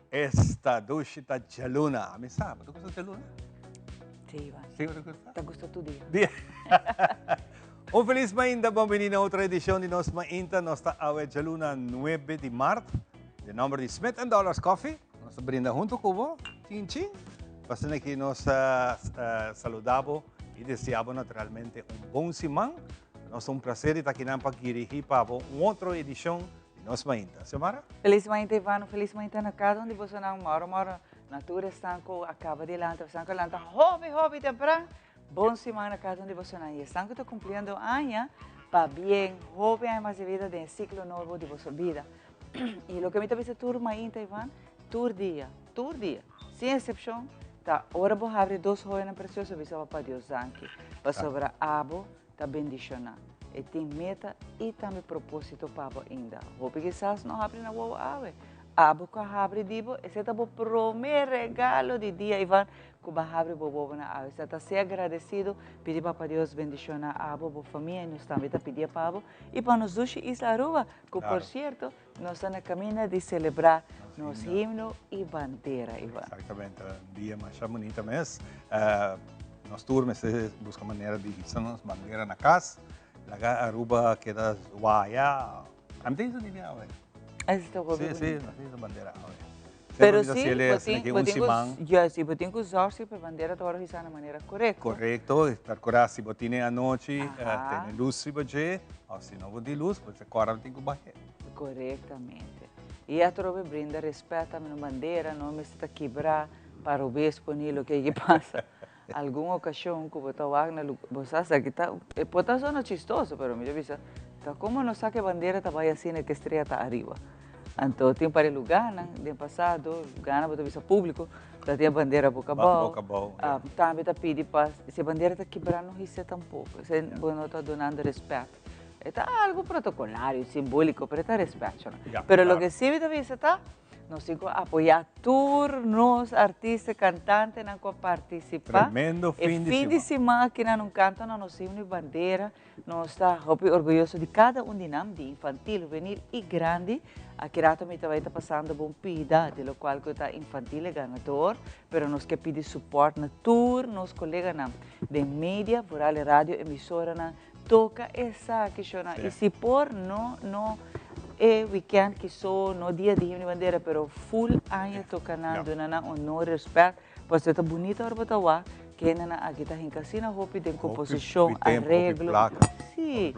Esta dushi ta djaluna. Ami sa, bo ta gusta djaluna? Sí, Ivan. Sí, bo ta gusta? Ta gusta tur dia. Dia. Un felis mainta, bon bini na otro edicion di nos mainta. Nos ta awe djaluna 9 di maart. Den nomber di Smith and Dollars Coffee, nos ta brinda hunto cu bo, chin chin. Pasobra aki nos ta saluda bo y desea bo naturalmente un bon siman. Nos ta un placer di ta akinan pa dirigi pa bo un otro edicion di nos mainta. Xiomara? Feliz mainta Ivano, feliz mainta na cada un di bosonan. Moro moro na tur esnan cu a caba di lanta, esnan cu a lanta hopi hopi tempran. Bon siman na cada un di bosonan. Y esnan cu ta cumpliendo aña, pabien, hopi aña mas di vida den e ciclo nobo di boso bida. Y loke mi ta bisa tur mainta Ivan, tur dia, tur dia, sin excepcion, ta ora bo habri dos hoyonan precioso bisa Papa Dios danki, pasobra abo ta bendiciona. E tin meta y tambe proposito pa bo ainda. Hopi kisas no habri na wowo awe. Abo cu a habri di bo, esey ta bo prome regalo di dia Ivan, cu bo a habri bo wowonan awe. Sa ta sea agradecido, pidi Papa Dios bendiciona abo, bo famia y nos tambe ta pidié pa bo y pa nos dushi isla Aruba. Cu por cierto, nos ta na camina di celebra nos himno y bandera, Ivan. Exactamente, un dia masha bunita mes. Nos tur mester busca manera di hisa nos bandera na cas. Laga Aruba keda waya. A mi ta hisa di mi awe. Esa ta hopi Sí, sí, bunita. nos ta hisa bandera awe. Pero Semper mi ta sí, haciele bo asina tin, ki bo un tin cu, siman. yes, y bo tin cu zorg si pa e bandera ta worde hisa na manera corecto. Corecto, percura si bo tine anochi, tene luz riba dje, of si no bo tin luz, bo ta cora bo tin cu bahe. Corectamente. Y atrobe brinda respet tambe na bandera, no mester ta kibra pa robes poni loke ki pasa. Algun ocasion cu bo ta wak na lugar, bo sa esaki ta, e por ta sona chistoso, pero mi ta bisa, ta como no sa cu e bandera ta bay asina cu e strea ta ariba. Anto tin un par di lugarnan den pasado, lugarnan bo ta bisa publico, ta tin e bandera boca abao. Boca abao, ya. Tambe ta pidi pa, si e bandera ta kibra no hise tampoco, esey bo no ta dunando respet. E ta algo protocolario, simbolico, pero e ta respet, no? Ya, Pero claro. loke si mi ta bisa ta, Nos tin cu apoya tur nos artista y cantantenan cu a participa. Tremendo fin di E fin di siman aki nan un canto na nos himno y bandera. Nos ta hopi orguyoso di cada un di nan, di infantil, hubenil y grandi. Aki rato mi ta bay ta pasando bon pida di locual cu ta infantil e ganador, pero nos ke pidi support na tur nos coleganan den media, vooral e radio emisoranan, Toca esaki shona y si por no no e weekend kiso no dia di himno y bandera pero full aña toca nan duna nan honor y respet pasobra ta bunito ora bo ta wak ke hendenan aki ta hinca asina hopi den composicion areglo si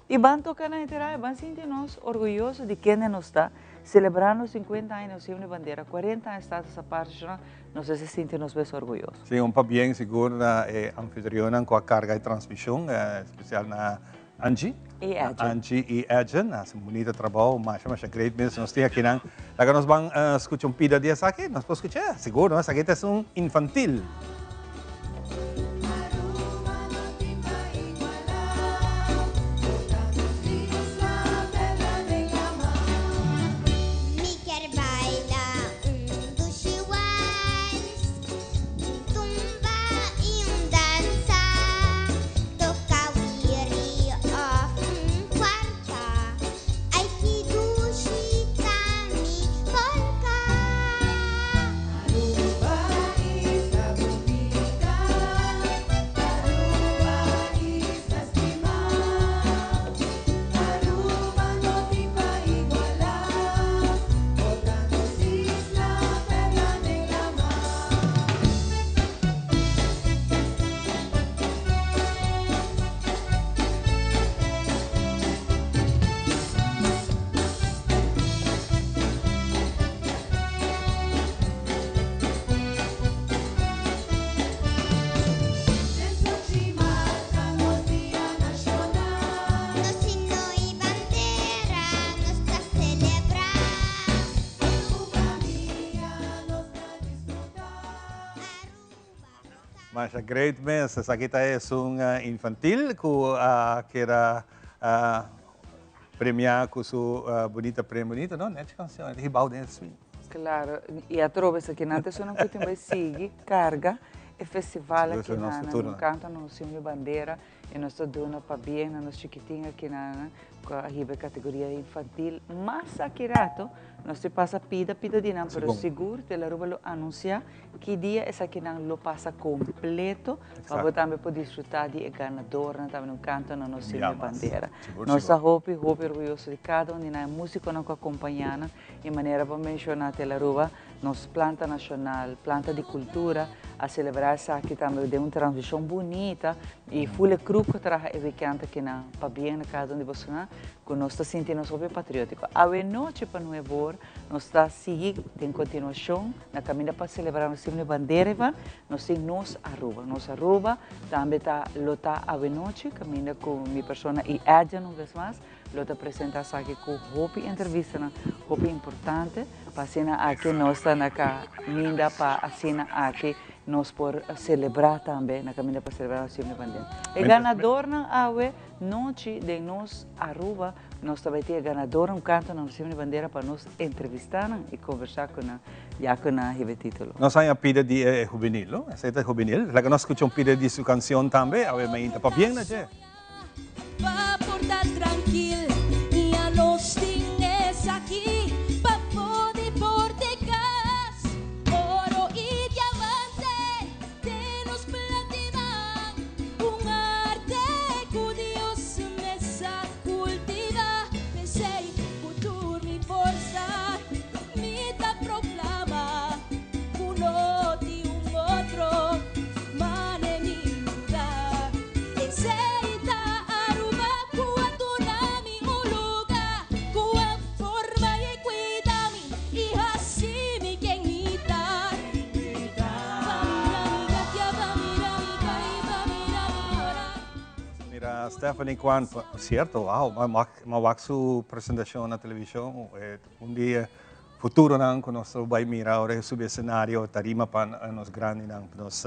y ban toca nan henter aña ban sinti nos orguyoso di kende nos ta celebrando 50 aña di nos himno y bandera 40 aña status aparte shona Nos mester sinti nos mes orguyoso. Sí, un pabien sigur na e anfitrionnan ku a karga e transmishon, espesial na Angie. I Edgen. Angie i Edgen, a hasi un bunita trabou, masha masha great mes nos tin akinan. Laga nos ban skucha un pida di esaki, nos por skuch'é? Sigur no, esaki ta esun infantil. Mi kier baila un dushi wals, un tumba y un danza, toca wiri of un cuarta, ay ki dushi ta mi polka. Aruba isla bunita, Aruba isla stima, Aruba no tin pa iguala. Ota nos isla perla den la mar. Den Sochi marca nos dia nacional. Nos himno y bandera nos ta celebra. Aruba mia nos ta disfruta. Aruba Masha great mes. Esaki ta esun infantil cu a keda premia cu su bunita premio. Bunita no? Nechi cancion. E ta hibao den e swing. Claro, y atrobe esaki nan ta esunnan cu tin bay sigui carga e festival aki na nan. Canta nos himno y bandera. Y nos ta duna pabien na nos chikitin akinan cu a hiba e categoria infantil. Mas aki rato nos ta pasa pida pida di nan, pero sigur Telaruba lo anuncia ki dia esakinan lo pasa completo pa bo tambe por disfruta di e ganadornan tambe un canto na nos himno y bandera. Nos ta hopi hopi orguyoso di cada un di nan, e musiconan cu a acompaña nan y manera bo menciona Telaruba, Nos planta nashonal, planta di kultura, a selebrá esaki tambe den un transmishon bunita i ful e krup ku traha e wikènt akinan pabien na kada un di bosonan ku nos ta sinti nos hopi patriótiko. Awenochi pa nueb'or nos ta sigui den kontinuashon na kaminda pa selebrá nos himno i bandera Ivan, nos tin Nos Aruba. Nos Aruba tambe ta lo ta awenochi kaminda ku mi persona i Edjean un bes mas Lo ta presenta esaki cu hopi entrevistanan hopi importante pa asina aki nos ta na caminda pa asina aki nos por celebra tambe na caminda pa celebra nos Himno Bandera. E ganadornan awe nochi den nos Aruba nos ta bay tin e ganadornan cu canta na nos Himno Bandera pa nos entrevista nan y conversa cu nan ya cu nan a hiba e titulo. Nos haña pida di e juvenil, no? Esey ta e juvenil. Laga nos scucha un pida di su cancion tambe. Awe mainta. Pabien na dje. Pa por ta trankil ya nos tin esaki pa podi por di kas oro i diamante den nos plantinan un arte ku Dios mes a kultiva p'esei ku tur mi forsa mi ta proklama ku no tin un otro Mane mi luga. Esey ta Aruba cu a duna mi un luga, cu a forma y cuida mi y haci mi quien mi ta. Pa mira mi gatia, pa mira mi cai, pa mira mi yora. Mira Stephanie Kwan, cierto, wow, m'a wak su presentacion na television, un di Futuronan ku nos lo bai mira ora e subi esenario tarima pa nos grandinan, nos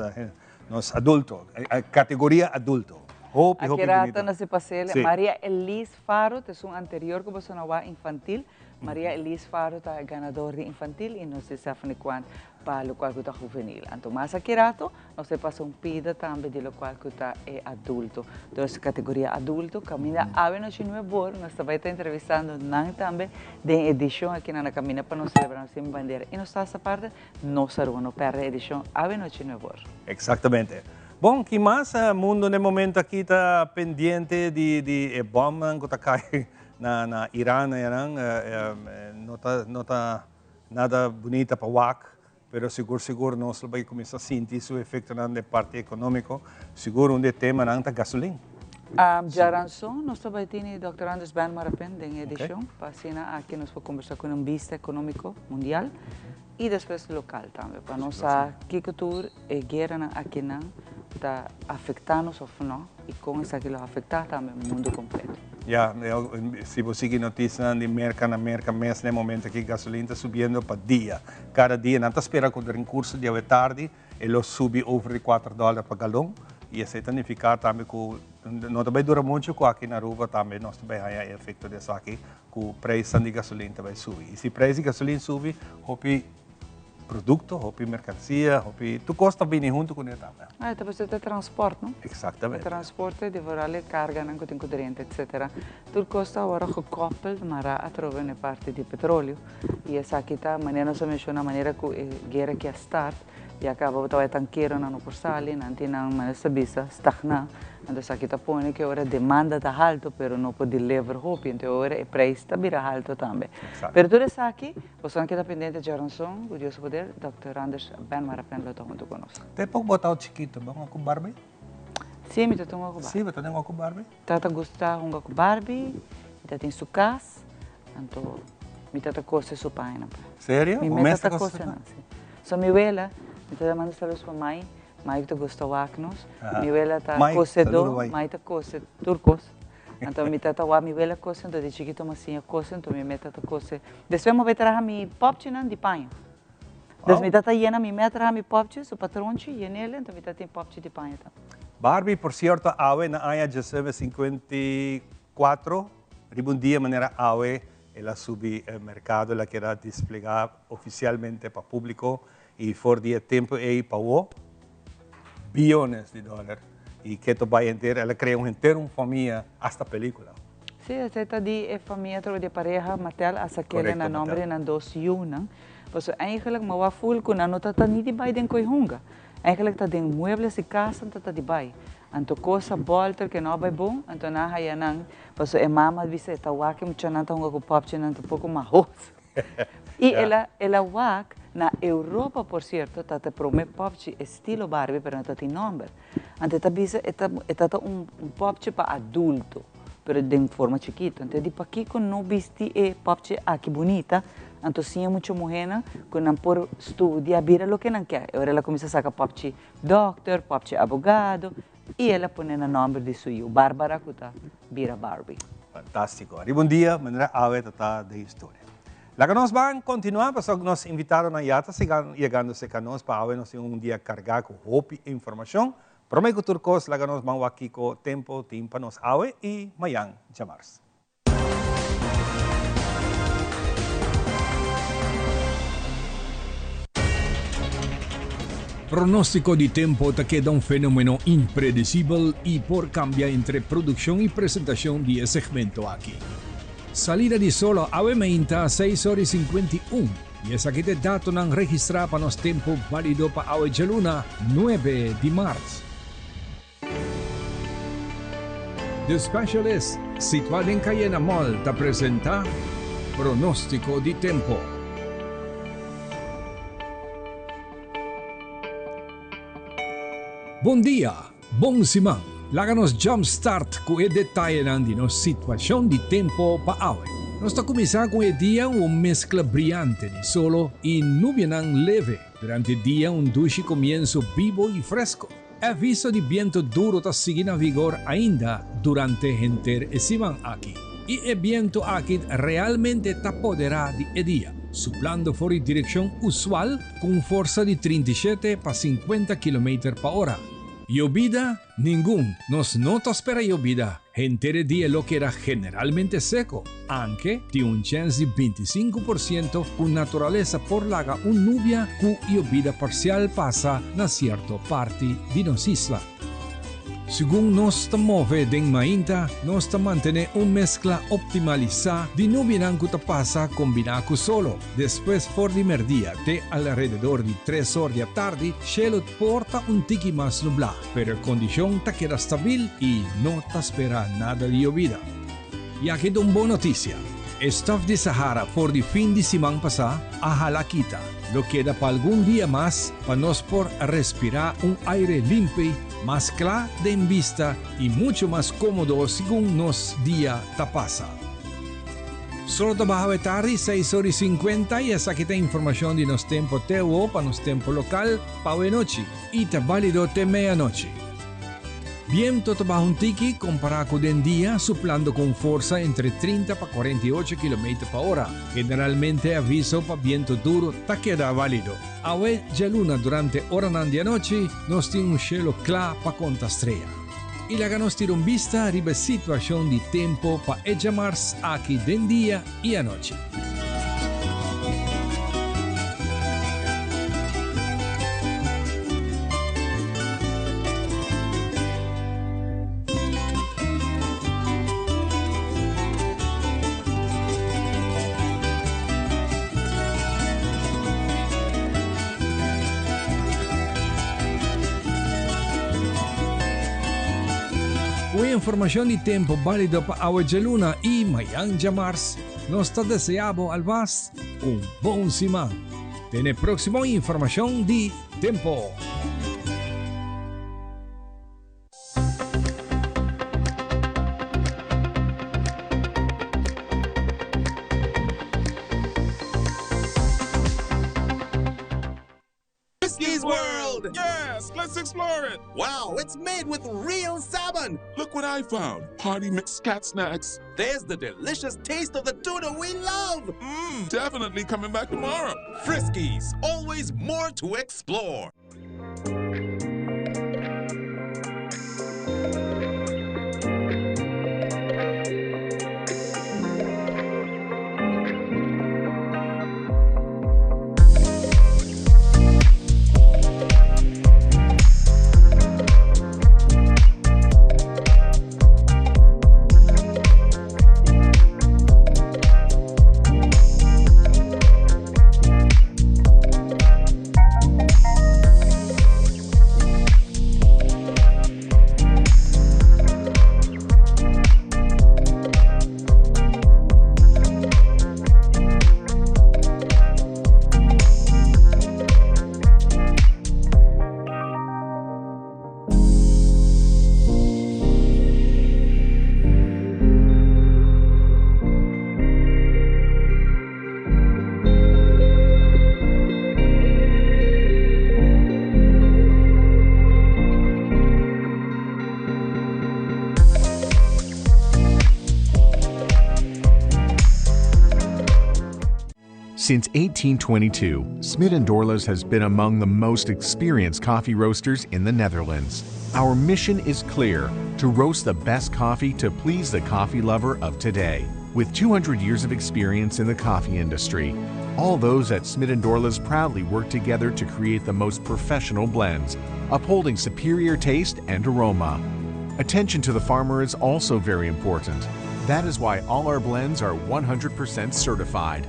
nos adulto, kategoria adulto. Hopi hopi Aki rato bunita. na si pasele. Sí. Maria Elise Faro ta esun anterior ku boso na wak infantil. Maria Elise Faro ta e ganador di infantil i nos di Stephanie Kwan pa lokual ku ta huvenil. Anto mas aki rato Nos ta pasa un pida tambe di locual cu ta e adulto. Dus categoria adulto caminda awe nochi nuebor nos ta bay ta entrevistando nan tambe den edicion aki na Na Caminda pa nos celebra nos Sin Bandera y nos ta hasta parte Nos Aruba no perde edicion awe nochi nuebor. Exactamente. Bon, ki mas mundo n'e momento aki ta pendiente di di e bomnan cu ta cay na na Iran ayanan no ta no ta nada bunita pa wak. Pero sigur sigur nos lo bay cuminsa sinti su efectonan den parti economico. Sigur un di e temanan ta gasolin. Djaranson nos ta bay tini Dòkter Anders Ben Marapen den e edicion pa asina aki nos por combersa cu nan bista economico mundial y despues local tambe pa nos sa kico tur e gueranan akinan ta afecta nos of no y con esaki lo afecta tambe mundo completo. Ya, si bo sigui noticianan di Merca na Merca mes na e momento aki gasolin ta subiendo pa dia. Kada dia nan ta spera ku den kurso di awe tardi e lo subi over di kuater dòler pa galon i esei ta nifiká tambe ku no ta bai dura muchu ku aki na Aruba tambe nos ta bai haña e efekto di esaki ku preisnan di gasolin ta bai subi. I si preis di gasolin subi hopi produkto, hopi merkansia, hopi tur kos ta bini huntu kuné tambe. Ah, e ta pasobra ta transport, no? Eksaktamente. E transporte di vooral e karganan ku tin ku drenta etsetera. Tur kos ta awor gekoppeld mará atrobe na e parti di petroleo. I esaki ta manera nos a menshoná manera ku e guera ki a start ya kaba bo tabata e tankeronan no por sali nan tin nan manera sa bisa stagná anto esaki ta pone ke ora demanda ta halto pero no por deliver hopi anto e ora e preis ta bira halto tambe pero tur esaki bosonan keda pendiente djaranson ku Dios su poder Dòkter Anders Ben Marapen lo ta hunto ku nos. Te pok bo tau chikito bo hunga ku Barbie? Si mi ta hunga ku Barbie. Si bo ta hunga ku Barbie? Tata gusta hunga ku Barbie mi ta tin su kas. Anto mi tata kose su pañanan pa. Serio? Mi Bo mes mes ta tata kose kose nan, si. So mi wela, mi tata manda saludos pa mai, mai ku ta gusta wak nos. Mi wela ta Mai, kosedó, saludo mai. mai ta kose tur kos. Anto mi tata wak mi wela kose, anto di chikito mi a siña kose, anto mi mes tata kose. Despues mi a bai traha mi pòpchinan di paña. Dus mi tata yena mi mes a traha mi pòpchi, su patronchi, yen'el, anto mi tata tin pòpchi di paña tambe. Barbie, por sierto, awe na aña 1954, Riba un dia manera awe el a subi e mercado, el a keda desplegá oficialmente pa publico y for di e tempo ey pa awo, biyones di dollar Y keto bay henter, el a crea un henter un famia, hasta pelicula. Sí, esey ta di e famia trobe di e pareha Mattel a sakele na nomber di nan dos yunan. Pasobra eigenlijk mi a wak ful ku nan no ta ta ni di bai den koe hunga. Eigenlijk ta den muebles di kas nan ta ta di bai. Anto kos a bolter ke no a bai bon, anto nan a haya nan, pasobra e mama a bisa e ta wak e muchanan ta hunga ku popchinan ta poko mahos. I el a el a wak na Europa por cierto ta ta prome popchi estilo Barbie pero no ta tin nomber. Anto e ta bisa e ta e ta ta un un popchi pa adulto pero den forma chikito. Anto e di pakiko no bisti e popchi aki bunita anto siña mucha muhernan ku nan por studia bira loke nan ke. E ora el a kuminsa saka popchi dokter, popchi abogado I el a pone na nomber di su yu, Barbara, ku ta bira Barbie. Fantástiko. Ariba un dia manera awe ta ta den historia. Laga nos ban kontinuá pasobra nos invitadonan ya ta siga yegando serka nos pa awe nos tin un dia kargá ku hopi informashon. Promé ku tur kos laga nos ban wak kiko tempo tin pa nos awe i mayan djamars. Pronóstiko di tempu ta keda un fenómeno impredesibel i por kambia entre produkshon i presentashon di e segmento aki. Salida di solo awe meinta seis ora i 51 i esaki ta e datonan registrá pa nos tempu bálido pa awe djaluna nuebe di mart. The Specialist, situá den Cayena Mall, ta presentá Pronóstiko di Tempo. Bon dia, bon siman. Laga nos jump start ku e detayenan di nos situashon di tempo pa awe. Nos ta kuminsá ku e dia un meskla briante di solo i nubianan leve. Durante dia un dushi komienso bibo i fresko. E aviso di biento duro ta sigui na vigor ainda durante henter e siman aki. I e biento aki realmente ta poderá di e dia, suplando for di direkshon usual ku un forsa di 37 pa 50 kilometer pa ora. Yobida? Ningun. Nos no ta spera yobida. Henter e dia lo keda generalmente seco, anke tin un chens di 25% cu naturalesa por laga un nubia cu yobida parcial pasa na cierto parti di nos isla. Segun nos ta move den mainta, nos ta mantene un mezcla optimalisa di nubianan cu ta pasa combina cu solo. Despues for di merdia te alrededor di tres or di atardi, shelo por ta un tiki mas nublá. Pero e kondishon ta keda stabil i no ta spera nada di yobida. I aki ta un bon notisia, e stòf di Sahara for di fin di siman pasá a hala kita. Lo keda pa algun dia mas pa nos por respirá un aire limpi, mas kla den bista i muchu mas kómodo segun nos dia ta pasa. Solo ta baha awe tardi, seis ora i sinkuenta, i esaki ta informashon di nos tempo TO pa nos tempo lokal pa awe nochi. I ta bálido te meianochi. Biento ta baha un tiki kompará ku den dia, suplando ku un forsa entre 30 pa 48 kilometer pa ora. Generalmente e aviso pa biento duru ta keda válido. Awe djaluna durante oranan di anochi nos tin un shelo kla pa konta strea. I laga nos tira un bista riba e situashon di tempu pa e djamars aki den dia i anochi. Ku e informashon di tempu bálido pa awe djaluna i mayan djamars, Nos ta desea bo alvast un bon siman. Te n'e proximo informacion di Tempo. Friskies World! Yes, let's explore it! Wow, it's made with real salmon! Look what I found! Party mix cat snacks. There's the delicious taste of the tuna we love! Mmm, definitely coming back tomorrow. Friskies, always more to explore. Since 1822, Smit & Dorlas has been among the most experienced coffee roasters in the Netherlands. Our mission is clear: to roast the best coffee to please the coffee lover of today. With 200 years of experience in the coffee industry, all those at Smit & Dorlas proudly work together to create the most professional blends, upholding superior taste and aroma. Attention to the farmer is also very important. That is why all our blends are 100% certified.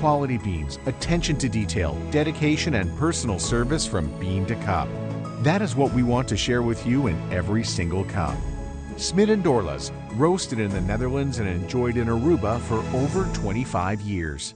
Quality beans, attention to detail, dedication, and personal service from bean to cup. That is what we want to share with you in every single cup. Smit & Dorlas, roasted in the Netherlands and enjoyed in Aruba for over 25 years.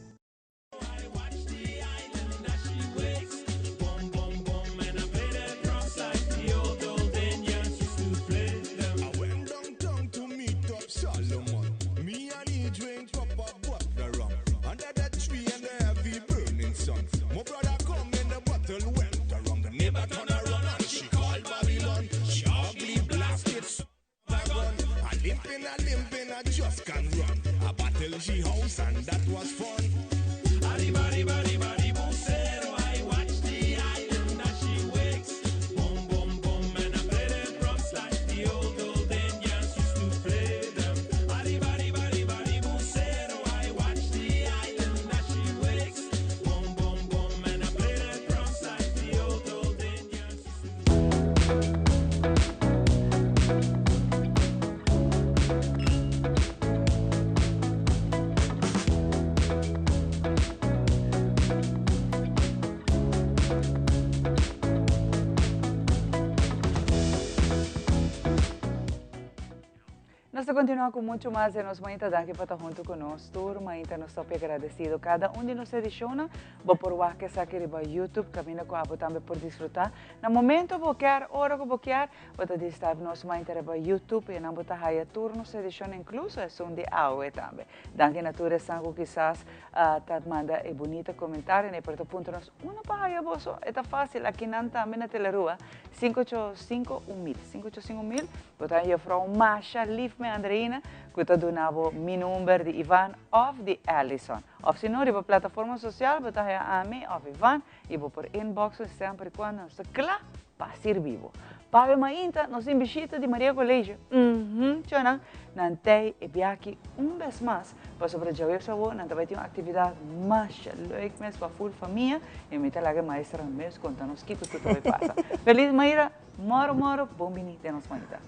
Nos ta continua cu mucho mas den nos mainta. Danki pa ta hunto cu nos tur mainta. Nos ta hopi agradecido. Cada un di nos edicionnan bo por wak esaki riba YouTube, caminda cu abo tambe por disfruta. Na momento bo kier, ora cu bo kier, bo ta disturb nos mainta riba YouTube y nan bo ta haya tur nos edicionnan, incluso esun di awe tambe. Danki na tur esnan cu kisas ta manda e bunita comentario pero ta puntra nos unda pa haya boso. E ta facil, akinan tambe na Telerua, 585 1000, 585 1000. Bo ta juffrouw Masha lief me Andreina cu ta duna bo mi number di Ivan of di Allison. Of si no riba plataforma social bo ta haya ami of Ivan y bo por inbox nos semper y cuando nos ta cla pa sirbi bo. Pawe mainta nos tin bishita di Maria College. Mhm, chonan, nan tey e biaki un bes mas pasobra djaweps awo nan ta bay tin un actividad masha leuk mes pa full famia y mi ta laga e maestranan mes conta nos kico tur ta bay pasa. Feliz Mayra! Moro moro, bon bini den nos manita.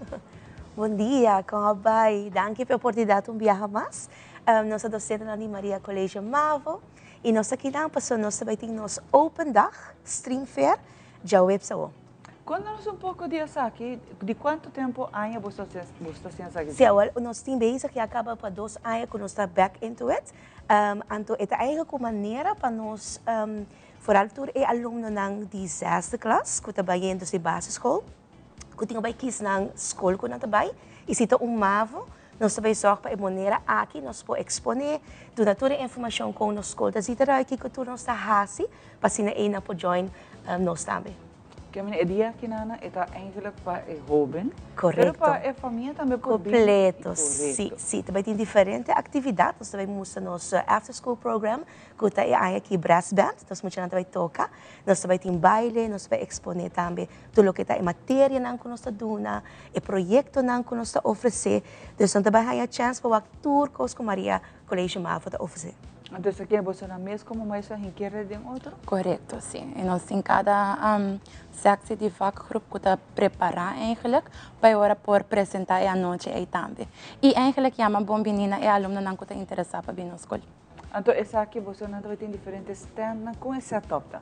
Bon dia, con a bay? Danki p'e oportunidad un biaha mas. Nos ta docentenan di Maria College Mavo y nos ta kinan pasobra nos ta bay tin nos Open Dag, Stream Fair, djaweps awo. Conta nos un poco di esaki, di cuanto tempo aña bo ta haciendo esaki? Si, awel nos tin bezig ya caba pa dos aña cu nos ta back into it. Anto e ta eigenlijk un manera pa nos Foral tur e alumnonan di zesde klas ku ta bayendo si basisschool, ku tin ku bai kis nan skol ku nan ta bai, i si ta un mavo, nos ta bai zòrg pa e manera aki nos por eksponé, duna tur e informashon kon nos skol ta zita ròi, kiko tur nos ta hasi, pa asina einan por join nos tambe. Kemina, e dia aki nana e ta eigenlijk pa e hoben, Correcto. pero pa e famia tambe por bin. Completo, si, si. Ta bai tin diferente actividad. Nos ta bai mustra nos after school program, cu ta e aña aki brass band. Nos muchanan ta bai toca. Nos ta bai tin baile, nos ta bai expone tambe tur loke ta e materianan cu nos ta duna, e proyectonan cu nos ta ofrece. Dus nan ta bai haya chance pa wak tur cos cu Maria College Mavo ta ofrece. Entonces aki boso nan mes como maestro a hinkerle den otro? Correcto, si. Y nos tin cada sectie di vakgroep cu ta prepara eigenlijk pa e ora por presenta e anochi ey tambe. Y eigenlijk yama bon bini na e alumnonan cu ta interesa pa bini nos school. Anto esaki boso nan ta bay tin diferente standnan, con e setup ta?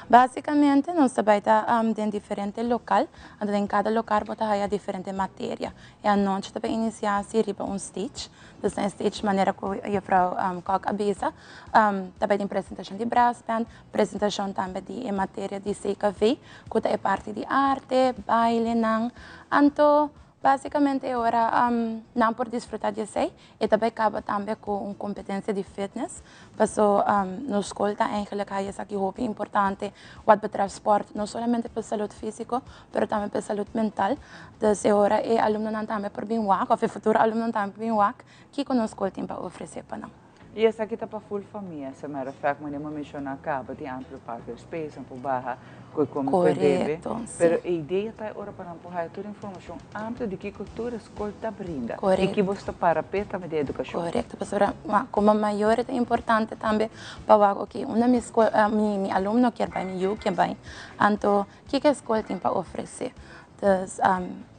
Basicamente nos ta bay ta den diferente local, anto den cada local bo ta haya diferente materia. E anochi ta bay inicia si riba un stage. Dus na e stage manera ku juffrouw Kok a bisa, ta bai tin presentashon di brassband, presentashon tambe di e materia di CKV, ku ta e parti di arte, bailenan. Anto basikamente e ora nan por disfrutá di esei. E ta bai kaba tambe ku un kompetensia di fitness, paso nos skol ta eigenlijk haya esaki hopi importante wat betreft sport, no solamente pa salud físiko, pero tambe pa e salud mental. Dus e ora e alumnonan tambe por bin wak, of e futuro alumnonan tambe por bin wak, kiko nos skol tin pa ofresé pa nan. Y esaki ta pa full famia, as a matter of fact, manera mi a menciona caba, tin amplio parking space, nan por baha cu come cu e bebe. Pero e idea ta e ora pa nan por haya tur informacion amplio di kico tur e scol ta brinda. Y ki bo sta para p'e tambe den educacion. Correcto, pasobra como mayor ta importante tambe pa wak, ok, unda mi scol, mi alumno kier bay, mi yu kier bay, anto kiko e scol tin pa ofrece. Dus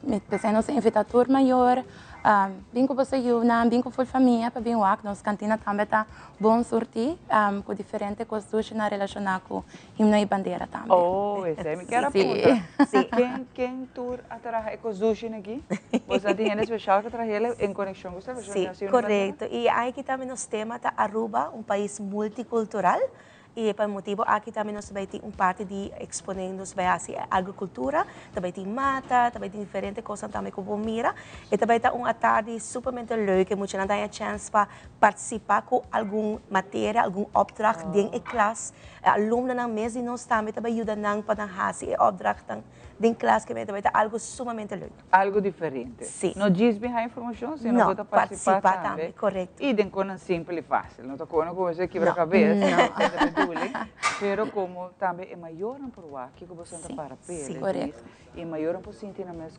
mi p'esei nos a invita tur mayor bin ku boso yunan, bin ku ful famia pa bin wak. Nos kantina tambe ta bon surtí ku diferente kos dushinan relashoná ku himno i bandera tambe. Oh, esei mi kier a puntra. Ken ken tur a traha e kos dushin aki? Boso a tin hende speshal ku traha el en konekshon ku selebrashon di Sí, korekto. I aki tambe nos tema ta Aruba, un pais multikultural. Y pa e motibo aki tambe nos ta bay tin un parti di expone, nos bay haci agricultura, ta bay tin mata, ta bay tin diferente cosnan tambe cu bo mira. E ta bay ta un atardi supermente leuk, e muchanan ta haya chance pa participa cu algun materia, algun opdracht den e klas. E alumnonan mes di nos tambe ta bay yuda nan pa nan haci e opdrachtnan den klas, ke ta bay ta algo sumamente leuk. Algo diferente. Sí. No djis bin haña informacion, sino No, bo ta participa participa tambe. tambe, correcto. Y den conan simpel y facil. No ta conan cu bo kibra No. cabes, No. ta beduli, pero como tambe e mayornan por wak kico bo ta Sí. para p'e, Sí. les Correcto. dis, y e mayornan por sinti nan mes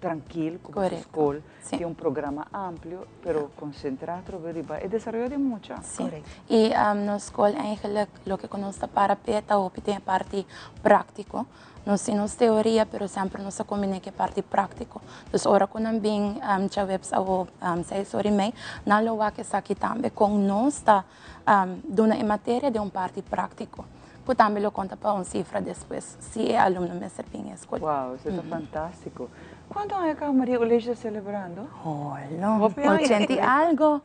trankil cu bo Correcto. scol Sí. tin un programa amplio, pero concentra atrobe riba e desaroyo di mucha. Sí. Correcto. Y nos scol eigenlijk loke cu nos ta para p'e ta hopi den e parti practico. Nos tin nos teoria, pero semper nos ta kombiné ku e parti práktiko. Dus ora ku nan bin djaweps awo seis ora i mei, nan lo wak esaki tambe kon nos ta duna e materia den un parti práktiko, ku tambe lo konta pa un sifra despues si e alumno mester bin e skol. Wow, esei ta fantástiko. Kuantu aña kaba Maria Ulesh ta selebrando? Holo, Hopi aña. ochenta i algo.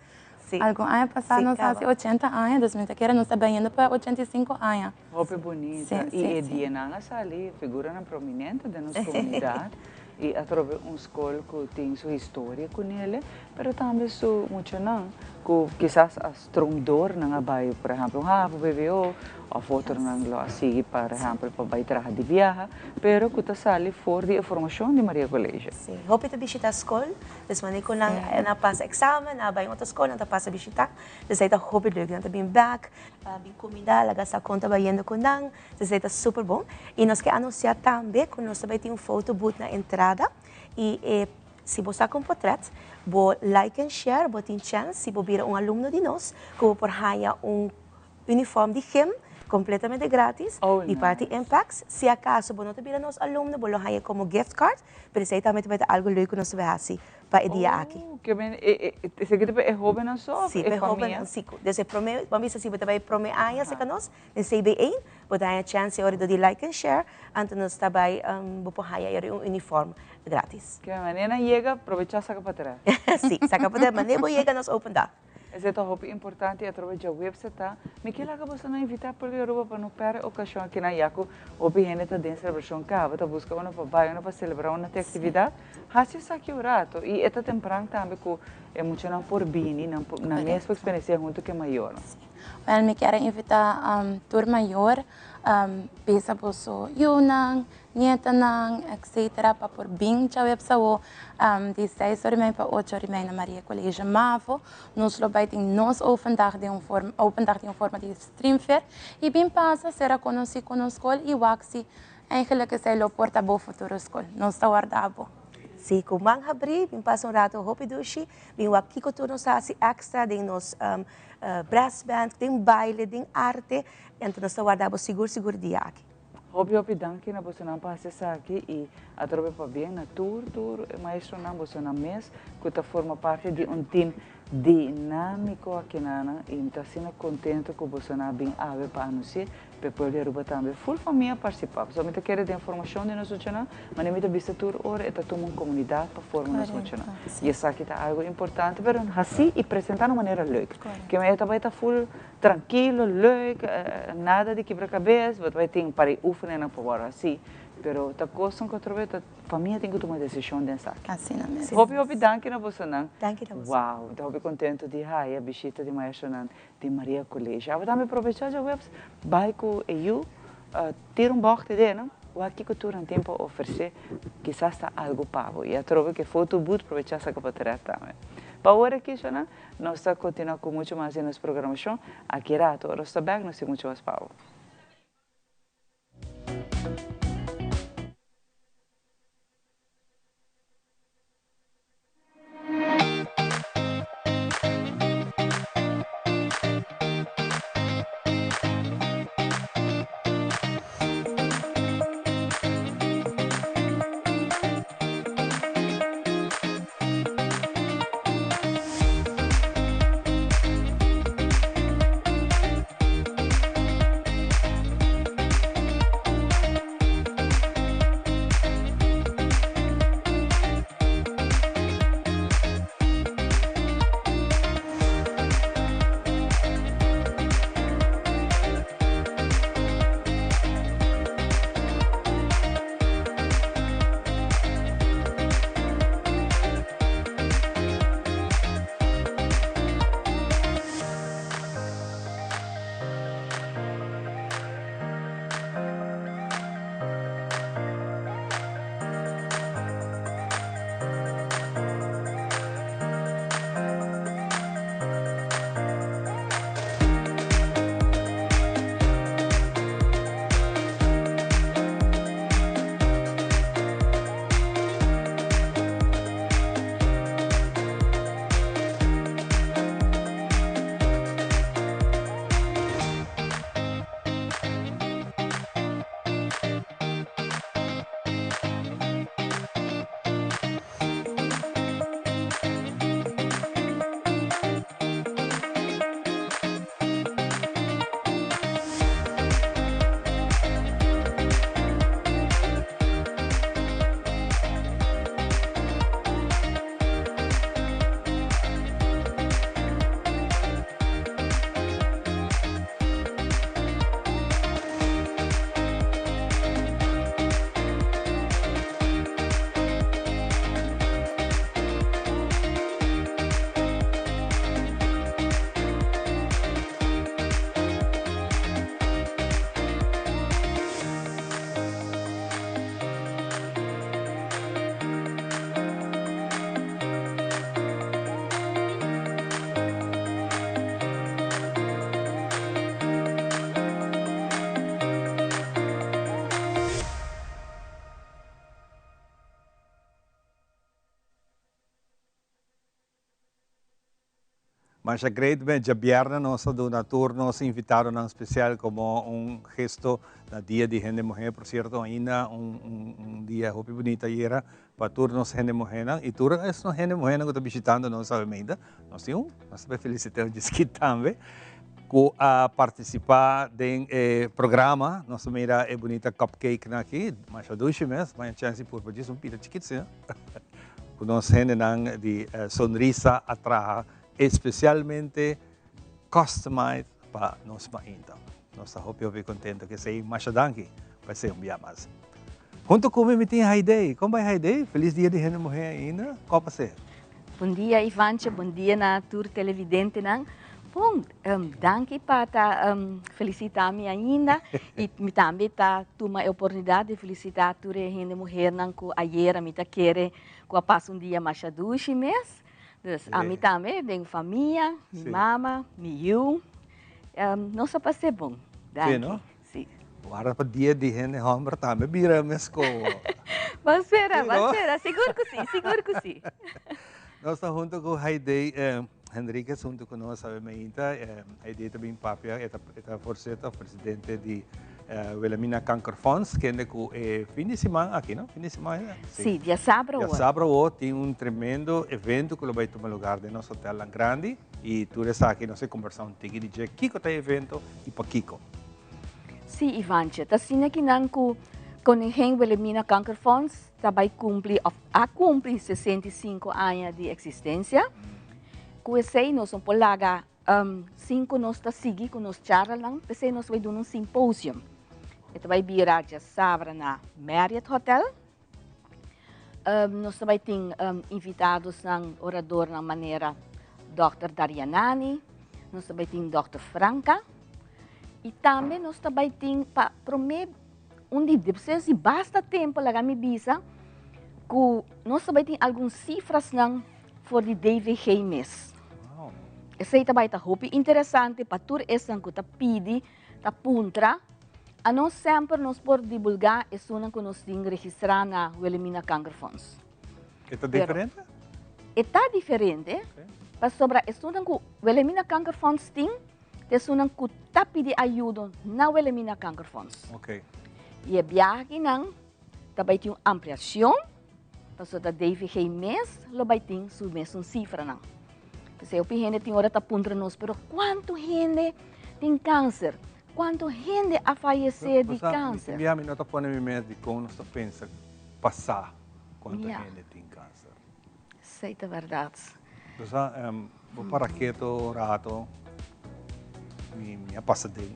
Sí. Algun aña pasá Sí, nos kaba. hasi ochenta aña, dus mi ta kere nos ta bayendo pa 85 aña. Hopi bunita. Sí, Y sí, e sí. dianan a sali figuranan prominente den nos comunidad y a trobe un scol cu tin su historia cu nele, pero tambe su muchanan cu kisas a stroom door nan a bay, por ehempel, un havo, vwo, of otronan lo a sigui, por ehempel, pa bay traha di biaha, pero cu ta sali for di e formacion di Maria College. Sí, hopi ta bishita scol, dus wanneer cu nan a pasa examen, nan a bay otro scol, nan ta pasa bishita, dus ey ta hopi leuk, nan ta bin bek, bin cuminda, laga sa con ta bayendo cu nan, dus ey ta super bon. Y nos ke anuncia tambe cu nos ta bay tin un photo booth na entrada, y e si bo saca un potret, bo like en share, bo tin chance, si bo bira un alumno di nos, cu bo por haya un uniform di gym completamente gratis di parti Impax. Si acaso bo no ta bira nos alumno, bo lo haya como gift card, pero esey tambe ta bay ta algo leuk cu nos ta bay haci pa e dia aki. Oh, ke ben, esaki ta pa e hobennan so of Sí, e pa e famia? hobennan, sí. Desde e prome, bo a bisa si bo ta bay prome aña cerca nos, den CB1, bo ta haya chance e ora di like and share, anto nos ta bay, bo por haya e ora un uniform gratis. Ke manera nan yega, probecha saca pa tras. Sí, saca pa tras, manera bo yega nos open dag. Esei ta hopi importante y atrobe djaweps ta. Mi ke laga boso nan invita pueblo di Aruba pa no perde ocasion aki nan ya cu hopi hende ta den celebracion caba, ta busca unda pa bay, unda pa celebra, unda tin actividad. Haci esaki un rato y e ta tempran tambe cu e muchanan por bini, nan por, nan mes por experiencia hunto cu e mayornan. Si. Wel, mi kier a invita tur mayor bisa boso yunan, Nietanan, etc. Pa por bin djaweps awo di seis ora i mei pa ocho ora i mei na Maria College Mavo. Nos lo bai tin nos open dag den un forma, open dag den un forma di streamfair i bin pasa sera konosí ku nos skol i wak si eigenlijk esei lo por ta bo futuro skol. Nos ta warda bo. Si, ku man habrí, bin pasa un rato hopi dushi, bin wak kiko tur nos ta hasi extra den nos brass band, den baile, den arte, anto nos ta warda bo sigur sigur dia aki. Hopi hopi danki na bosonan pa hasi esaki y atrobe pabien na tur tur e maestronan bosonan mes cu ta forma parti di un team dinamico akinanan y mi ta asina contento cu bosonan a bin awe pa anuncia pa e pueblo di Aruba tambe full famia participa pasobra mi ta kere den formacion di nos muchanan manera mi ta bisa tur ora e ta tuma un comunidad pa forma nos muchanan y esaki ta algo importante pero hasi y presenta na un manera leuk ke manera ta bay ta full Trankilo, leuk, nada di kibra kabes, bo ta bai tin para e oefeninnan por wòrdu hasí, pero ta kosnan ku atrobe ta famia tin ku tuma desishon den esaki. Asina mes. Hopi hopi danki na bosonan. Danki na boso. Wow, mi ta hopi kontentu di haya bishita di maestronan di Maria College. Abo tambe probechá djaweps bai ku e yu, tira un bògt den nan, wak kiko tur nan tin pa ofresé, kisas ta algu pa bo. I atrobe ku e foto booth probechá saka pa tret tambe. Pa awor aki, shonan, nos ta continua cu mucho mas di nos programacion. Aki rato, ora nos ta bek, nos tin mucho mas pa bo. Masha great ben djabièrnè nos a duna tur nos invitadonan spesial komo un gesto na dia di hende muhé. Por sierto ainda un un dia hopi bunita ayera pa tur nos hende muhénan i tur esnan hende muhénan ku ta bishitando nos awe meinta. Nos tin un, nos ta bai felisit'é un djiskit tambe ku a partisipá den e programa. Nos a mira e bunita cupcakenan aki, masha dushi mes. Maña chèns di purba djis un pida chikit asina. Ku nos hendenan di Sonrisa a traha especialmente customized pa nos mainta. Nos ta hopi hopi contento ku esei. Masha danki pa esei un bia mas. Hunto ku mi mi tin Haidee. Kon bai Haidee? Feliz dia di hende muhé ainda. Kon pas'é? Bon dia Ivancho, bon dia na tur televidentenan. Bon, danki pa ta felicita mi ainda y mi tambe ta tuma e oportunidad di felicita tur e hende muhernan cu ayera mi ta kere cu a pasa un dia masha dushi mes. Dus ami tambe den famia, mi mama, mi yiu, nos a pas'e bon. Danki. Si. Warda pa dia di hende homber tambe bira mesco. Ban spera, ban spera. Sigur cu si, sigur cu si. Nos ta hunto cu Haidee Henriquez hunto cu nos awe mainta. Haidee ta bin papia, e ta voorzitter of presidente di Wilhelmina Kankerfonds, kende cu e fin di siman aki, no? Fin di siman? Si, diasabra awor. Diasabra awor tin un tremendo evento cu lo bay tuma lugar den nos hotelnan grandi. Y tur esaki nos a combersa un tiki di dje kico ta e evento y pakico. Sí, Ivantje, ta asina ki nan ku Koningin Wilhelmina Kankerfonds ta bai kumpli òf a kumpli 65 aña di eksistensia. Ku esei nos no por laga sin ku nos ta sigui ku nos charlanan, p'esei nos bai duna un simposium. E ta bai bira djasabra na Marriott Hotel. Nos ta bai tin invitadosnan, oradornan manera Dòkter Daryanani, nos ta bai tin Dòkter Franca i tambe nos ta bai tin pa promé un di despues di basta tempu laga mi bisa ku nos ta bai tin algun sifrasnan. for di DVG mes. Esei ta bai ta hopi interesante pa tur esnan ku ta pidi, ta puntra. Anos semper nos por divulgá esunnan ku nos tin registrá na Wilhelmina Kankerfonds. E ta diferente? E ta diferente, pasobra esunnan ku Wilhelmina Kankerfonds tin, ta esunnan ku ta pidi ayudo na Wilhelmina Kankerfonds. I e biaha akinan ta bai tin un ampliashon. Pasobra ta DVG mes lo bai tin su mesun sifranan. P'esei hopi hende tin ora ta puntra nos, pero kuantu hende tin kanser? Kuantu hende a fayesé di kanser? Mi tin bia mi no ta pone mi mes dikon nos ta pensa pasá kuantu hende tin kanser. Esei ta bèrdat. Bo sa, bo para keto un rato, mi a pasa den.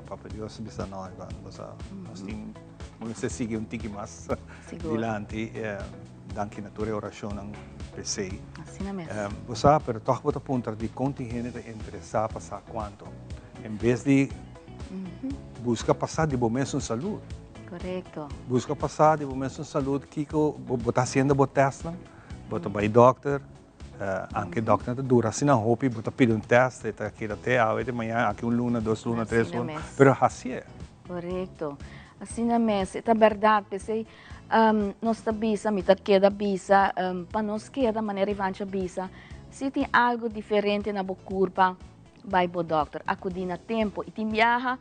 Papa Dios a bisa no, Ivan, bo sa, nos tin, bo mester sigui un tiki mas dilanti. Danki na tur e orashonnan p'esei. Asina mes. Bo sa, pero tòg bo ta puntra dikon tin hende ta interesá pa sa kuantu, en bes di buska pa sa di bo mesun salud. Korekto. Buska pa sa di bo mesun salud kiko bo ta hasiendo bo tèstnan, bo ta bai dòkter, anke dòkternan ta dura asina hopi, bo ta pidi un tèst, e ta keda te awe te mañana, aki un luna, dos luna, tres luna, pero hasié. Korekto. Asina mes, e ta bèrdat, p'esei nos ta bisa, mi ta keda bisa, pa nos keda manera Ivancha a bisa, si tin algu diferente na bo kurpa, bai bo dòkter, akudí na tempu i tin biaha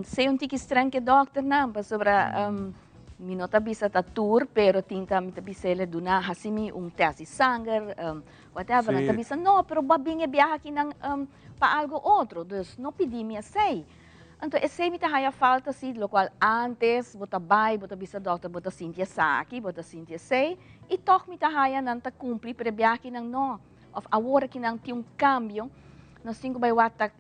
Sea un tiki streng ke dokternan pasobra mi no ta bisa ta tur pero tin ta mi ta bisa ele duna hasi mi un test di sanger whatever nan ta bisa no pero bo a bin e biaha akinan pa algo otro dus no pidi mi esei anto esei mi ta haya falta si lokual antes bo ta bai bo ta bisa dokter bo ta sinti esaki bo ta sinti esei i tog mi ta haya nan ta kumpli pero e biaha akinan no of awor akinan tin un kambio nos tin ku bai wak ta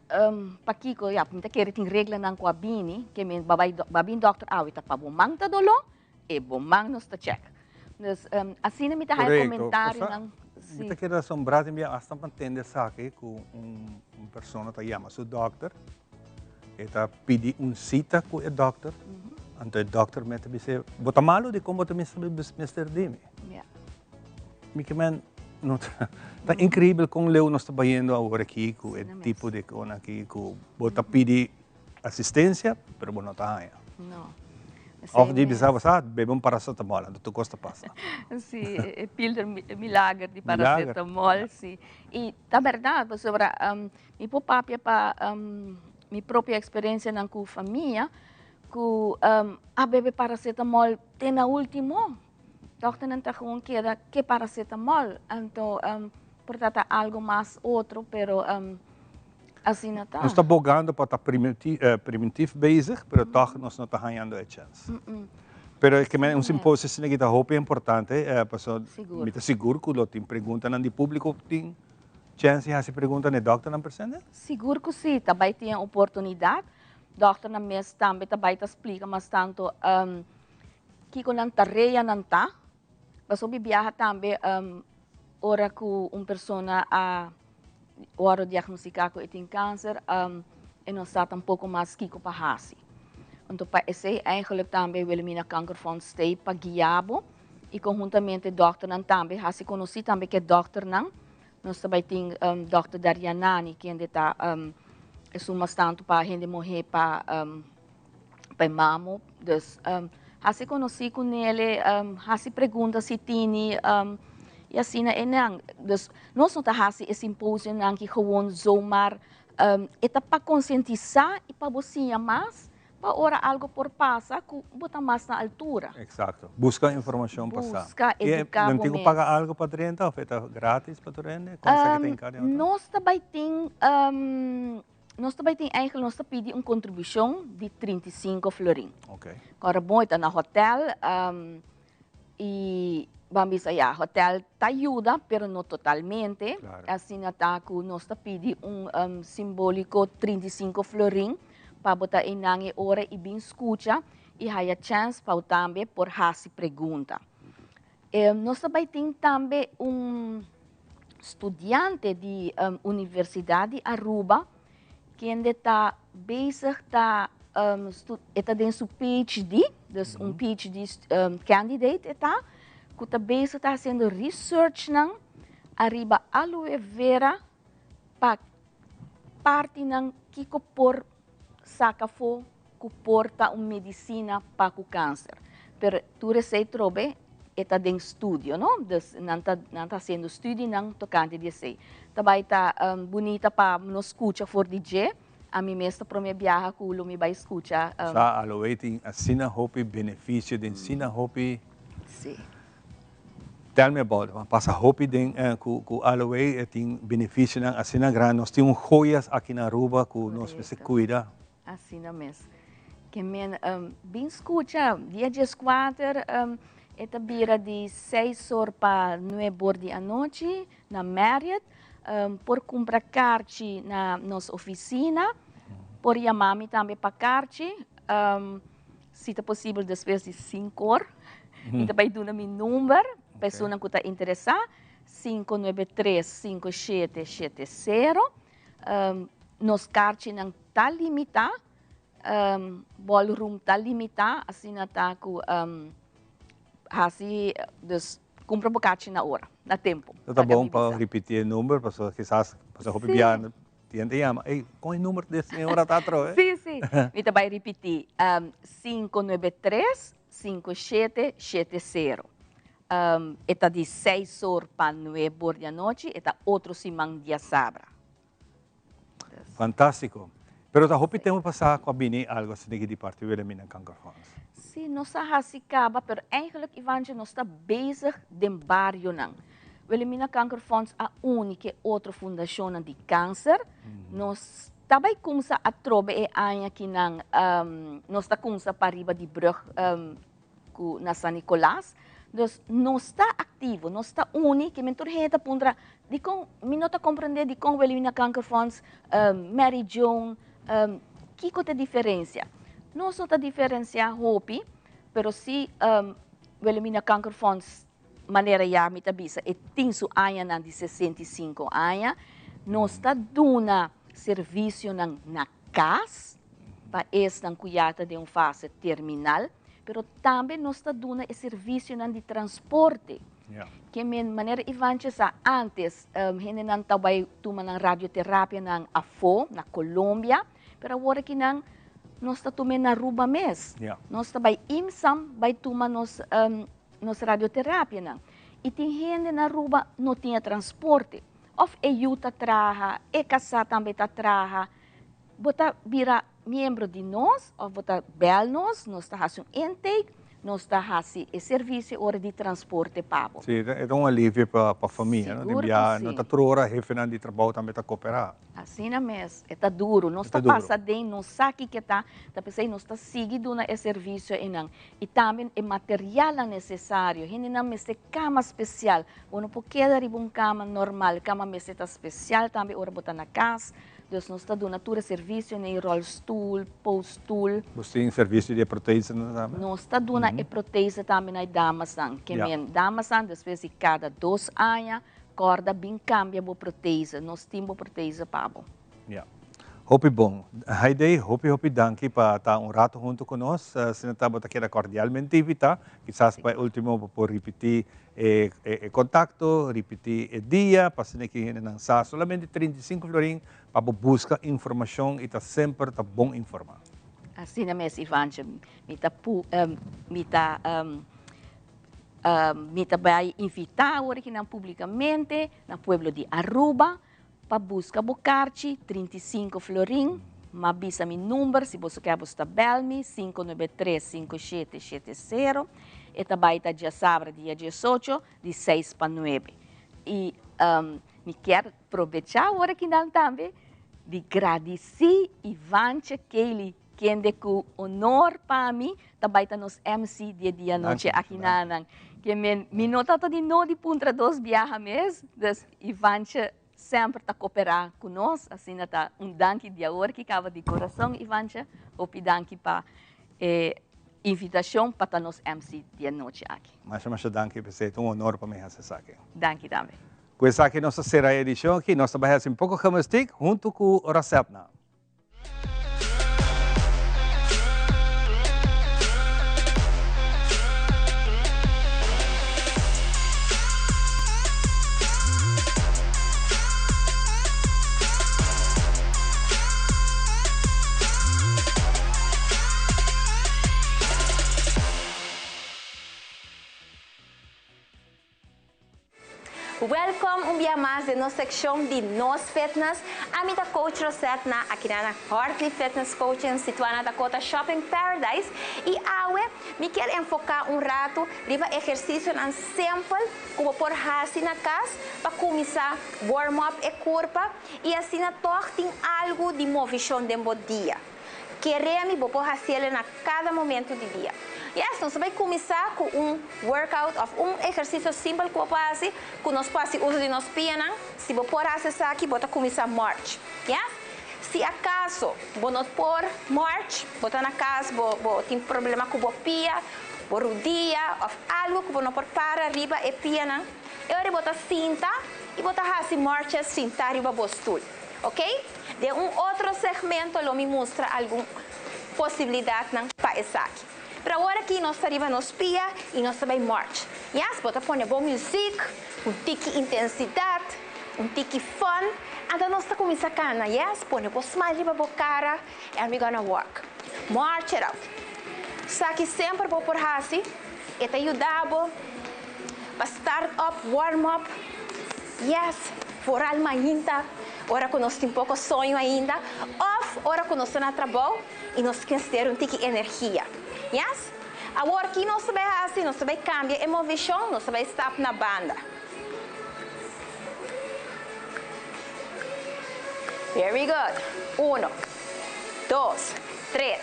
Pakiko? Ya, mi ta kere tin reglanan ku a bini, ke men ba bai ba bin dòkter awe ta pa bo man ta doló, e bo man nos ta chèk. Dus asina mi ta haya komentarionan. Mi ta kere asombrá tin bia asta pa tende esaki ku un persona ta yama su dòkter, e ta pidi un sita ku e dòkter, anto e dòkter mester bis'é, bo ta malu dikon bo ta mester di mi? Mi ke men no ta ta increíbel kon leu nos ta bayendo awor aki ku e tipo di kon aki ku bo ta pidi asistencia pero bo no ta haña. No. Of di bisa bo sa bebe un paracetamol anto tur kos ta pasa. Si, e pilder milager di paracetamol, si. I ta berdad pasobra mi por papia pa mi propio experiencianan ku famia ku a bebe paracetamol te na ultimo. Dokternan ta gewoon keda ke paracetamol, anto por ta ta algo mas otro, pero asina ta. Nos ta bogando pa ta preventief bezig, pero tog nos no ta hañando e chens. Pero e ke men un simposio asina aki ta hopi importante, pasobra mi ta sigur ku lo tin preguntanan di publico tin chens di hasi pregunta na e dokternan presente? Sigur ku si, ta bai tin e oportunidat. Dokternan mes tambe ta bai ta splika mas tanto Kiko nan tareanan ta? Pasobra mi biaha tambe ora ku un persona a wòrdu diagnostiká ku e tin kanser, e no sa tampoko mas kiko pa hasi. Anto pa esei eigenlijk tambe Wilhelmina Kankerfonds stay pa guia bo i konhuntamente dòkternan tambe hasi konosí tambe ku e dòkternan. Nos ta bai tin dòkter Daryanani kende ta esun mas tantu pa hende muhé pa pa e mamo. Dus hasi konosí ku nele, hasi pregunta si tini i asina e nan. Dus nos no ta hasi e simposionan ki gewoon zomaar e ta pa konsientisá i pa bo siña mas pa ora algo por pasa ku bo ta mas na altura. Eksakto. Buska informashon pa sa. Buska, eduká bo mes. Nan tin ku paga algo pa drenta òf e ta gratis pa tur hende? Kon esaki ta hinká den otro? Nos ta bai tin Nos ta bai tin eigenlijk nos ta pidi un contribucion di 35 florin. Okay. Ora bon e ta na hotel y ban bisa ya hotel ta yuda pero no totalmente. Claro. Asina ta cu nos ta pidi un simbolico 35 florin pa bo ta eynan e ora y bin scucha y haya chance pa bo tambe por haci pregunta. Nos ta bai tin tambe un studiante di Universidad di Aruba kende ta bezig ta e ta den su PhD, dus un PhD candidate e ta, ku ta bezig ta hasiendo researchnan. ariba aloe vera pa partinan kiko por saca afo cu por ta un medicina pa cu cancer. Pero tur esey trobe e ta den studio, no? Dus nan ta nan ta haciendo studienan tocante di esey. Ta bay ta bunita pa nos scucha for di dje. Ami mes ta prome biaha cu lo mi bay scucha. Sa aloe tin asina hopi beneficio den asina hopi. Si. Tell me about it. Pasa hopi den cu aloe e tin beneficionan asina grandi. Nos tin un joyas aki na Aruba cu nos mester cuida. Asina mes. Ke men bin scucha dia dieskuater e ta bira di seis or pa nuebe or di anochi na Marriott. Por cumpra karchi na nos oficina. Por yama mi tambe pa karchi. Si ta posibel despues di sinku or. Mi ta bai duna mi number pa esunnan ku ta interesá, 593 5770. Nos karchinan ta limitá, ballroom ta limitá, asina ta ku hasi, dus kumpra bo karchi na ora, na tempu. Ta bon pa ripití e number pasobra kisas pasobra hopi biaha Tien ta yama, ey, con e numero di e señora ta atrobe? Sí, sí. Mi ta bai ripití. 593 5770. E ta di seis or pa nuebe or di anochi, e ta otro siman diasabra. Fantástico. Pero ta hopi tempo pasá cu a bini algo asina aki di parti Wilhelmina Kankerfonds. Sí, nos a haci caba, pero eigenlijk, Ivantje, nos ta bezig den barionan. Wilhelmina Kankerfonds a uni ke otro fundashonnan di kanser. Nos ta bai kumsa atrobe e aña kinan nos ta kumsa pariba di brug ku na San Nicolas. Dus nos ta aktivo, nos ta uni, ke men tur hende ta puntra dikon mi no ta komprende dikon Wilhelmina Kankerfonds, Mary Joan, kiko ta e diferensia? Nos no ta diferensia hopi, pero si Wilhelmina Kankerfonds Manera ya mi ta bisa e tin su añanan di 65 aña. Nos ta duna servicionan na cas pa esnan cu ya ta den un fase terminal, pero tambe nos ta duna e servicionan di transporte. Ke men manera Ivantje sa antes hendenan ta bay tuma nan radioterapianan afo na Colombia, pero awor aki nan nos ta tum'e na Aruba mes. Nos ta bay IMSAM bay tuma nos nos radioterapianan y tin hende na Aruba no tin e transporte of e yu ta traha, e casá tambe ta traha, bo ta bira miembro di nos of bo ta bel nos, nos ta haci un intake, nos ta haci e servicio ora di transporte pa bo. Sí, e ta un alivio pa famia, no? Sigur cu sí. No ta tur ora hefenan di trabou tambe ta cooperá. Asina mes, e ta duro. Nos ta pasa den, nos sa kiko ta, ta p'esei nos ta sigui duna e servicio einan. I tambe e materialnan nesesario. Hendenan mester kama spesial. Bo no por keda riba un kama normal. Kama mester ta spesial tambe ora bo ta na kas. Dus nos ta duna tur e servisio, nei ròlstul, postoel. Bo tin servisio di e protesenan tambe? Nos ta duna e protese tambe na e damasnan. Ke men damasnan despues di kada dos aña kòrda bin kambia bo protese. Nos tin bo protese pa bo. Ya. Hopi bon. Haidee, hopi hopi danki pa ta un rato hunto cu nos. Asina ta bo ta keda cordialmente invita. Kisas pa e ultimo bo por ripiti e e contacto, ripiti e dia, pa asina ki hendenan sa. Solamente 35 florin pa bo busca informacion y ta semper ta bon informa. Asina mes Ivantje, mi ta pu mi ta mi ta bay invita awor akinan publicamente na pueblo di Aruba Pa buska bo karchi, 35 florin, m'a bisa mi number, si boso ke boso ta bel mi, 593 5770, e ta bai ta djasabra dia 18 di seis pa nuebe. I mi kier probecha awor akinan tambe di gradisi Ivantje Kely kende ku honor pa mi ta bai ta nos MC di e dia nochi akinanan. Ke men mi no tabata di no di puntra dos biaha mes, dus Ivantje semper ta koperá ku nos, asina ta un danki di awor ki kaba di kurason Ivantje, hopi danki pa e invitashon pa ta nos MC di e nochi aki. Masha masha danki p'esei, ta un honor pa mi hasi esaki. Danki tambe. Ku esaki nos ta sera e edishon aki, nos ta bai hasi un poko gimnastiek huntu ku Rasepna. Welcome un dia mas den nos seccion di Nos Fitness. Ami ta Coach Rosette na aki na Hartley Fitness Coaching situa na Dakota Shopping Paradise y awe mi kier enfoca un rato riba ehercicionan simpel cu bo por haci na cas pa cuminsa warm up e curpa y asina toch tin algo di movicion den bo dia. Kere mi bo por haciele na cada momento di dia. Yes, nos ta bay cuminsa cu un workout of un ehercicio simpel cu bo por haci, cu nos por haci uso di nos pianan. Si bo por haci esaki, bo ta cuminsa march. Yes? Si acaso bo no por march, bo ta na cas, bo bo tin problema cu bo pia, bo rudia of algo cu bo no por para riba e pianan, e ora bo ta sinta y bo ta haci marches sinta riba bo stoel. Ok? Den un otro segmento lo mi mustra algun posibilidadnan pa esaki. Pero awor aki nos ta riba nos pia y nos ta bay march. Yes, bo ta pone bo music, un tiki intensidad, un tiki fun, anto nos ta cuminsa cana. Yes, pone bo smile riba bo cara and we gonna walk. March it out. Esaki semper bo por haci, e ta yuda bo pa start up, warm up. Yes, vooral mainta, ora cu nos tin poco soño ainda, of ora cu nos ta na trabou y nos mester un tiki energia. Yes? Awor ki nos ta bay haci? Nos ta bay cambia e movecion, nos ta bay stap na banda. Very good. Uno, dos, tres,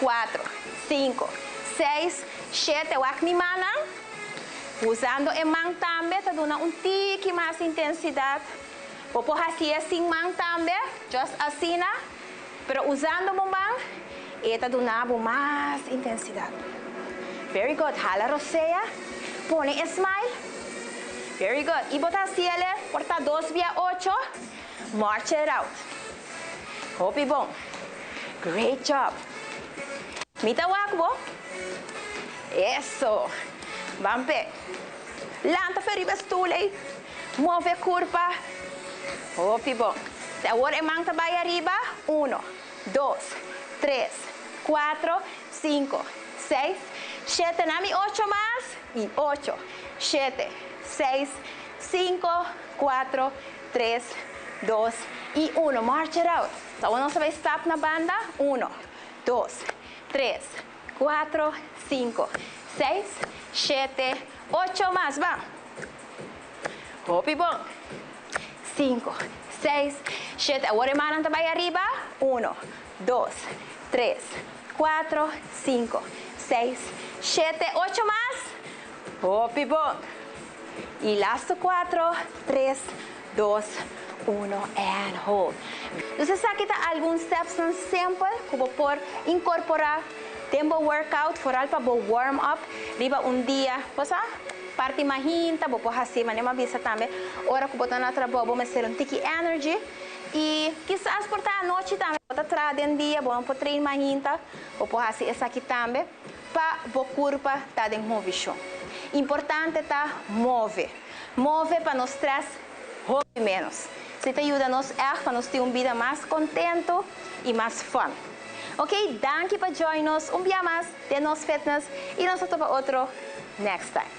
cuatro, cinco, seis, shete. Wak mi mannan. Usando e man tambe ta duna un tiki mas intensidad. Bo por haci'e sin man tambe, just asina, pero usando bo man e ta duna bo mas intensidad. Very good, hala rosea, pone e smile. Very good, y bo ta haci'ele por ta dos bia ocho, march it out. Hopi bon. Great job. Mi ta wak bo. Eso. Ban p'e. Lanta fe riba e stoel ei. Move curpa. Hopi bon. Te awor e man ta bai ariba. Uno, dos, tres, cuatro, cinco, seis, shete. Na mi ocho mas. Y ocho, shete, seis, cinco, cuatro, tres, dos y uno. March it out. Awor nos ta bai stap na banda. Uno, dos, tres, cuatro, cinco, seis, shete, ocho mas. Ban. Hopi bon. Cinco, seis, shete. Awor e mannan ta bai ariba. Uno, dos, tres, cuatro, cinco, seis, shete, ocho mas. Hopi bon. Y lasto cuatro, tres, dos, uno and hold. Dus esaki ta algun stepsnan simpel cu bo por incorpora den bo workout, vooral pa bo warm up riba un dia. Bo sa, parti mahinta, bo por haci, manera mi a bisa tambe, ora cu bo ta na trabou bo mester un tiki energy y kisas por ta anochi tambe, bo ta traha den dia, bo no por train mahinta, bo por haci esaki tambe pa bo curpa ta den movicion. Importante ta move. Move pa no stress hopi menos. Si ta yuda nos echt pa nos tin un bida mas contento y mas fun. Ok, danki pa join nos un bia mas den Nos Fitness y nos ta topa otro next time.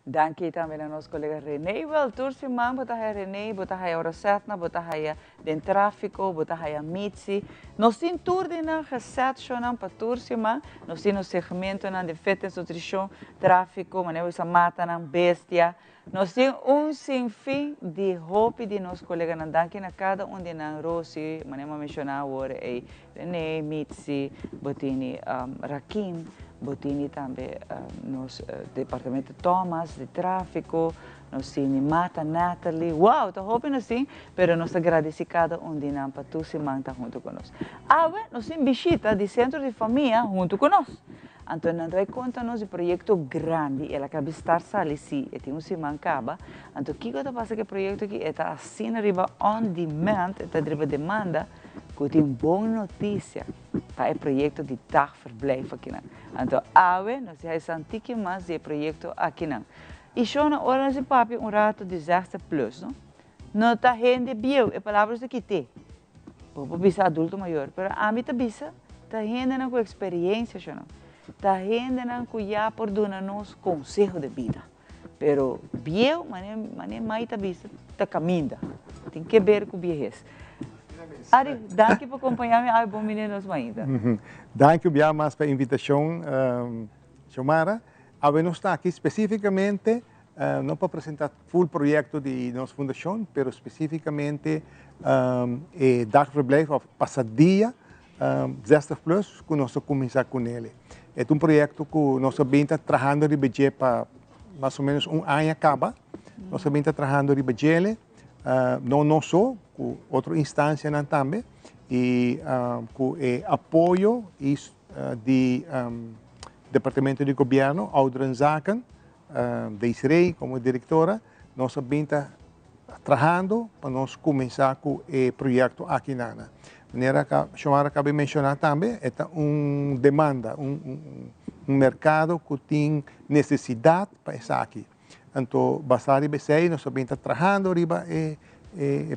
Danki tambe na nos colega René. Wel, tur siman bo ta haya René, bo ta haya Rosetna, bo ta haya den trafico, bo ta haya Mitzi. Nos tin tur di nan gezet shownan pa tur siman. Nos tin nos segmentonan di fitness, nutricion, trafico, manera bo bisa matanan, bestia. Nos tin un sinfin di hopi di nos coleganan. Danki na cada un di nan, Rosie, manera bo a menciona awor ey, René, Mitzi, bo tini Rakim, bo tini tambe nos departamento Thomas di trafico, nos tini Mata, Natalie, wow, ta hopi nos tin, pero nos ta gradici cada un di nan pa tur siman ta hunto cu nos. Awe nos tin bishita di Centro di Famia hunto cu nos. Anto nan ta bay conta nos di proyecto grandi, el a caba di start sali, si, e tin un siman caba. Anto kico ta pasa cu e proyecto aki? E ta asina riba on demand, e ta riba demanda, cu tin bon noticia. Pa e proyekto di dagverblijf akinan. Anto awe nos di haci un tiki mas di e proyekto akinan. Y shona ora nos di papia un rato di 60 plus, no? No ta hende bieu, e palabra ta kite. Bo por bisa adulto mayor, pero ami ta bisa ta hendenan cu experiencia, shona. Ta hendenan cu ya por duna nos conseho de bida. Pero bieu, mane, mane mai ta bisa, ta caminda. Tin que ver cu biehes. Ari, danki pa acompaña mi. Ay, bon bini nos mainta. Danki un bia mas pa e invitacion, Xiomara. Awe nos ta aki specificamente no pa presenta full proyecto di nos fundacion, pero specificamente e dagverblijf of pasadia 60 plus cu nos a cuminsa cu nele. E ta un proyecto cu nos a bin ta trahando riba dje pa mas o menos un aña caba. Nos a bin ta trahando riba djele, no nos so, cu otro instancianan tambe, y cu e apoyo y di Departamento di Gobierno, Ouderenzaken, Desiree como directora, nos a bin ta trahando pa nos cuminsa cu e proyecto aki nana. Manera ca Xiomara acaba di menciona tambe, e ta un demanda, un mercado cu tin necesidad pa esaki. Anto basa riba esey nos a bin ta trahando riba e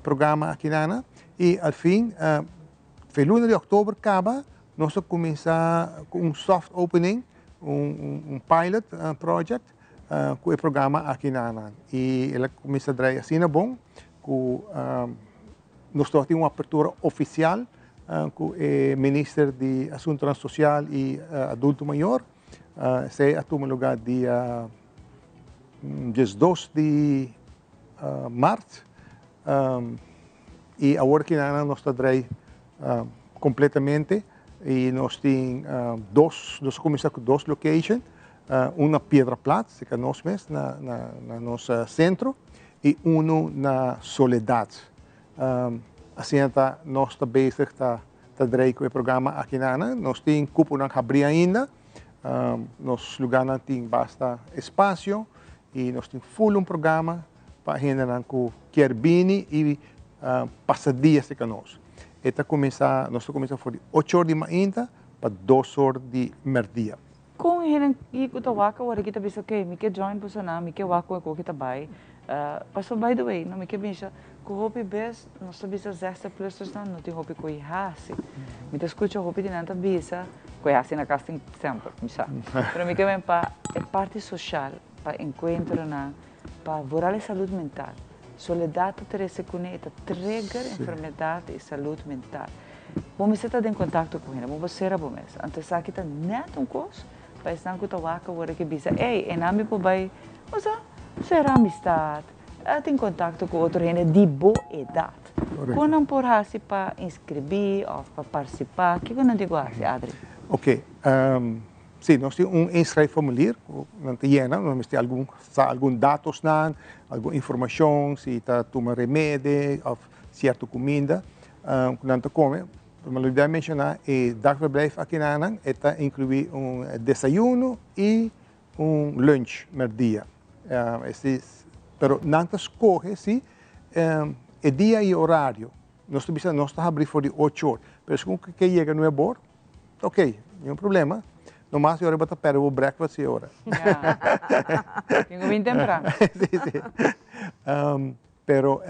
programa aki nana y al fin fe luna di october caba nos a cuminsa cu un soft opening, un pilot project cu e programa aki na y el a cuminsa draai asina bon cu nos tabata tin un apertura oficial cu e minister di Asuntonan Social y Adulto Mayor. Esey a tuma lugar dia 12 di maart y awor ki nan nos ta draai completamente y nos tin dos, nos a cuminsa cu dos location, un na Piedra Plat, cerca nos mes, na na nos centro, y uno na Soledad. Asina ta nos ta bezig ta ta draai cu e programa aki nan. Nos tin cuponan habri ainda, nos lugarnan tin basta espacio y nos tin full un programa pa hendenan cu kier bini y pasa dia cerca nos. E ta cuminsa, nos ta cuminsa for di ocho or di mainta pa dos or di merdia. Con hende cu ta wak awor aki ta bisa, ok, mi ke join bosonan, mi ke wak con e koki ta bay. Pasobra by the way, no mi ke bisa cu hopi bes nos ta bisa 60 plustersnan no tin hopi cu hasi. Mi ta scucha hopi di nan ta bisa cu e hasi na cas tin semper, mi sa. Pero mi ke men pa e parti social, pa encuentronan, Pa vooral e salud mental. Soledad ta trece cune, e ta trigger enfermedad y salud mental. Bo mester ta den contacto cu hende, bo por cera bo mes. Anto esaki ta net un cos pa esnan cu ta wak awor aki bisa, ey, enan mi por bay, bo sa, cera amistad, tin contacto cu otro hende di bo edad. Con nan por haci pa inscribi of pa participa? Kico nan tin cu haci, Adri? Ok, Sí, nos tin un inschrijfformulier ku nan ta yena, nos mester algun sa algun datosnan, algun informashon, si ta tuma remede òf sierto kuminda ku nan ta kome. Mi lo olbida menshoná e dagverblijf akinanan e ta inkluí un desayuno i un lunch mèrdia. Pero nan ta skohe si e dia i e orario. Nos ta bisa nos ta habri for di ocho or, pero segun ku ke yega nuebe or, ta ok, ningun problema. Nomas e ora bo ta perde bo breakfast e ora. Tin ku bin tempran. Si, si. Pero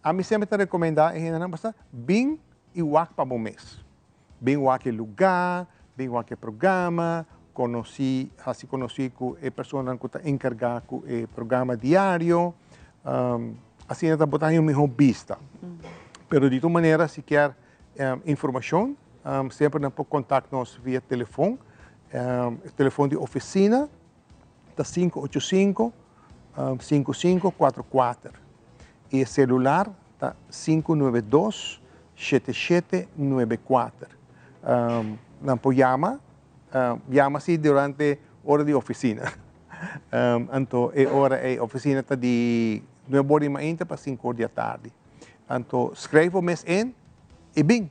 ami semper ta rekomendá e hendenan basta bin i wak pa bo mes. Bin wak e lugá, bin wak e programa, konosí, hasi konosí ku e personanan ku ta enkargá ku e programa diario. Asina ta bo ta haña un mihó bista. Pero di tur manera si kier informashon semper nan por kontakt nos via telefon. E telefon di ofisina ta 585 5544 i e selular ta 592 7794. Nan por yama, yama si durante ora di ofisina. Anto e ora ei oficina ta di nuebe or di mainta pa cinco or di atardi. Anto schrijf bo mes in y bin.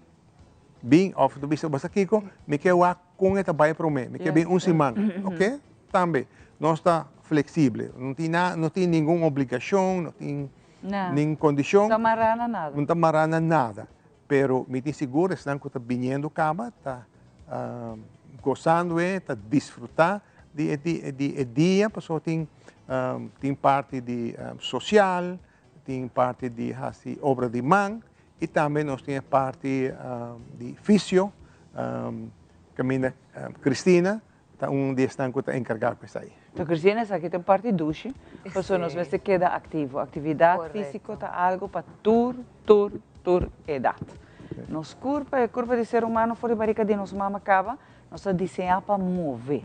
Bin of bo bisa bo sa kico mi ke wak con e ta bay prome, mi ke bin un siman. Ok, tambe nos ta flexible, no tin na, no tin ningun obligacion, no tin nin condicion. No ta mara na nada. No ta mara na nada. Pero mi tin sigur esnan cu ta biniendo caba ta. gosando e, ta disfruta di e di e dia, pasobra tin tin parti di social, tin parti di haci obra di man y tambe nos tin e parti di fisio caminda Cristina ta un di esnan cu ta encarga cu esai. To Cristina esaki ta un parti dushi, pasobra nos mester keda activo. Actividad fisico ta algo pa tur, tur, tur edad. Nos curpa, e curpa di ser humano for di barica di nos mama caba, nos ta diseña pa move.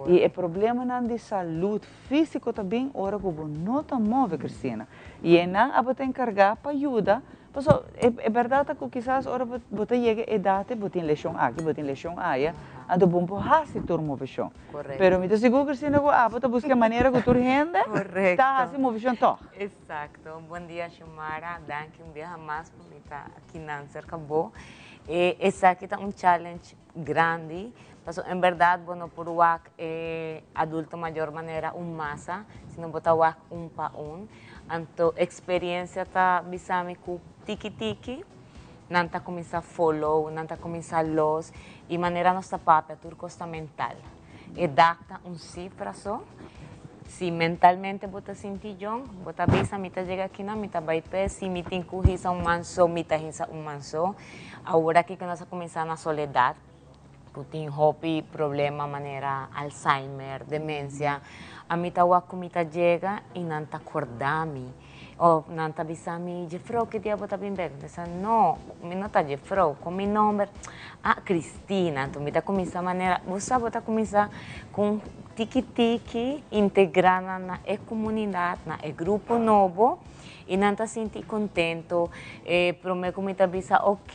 Y e problemanan di salud fisico ta bin ora cu bo no ta move, Cristina. Y enan abo ta encarga pa yuda Paso, e e berdad ta cu kisas ora bo bo ta yega e edad bo tin lesion aki, bo tin lesion aya, anto bo no por haci tur movecion. Correcto. Pero mi ta sigur, Cristina, cu abo ta busca e manera cu tur hende Correcto. ta haci movecion toch. Exacto. Bon dia, Xiomara. Danki un biaha mas pa mi ta aki nan cerca bo. E esaki ta un challenge grandi, paso en berdad bo no por wak e adulto mayor manera un masa, sino bo ta wak un pa un. Anto experiencia ta bisa mi cu tiki tiki nan ta cuminsa follow, nan ta cuminsa los y manera nos ta papia tur cos ta mental. Edad ta un cifra so, si mentalmente bo ta sinti jong, bo ta bisa mi ta yega akinan, mi ta bay pe, si mi tin cu hisa un man so, mi ta hisa un man so. Awor aki cu nos a cuminsa na soledad, cu tin hopi problema manera Alzheimer, demencia, ami ta wak cu mi ta yega y nan ta corda mi of nan ta bisa mi, Jefrouw ki dia bo ta bin bek? Mi ta bisa no, mi no ta Jefrouw, con mi nomber? Ah, Cristina. Anto mi ta cuminsa manera, bo sa bo ta cuminsa cu tiki tiki integra nan na e comunidad, na e grupo nobo. I nan ta sinti contento. E prome cu mi ta bisa, ok,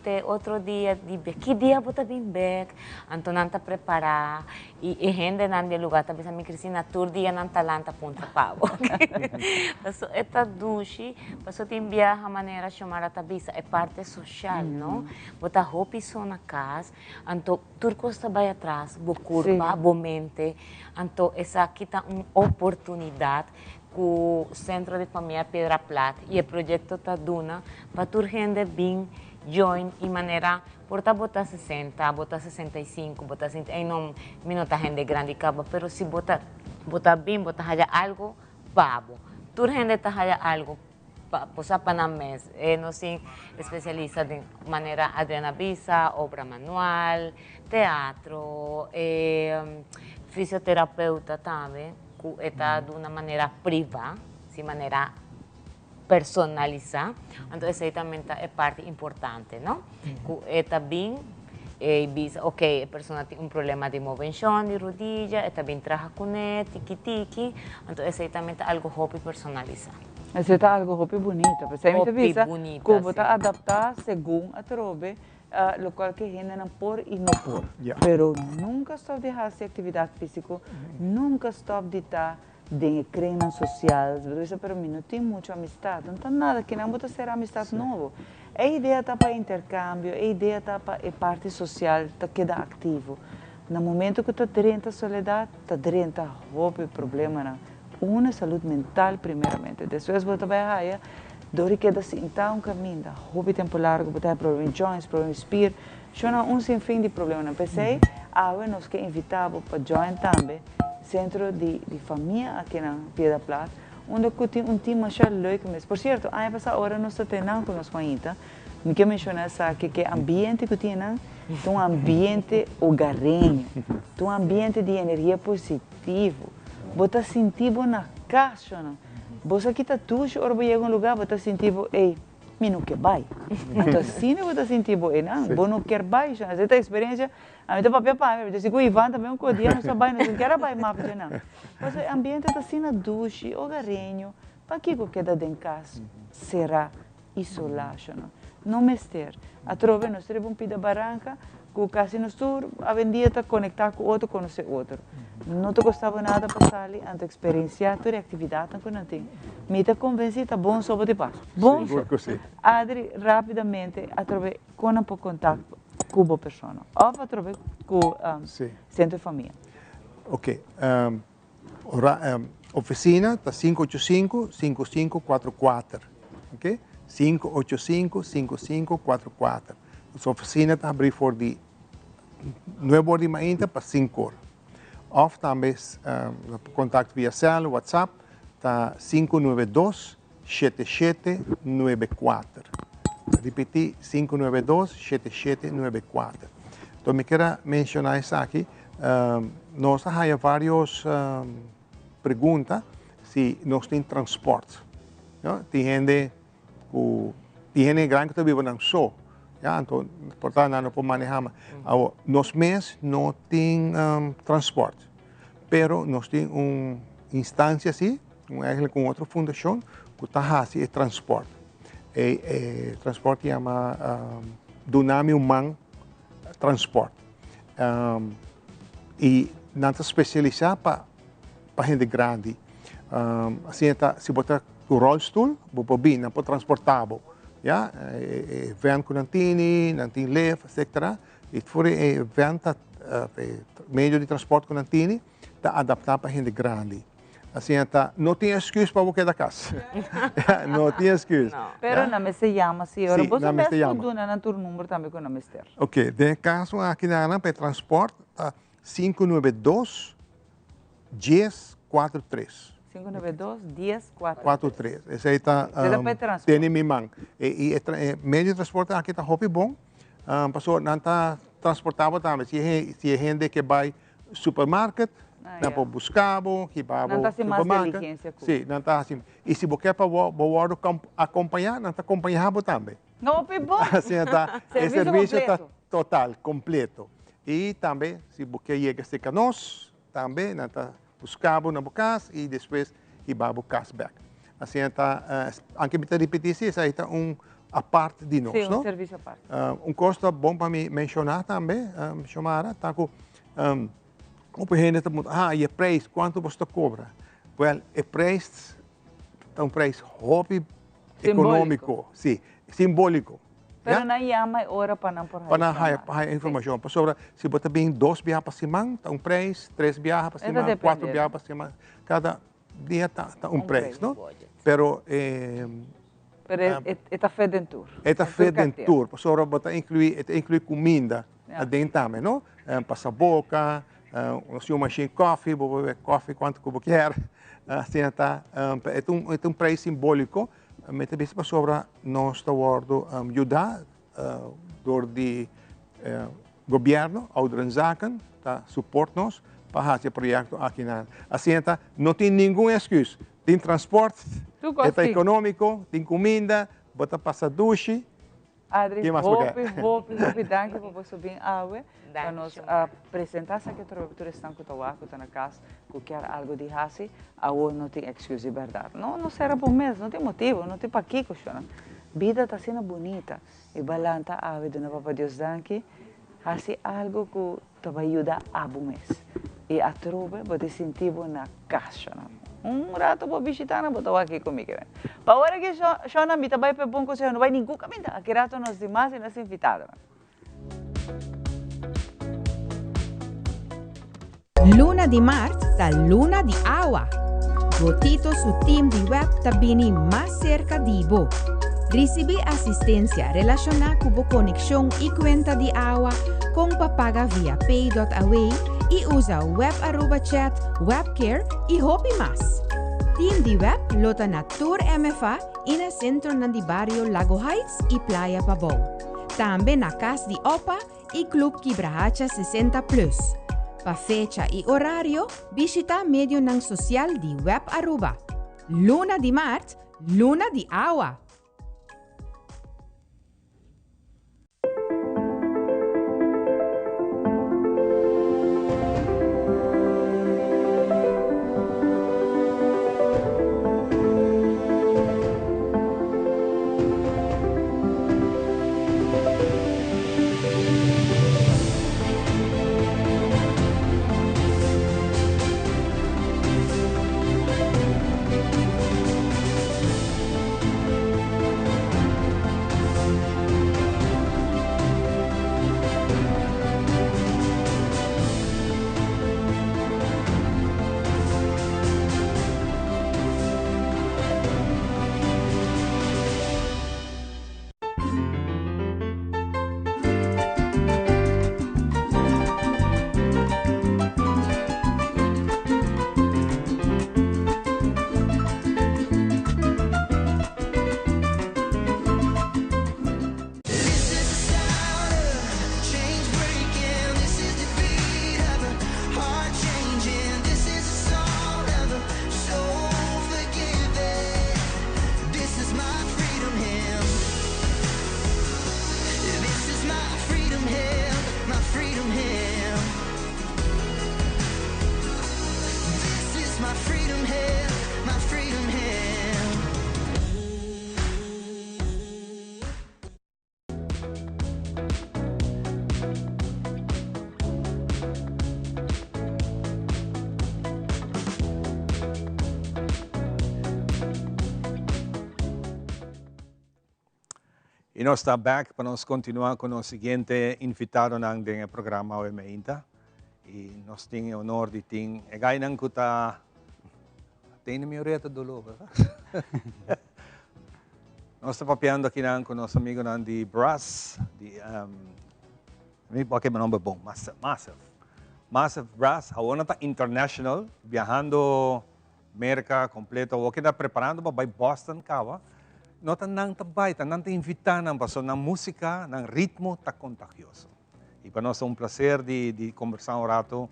te otro dia, di bia, ki dia bo ta bin bek? Anto nan ta prepara i e hendenan di e lugar ta bisa mi, Cristina, tur dia nan ta lanta puntra pa bo. Paso e ta dushi, paso tin biaha manera Xiomara ta bisa, e parte social, no? Bo ta hopi so na cas, anto tur cos ta bay atras, bo curpa, bo mente, anto esaki ta un oportunidad Ku Sentro di Famia Piedra Plat i e proyekto ta duna pa tur hende bin join i manera por ta bo ta sesenta, bo ta 65, bo ta sinti ey no mi no ta hende grandi kaba pero si bo ta bo ta bin bo ta haya algo pa bo. Tur hende ta haya algo pa bo sa pa nan mes. E nos tin especialista den manera Adriana bisa, obra manual, teatro, e fisioterapeuta tambe. Ku e ta duna manera privá, si manera personalisá, anto esei tambe ta e parti importante, no? Ku e ta bin e bisa, ok, e persona tin un problema di movenshon di rodilla, e ta bin traha kuné tiki tiki, anto esei tambe ta algu hopi personalisá. Esei ta algu hopi bunita, p'esei mi ta bisa ku bo ta adaptá segun atrobe Locual ke hendenan por y no por. Pero nunca stop di haci actividad fisico, nunca stop di ta den e kringnan social. Bo ta bisa, pero mi no tin mucho amistad. No ta nada, kinan bo ta cera amistad nobo. E idea ta pa intercambio, e idea ta pa e parti social ta keda activo. Na momento cu ta drenta soledad, ta drenta hopi problemanan. Uno e salud mental primeramente, despues bo ta bai haya dor di keda sinta un caminda hopi tempo largo bo ta haya problema di joints, problema di spier, shona un sin fin di problemanan. P'esei awe nos ke invita bo pa join tambe Centro di di Famia aki na Piedra Plat unda ku tin un team masha leuk mes. Por cierto aña pasa ora nos ta tenan ku nos Juanita mi ke menciona esaki ke ambiente ku tin nan ta un ambiente hogareño, ta un ambiente di energia positivo. Bo ta sinti bo na kas, shona. Bo sa kita dushi ora bo yega un lugá, bo ta sinti bo, ey, mi no ke bai. Anto asina bo ta sinti bo eynan, bo no kier bai, shona. Esei ta eksperensia, ami ta papia pa mi, mi ta si ku Ivan tambe un kodia nos a bai, nos no kier a bai mas dje nan. Pasobra e ambiente ta asina dushi, hogareño, pakiko keda den kas será? Isolá, shona. No mester. Atrobe nos ta riba un pida baranka ku kasi nos tur awendia ta konektá ku otro, konosé otro. No ta kosta bo nada pa sali anto eksperensiá tur e aktividatnan ku nan tin. Mi ta konvensí ta bon so bo tin pas. Bon so. Sigur ku si. Adri, rápidamente atrobe kon nan por kontakt ku bo persona òf atrobe ku Sentro Famia. Oke. Ora oficina ta 585 5544 ok 585 5544 nos oficina ta habri for di 9 or di mainta pa 5 or. Of tambe contact via cel, WhatsApp, ta 592 7794. Ripiti, 592 7794. Anto mi kier a menciona esaki, nos a haya varios pregunta si nos tin transport. Tin hende ku tin hende gran ku ta biba nan so, ya, anto por ta nan no por maneha mas. Awor, nos mes no tin transport, pero nos tin un instancia si, un eigenlijk un otro fundacion ku ta hasi e transport. E e transport yama Dunami un Man Transport. I nan ta spesialisá pa pa hende grandi. Asina ta si bo ta ku rolstoel bo por bin, nan por transportá bo, ya. E vèn ku nan tini, nan tin lef, etcetera. I for e vèn ta e medio di transport ku nan tini ta adaptá pa hende grandi. Asina ta no tin excuse pa bo keda kas. No tin excuse. Pero nan mester yama si ora bo mes por duna nan tur number tambe ku nan mester. Ok, den e kaso aki nan pa e transport ta 592 10 4 3. 592 10 4 4 3. Esei ta tene mi man. I e medio di transporte aki ta hopi bon, pasobra nan ta transporta bo tambe. Si e hende ke bai supermarket, nan por buska bo, hiba bo supermarket. Si, nan ta hasi. I si bo ke pa bo wòrdu akompañá, nan ta akompañá bo tambe. Hopi bon! Asina ta, e servisio ta total, kompleto. I tambe si bo ke yega serka nos, tambe nan ta buska bo na bo kas i despues hiba bo kas bèk. Asina ta, anke mi ta ripití si, esaki ta un apart di nos, no? Sí, un servisio apart. Un kos ta bon pa mi menshoná tambe, Xiomara, ta ku hopi hende ta puntra, ah, i e preis, kuantu boso ta kobra? Wèl, e preis ta un prijs hopi económico, sí, simbólico. Pero nan yama e ora pa nan por haya. Pa nan haya, haya informacion. Pasobra si bo ta bin dos biaha pa siman, ta un prijs, tres biaha pa siman, cuatro biaha pa siman, cada dia ta, ta un prijs, no? Pero eh, Pero e ta fit den tur. E ta fit den tur, pasobra bo ta inclui, e ta inclui cuminda aden tambe, no? Pasaboca, si un machine coffee, bo por bebe coffee cuanto cu bo kier. Asina ta, e ta un, e ta un prijs simbolico, mi ta bisa pasobra nos ta wordo yuda door di gobierno, Ouderenzaken ta support nos pa haci e proyecto akinan. Asina ta, no tin ningun excuus. Tin transport, e ta economico, tin cuminda, bo ta pasa dushi. Adri, hopi, hopi, hopi danki pa boso bin awe pa nos a presenta esaki atrobe pa tur esnan ku ta wak, ku ta na kas, ku kier algo di hasi, awor no tin excuse di berdad. No, no sera bo mes, no tin motibo, no tin pakiko shona. Bida ta asina bunita i bo a lanta awe duna Papa Dios danki, hasi algo ku Ta bai yuda abo mes. I atrobe bo ta sinti bo na kas, shona. Un rato bo bishita nan, bo ta wak kiko mi ke wen. Pa ora ki shona, mi ta bai pa e bon konseho, no bai ningun kaminda. Aki rato nos di mas i nos invitadonan. Luna di mart ta luna di awa. Gotito su team di web ta bini mas serka di bo. Risibí asistensia relashoná ku bo konekshon i kuenta di awa kon pa paga via Pay.Away i usa Web Aruba Chat, Webcare i hopi mas. Team di Web lo ta na tur MFA i na sentronan di bario Lago Heights i Playa Pabou. Tambe na Kas di Opa i Club Kibrahacha 60 Plus. Pa fecha i orario bishita medionan sosial di Web Aruba. Luna di mart, luna di awa! I nos ta bek pa nos kontinuá ku nos siguiente invitadonan den e programa awe meinta. I nos tin e honor di tin e gainan ku ta tene mi orea ta doló, bèrdat? Nos ta papiando akinan ku nos amigonan di Brass, di mi por kema nomber bon, Massive, Massive. Massive Brass, awor nan ta international, biahando Merca completo awor keda preparando pa bay Boston caba no ta nan ta bay ta nan ta invita nan pasobra nan musica nan ritmo ta contagioso y pa nos ta un placer di di conversa un rato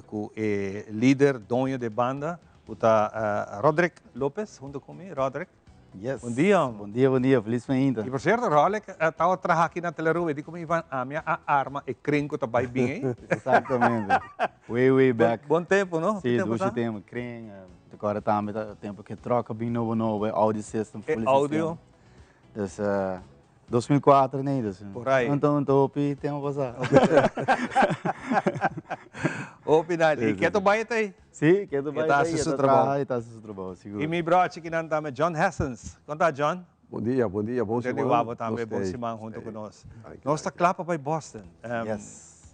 cu e lider doño di e banda cu ta Roderick Lopez hunto cu mi Roderick. Yes. Bon dia. Bon dia, bon dia. Feliz mainta. Y por cierto, Rolex tawata traha aki na Telearuba y di como Ivan ami a arma e kring cu ta bay bin ey. Exactamente. Way, way back. Bon tempo, no? Si, dushi tempo. Kring, te acorda tambe ta tempo cu e truck a bin nobo nobo, e audio system, E fully audio. system. Dus, 2004 nee, dus. Por ahí. Anto, anto hopi tempo pasá. Hopi nice. Y keto bai ta ahí? Sí, keto bai ta haci su trabou. E ta haci su trabou, sigur. Y mi bro chikinan tambe, John Hessens. Con ta, John? Bon dia, bon dia, bon siman. Nos Wabo tambe, bon siman hunto cu nos. Nos ta cla pa bai Boston. Yes.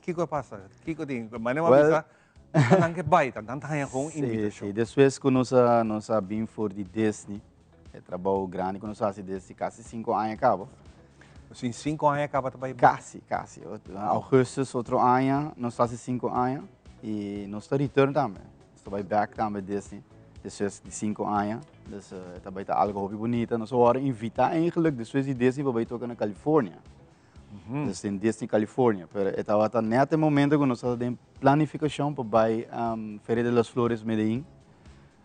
Kico a pasa? Kico tin? Mane bo a bisa, ta nan ke bai, ta nan ta haña con invitacion. Sí, sí. Despues cu nos a, nos a bin for di Disney, E trabou grandi ku nos hasi desde kasi sinku aña kaba. Sin sinku aña kaba ta bai? Kasi, kasi. Augustus otro aña nos ta hasi sinku aña i nos ta return tambe. Nos ta bai bek tambe Disney despues di sinku aña. Dus e ta bai ta algo hopi bunita. Nos a wòrdu invitá eigenlijk despues di Disney pa bai toka na California. Dus den Disney California. Pero e tabata nèt e momento ku nos tabata den planifikashon pa bai Feria de las Flores Medellin.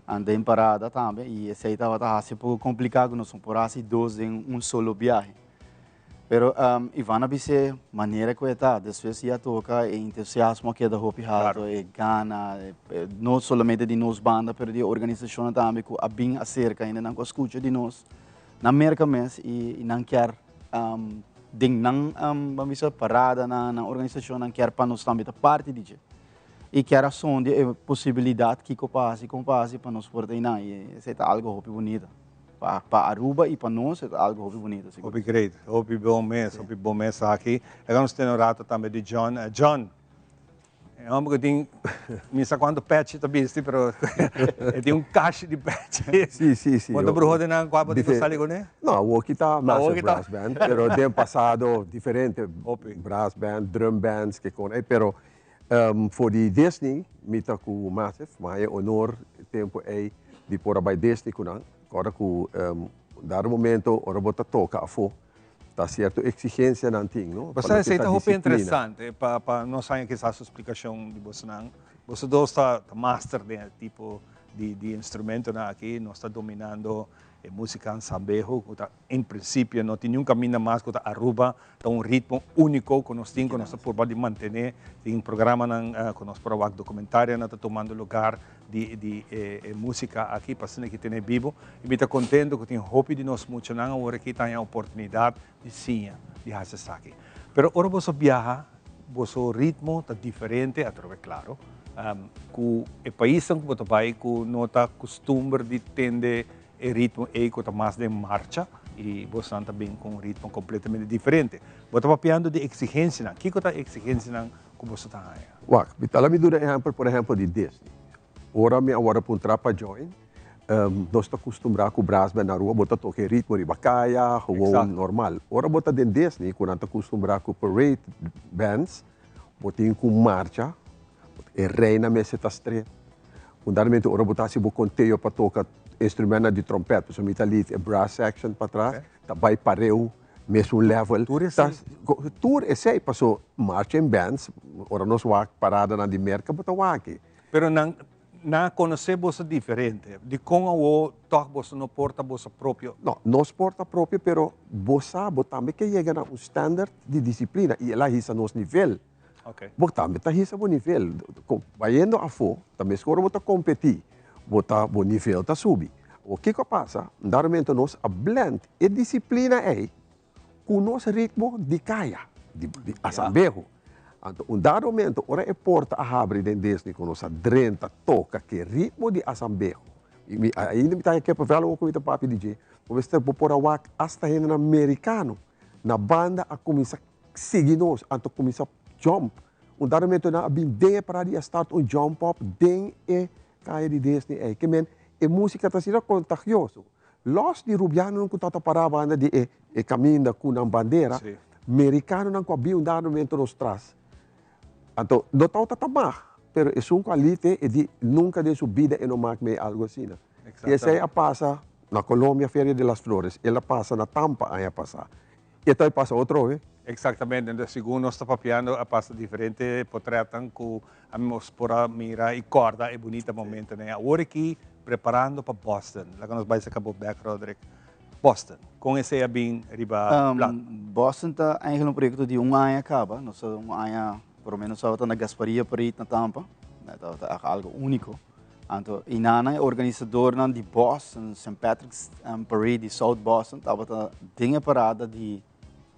Anda den parada tambe y esey tabata haci poco complica cu nos no por haci dos den un solo biahe. Pero Ivan a bis'e manera cu e ta, despues ya toca e entusiasmo a keda hopi halto, e gana, no solamente di nos banda pero di e organisacionnan tambe cu a bin acerca hende nan cu a scucha di nos na Merca mes y nan kier den nan, ban bisa, paradanan, nan organisacionnan kier pa nos tambe ta parti di dje. I kier a sondia e posibilidat kiko pa hasi, kon pa hasi pa nos por ta einan. I esei ta algo hopi bunita. Pa pa Aruba i pa nos e ta algo hopi bunita sigur. Hopi great, hopi bon mes, hopi bon mes aki. Laga nos tene un rato tambe di John. John, e homber ku tin mi sa kuantu pechi ta bisti pero e tin un kashi di pechi. Si, si, si. Bo ta bruho den nan kua bo tin ku sali kuné? No, awoki ta Massive Brass Band, pero den pasado diferente brass band, drum bands, kikon ei, pero For di Disney mi ta ku Massive, mi haña e honor e tempu ei di por a bai Disney ku nan. Ora ku dado momento ora bo ta toka afó ta sierto eksigensianan tin, no? Bo sa esei ta hopi interesante pa pa nos haña kisas su splikashon di bosonan. Boso dos ta master den e tipo di di instrumentonan aki, nos ta dominando E música Sambeho ku ta en prinsipio no tin niun kaminda mas ku ta Aruba, ta un ritmo úniko ku nos tin ku nos ta purba di mantené. Tin programanan ku nos por a wak dokumentarionan ta tumando lugar di di e músika aki pa asina ki tene bibo. I mi ta kontento ku tin hopi di nos muchanan awor aki ta haña oportunidat di siña di hasi esaki. Pero ora boso biaha boso ritmo ta diferente atrobe klaro ku e paisnan ku bo ta bai ku no ta kustumber di tende e ritmo ei ku ta mas den marcha i bosnan ta bin ku un ritmo kompletamente diferente. Bo ta papiando di eksigensianan. Kiko ta e eksigensianan ku boso ta haña? Wak, mi ta la mi duna ehèmpel por ehèmpel di Disney. Ora mi a wòrdu puntrá pa join, nos ta kustumbrá ku brasband na rua bo ta toka e ritmo riba kaya, gewoon normal. Ora bo ta den Disney ku nan ta kustumbrá ku parade bands, Bo tin ku marcha, e reina mester ta stret. Fundamentalmente ora bo ta hasi bo konteo pa toka instrumentnan di trompèt, pasobra mi ta lead e brass section patras, ta bai pareu, mesun level. Tur esei? Tur esei, paso marching bands, ora nos wak paradanan di Merka, bo ta wak e. Pero nan Nan a konosé boso diferente. Dikon awor tòg boso no por ta boso propio? No, nos por ta propio, pero bo sa bo tambe ke yega na un standard di disiplina i el a hisa nos nivel. Bo tambe ta hisa bo nivel. Bayendo afó, ta meskor ora bo ta kompetí, bo ta bo nivel ta subi. Awor kiko a pasa? Darmento nos a blend e disiplina ei ku nos ritmo di kaya, di asambeho. Anto un dado momento ora e porta a habri den Disney ku nos a drenta toka ku e ritmo di asambeho, i mi ainda mi ta haña kepa vèl ora ku mi ta papia di dje, Bo mester bo por a wak hasta hendenan merikano na banda a kuminsá sigui nos, anto kuminsá jump. Un dado momento nan a bin den e parada i a start un jump up den e kaya di Disney ei. Ke men e músika ta asina kontagioso. Lòs di rubianonan ku tabata pará banda di e e kaminda ku nan bandera, merikanonan ku a bin un dado momento nos tras. Anto no tabata ta mag, pero esun ku a lite e di nunka den su bida e no mak mei algu asina. I esei a pasa na Colombia Feria de las Flores, el a pasa na Tampa aña pasá. I e ta pasa otro be. Exactamente, entonces segun nos ta papiando a pasa diferente potretnan cu nos por a mira y corda e bunita momentonan. Awor aki preparando pa Boston, laga nos bay saca bo bek Roderick. Boston, con esey a bin riba plan? Boston ta eigenlijk un proyecto di un aña caba, nos ta un aña por lo menos tabata na Gasparia Parade na Tampa, tabata algo unico. Anto einan e organisadornan di Boston, Saint Patrick's Parade di South Boston tabata den e parada di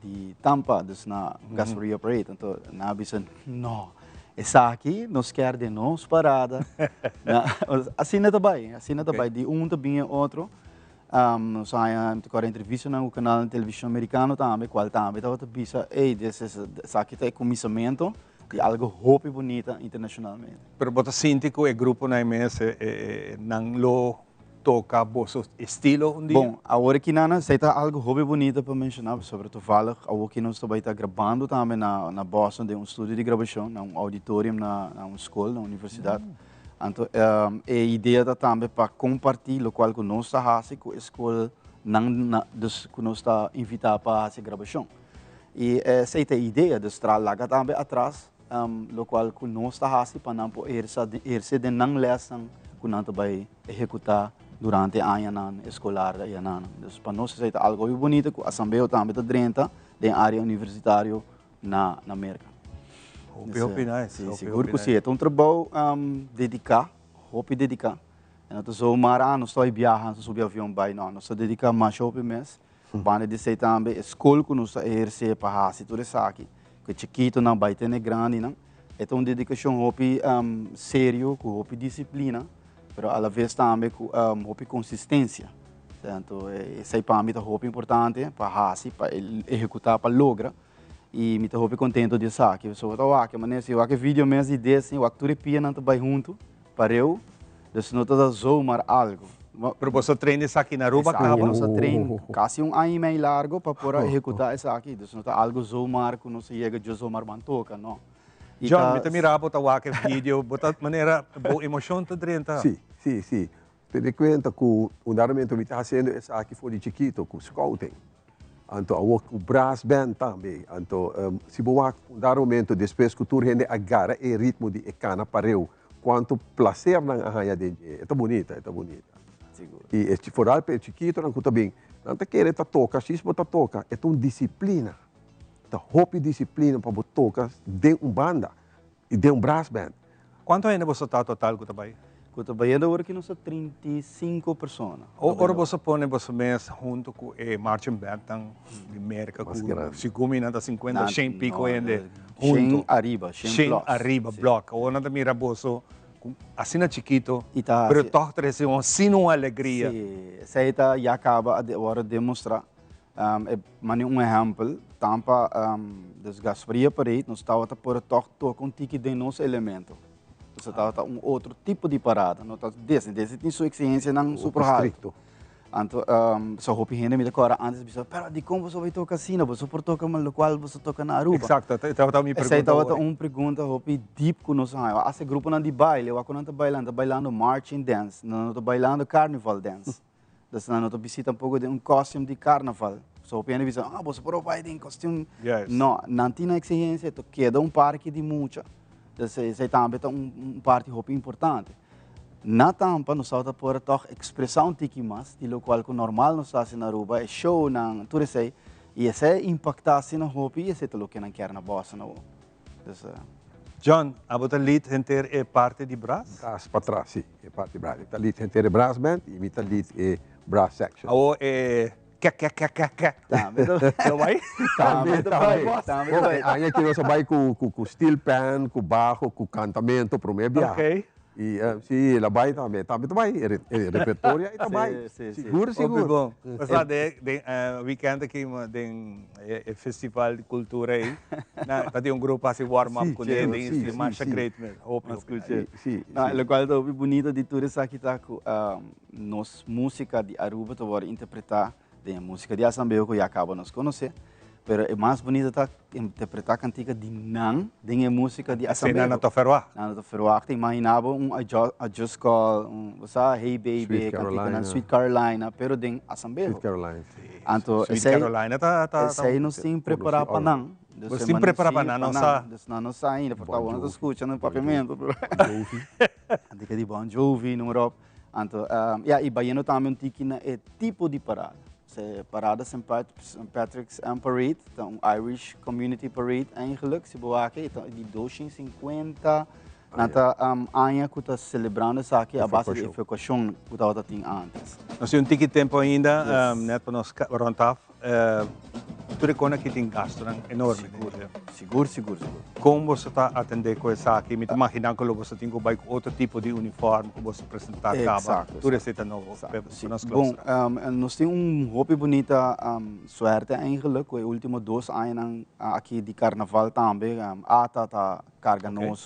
di Tampa, dus na Gasparia Parade. Anto nan a bisa, no, esaki nos kier den nos parada. Asina ta bai, asina ta bai, di un ta bin e otro. Nos a haña, mi ta kòrda entrevistanan ku kanal di televishon merikano tambe, kual tambe tabata bisa, ey, this is, esaki ta e kuminsamentu di algu hopi bunita internashonalmente. Pero bo ta sinti ku e gruponan ei mes, nan lo toka boso estilo un dia? Bon, awor aki nan, esei ta algu hopi bunita pa menshoná, pasobra toevallig awor ki nos ta bai ta grabando tambe na Boston den un studio di grabashon, na un auditorium na un skol, na un universidat. Anto e idea ta tambe pa kompartí lokual ku nos ta hasi ku e skolnan na dus ku nos ta invitá pa hasi grabashon. I esei ta e idea, dus tra laga tambe atras lokual ku nos ta hasi pa nan por ehersa ehersé den nan lèsnan ku nan ta bai ehekutá durante e añanan eskolar di añanan. Dus pa nos esei ta algu hopi bunita ku Asambeo tambe ta drenta den área universitario na na Merka. Hopi hopi nice. Si, hopi, sigur hopi ku nice. si. E ta un trabou dediká, hopi dediká. E no ta zomaar, ah, nos ta bai biaha, nos ta subi avion bai. No, nos ta dediká masha hopi mes. Banda di esei tambe e skol ku nos ta ehersé pa hasi tur esaki, ku e chikitonan bai te na e grandinan, e ta un dedikashon hopi serio, ku hopi disiplina, pero alaves tambe ku hopi konsistensia. Anto esei pa mi ta hopi importante pa hasi, pa ehekutá, pa logra. I mi ta hopi kontento di esaki. Pasobra bo ta wak e manera si wak e video mes di Disney, wak tur e pianan ta bai huntu, pareu. Dus no ta ta zomaar algu. Pero boso a train esaki na Aruba Esaki kaba? nos a train kasi un aña i mei largo pa por a ehekutá esaki. Dus no ta algu zomaar ku nos a yega djo zomaar ban toka, no. I John, ta mi ta mira bo ta wak e video, bo ta manera bo emoshon ta drenta. Si, si, si. Tene kuenta ku un dado momento mi ta hasiendo esaki for di chikito ku scouting. Anto awor ku brass band tambe. Anto si bo wak un dado momento despues ku tur hende a gara e ritmo di e kana pareu, kuantu plaser nan a haña den dje. E ta bunita, e ta bunita. I e foral pa e chikitonan ku ta bin, nan ta kere ta toka, si bo ta toka, e ta un disiplina. Ta hopi disiplina pa bo toka den un banda. I den un brass band. Kuantu hende boso ta total ku ta bai? Ku ta bai awor aki nos ta 35 persona. Ora boso pone boso mes huntu ku e marching bandnan di Merka ku segun mi nan ta 50 shen piko hende huntu. Shen ariba, shen plus. Shen ariba blòk. Awor nan ta mira boso ku asina chikito pero tòg trese asina un alegria. Si, esei ta ya kaba a wòrdu demostrá. E mane un ehèmpel, Tampa dus Gasfria Parade nos tabata por tòg toka un tiki den nos elemento. Nos tabata un otro tipo di parada, no ta Disney. Disney tin su eksigensianan super haltu. Anto so hopi hende mi ta kòrda ántes bisa, pero dikon boso bai toka asina? Boso por toka lokual boso toka na Aruba. Eksakto, e tabata mi pregunta Esei tabata un pregunta hopi dip ku nos a haña. Asta e gruponan di baile, wak ku nan ta bailando, nan ta bailando marching dance, nan no ta bailando carnival dance. Dus nan no ta bisti tampoco den un costume di carnaval. So hopi hende bisa, ah, boso por bai den costume. Yes. No, nan tin nan exigencia, to keda un parke di mucha. Dus esei tambe ta un, un parti hopi importante. Na Tampa nos tabata por toch expresa un tiki mas di locual cu normal nos ta haci na Aruba, e shownan, tur esei. Y esei impacta asina hopi y esei ta loke nan kier na Boston awor. Dus, John, abo ta lead henter e parti di brass? Brass patras, si, e parti brass. Mi ta lead henter e brass band y mi ta lead e brass section. Awor e kek kek kek kek kek. Tambe ta Lo bai? Tambe ta bai, tambe. tambe ta bai. Aña aki nos a bai cu steel pan, cu baho, cu cantamento, prome biaha. Ok. Y si el a bay tambe, tambe ta bay, e repertorio ahí ta bay. Sigur, sigur. Hopi bon. Pasá den weekend aki den e festival di cultura ey, na ta tin un grupo haci warm up cu den den masha great mes. Hopi, hopi nice. No, locual ta hopi bunito di tur esaki ta cu nos musica di Aruba ta worde interpreta Den e músika di Asambeo ku ya kaba nos konosé, pero e mas bunito ta interpretá kantika di nan den e músika di Asambeo. Nan no ta ferwagt. Nan no ta ferwagt. Imaginá bo un I Just Call, un bo sa, Hey Baby, Sweet kantikanan Carolina. Sweet Carolina, pero den Asambeo. Sweet Caroline, si. Anto Sweet esei, Carolina ta, ta, ta. esei nos tin prepará pa nan. Dus Nos e tin manda prepará sí pa nan, pa no nan. sa. Dus nan no sa ainda, por Bon ta bo no ta Jovi. skucha nan Bon Jovi. papiamentu, pero. Bon Jovi. Kantika di Bon Jovi, noem maar op. Anto, ya, i bayendo tambe un tiki na e tipo di parada. Se parada Saint Patrick's Parade ta un Irish Community Parade eigenlijk, si bo wak e ta di 250, nan ta aña ku ta selebrando esaki a base di evakuashon ku tabata tin antes. Nos tin un tiki tempo ainda, net pa nos rond af. Tur e kona aki tin gastonan enorme. Sigur, sigur, sigur, sigur. Kon boso ta atendé ku esaki? Mi ta imaginá ku lo boso tin ku bai ku otro tipo di uniform ku boso presentá kaba. Eksakto. Tur esei ta nobo pa nos Bon, klostra. nos tin un hopi bunita suerte eigenlijk ku e último dos añanan aki di karnaval tambe. Ata ta karga nos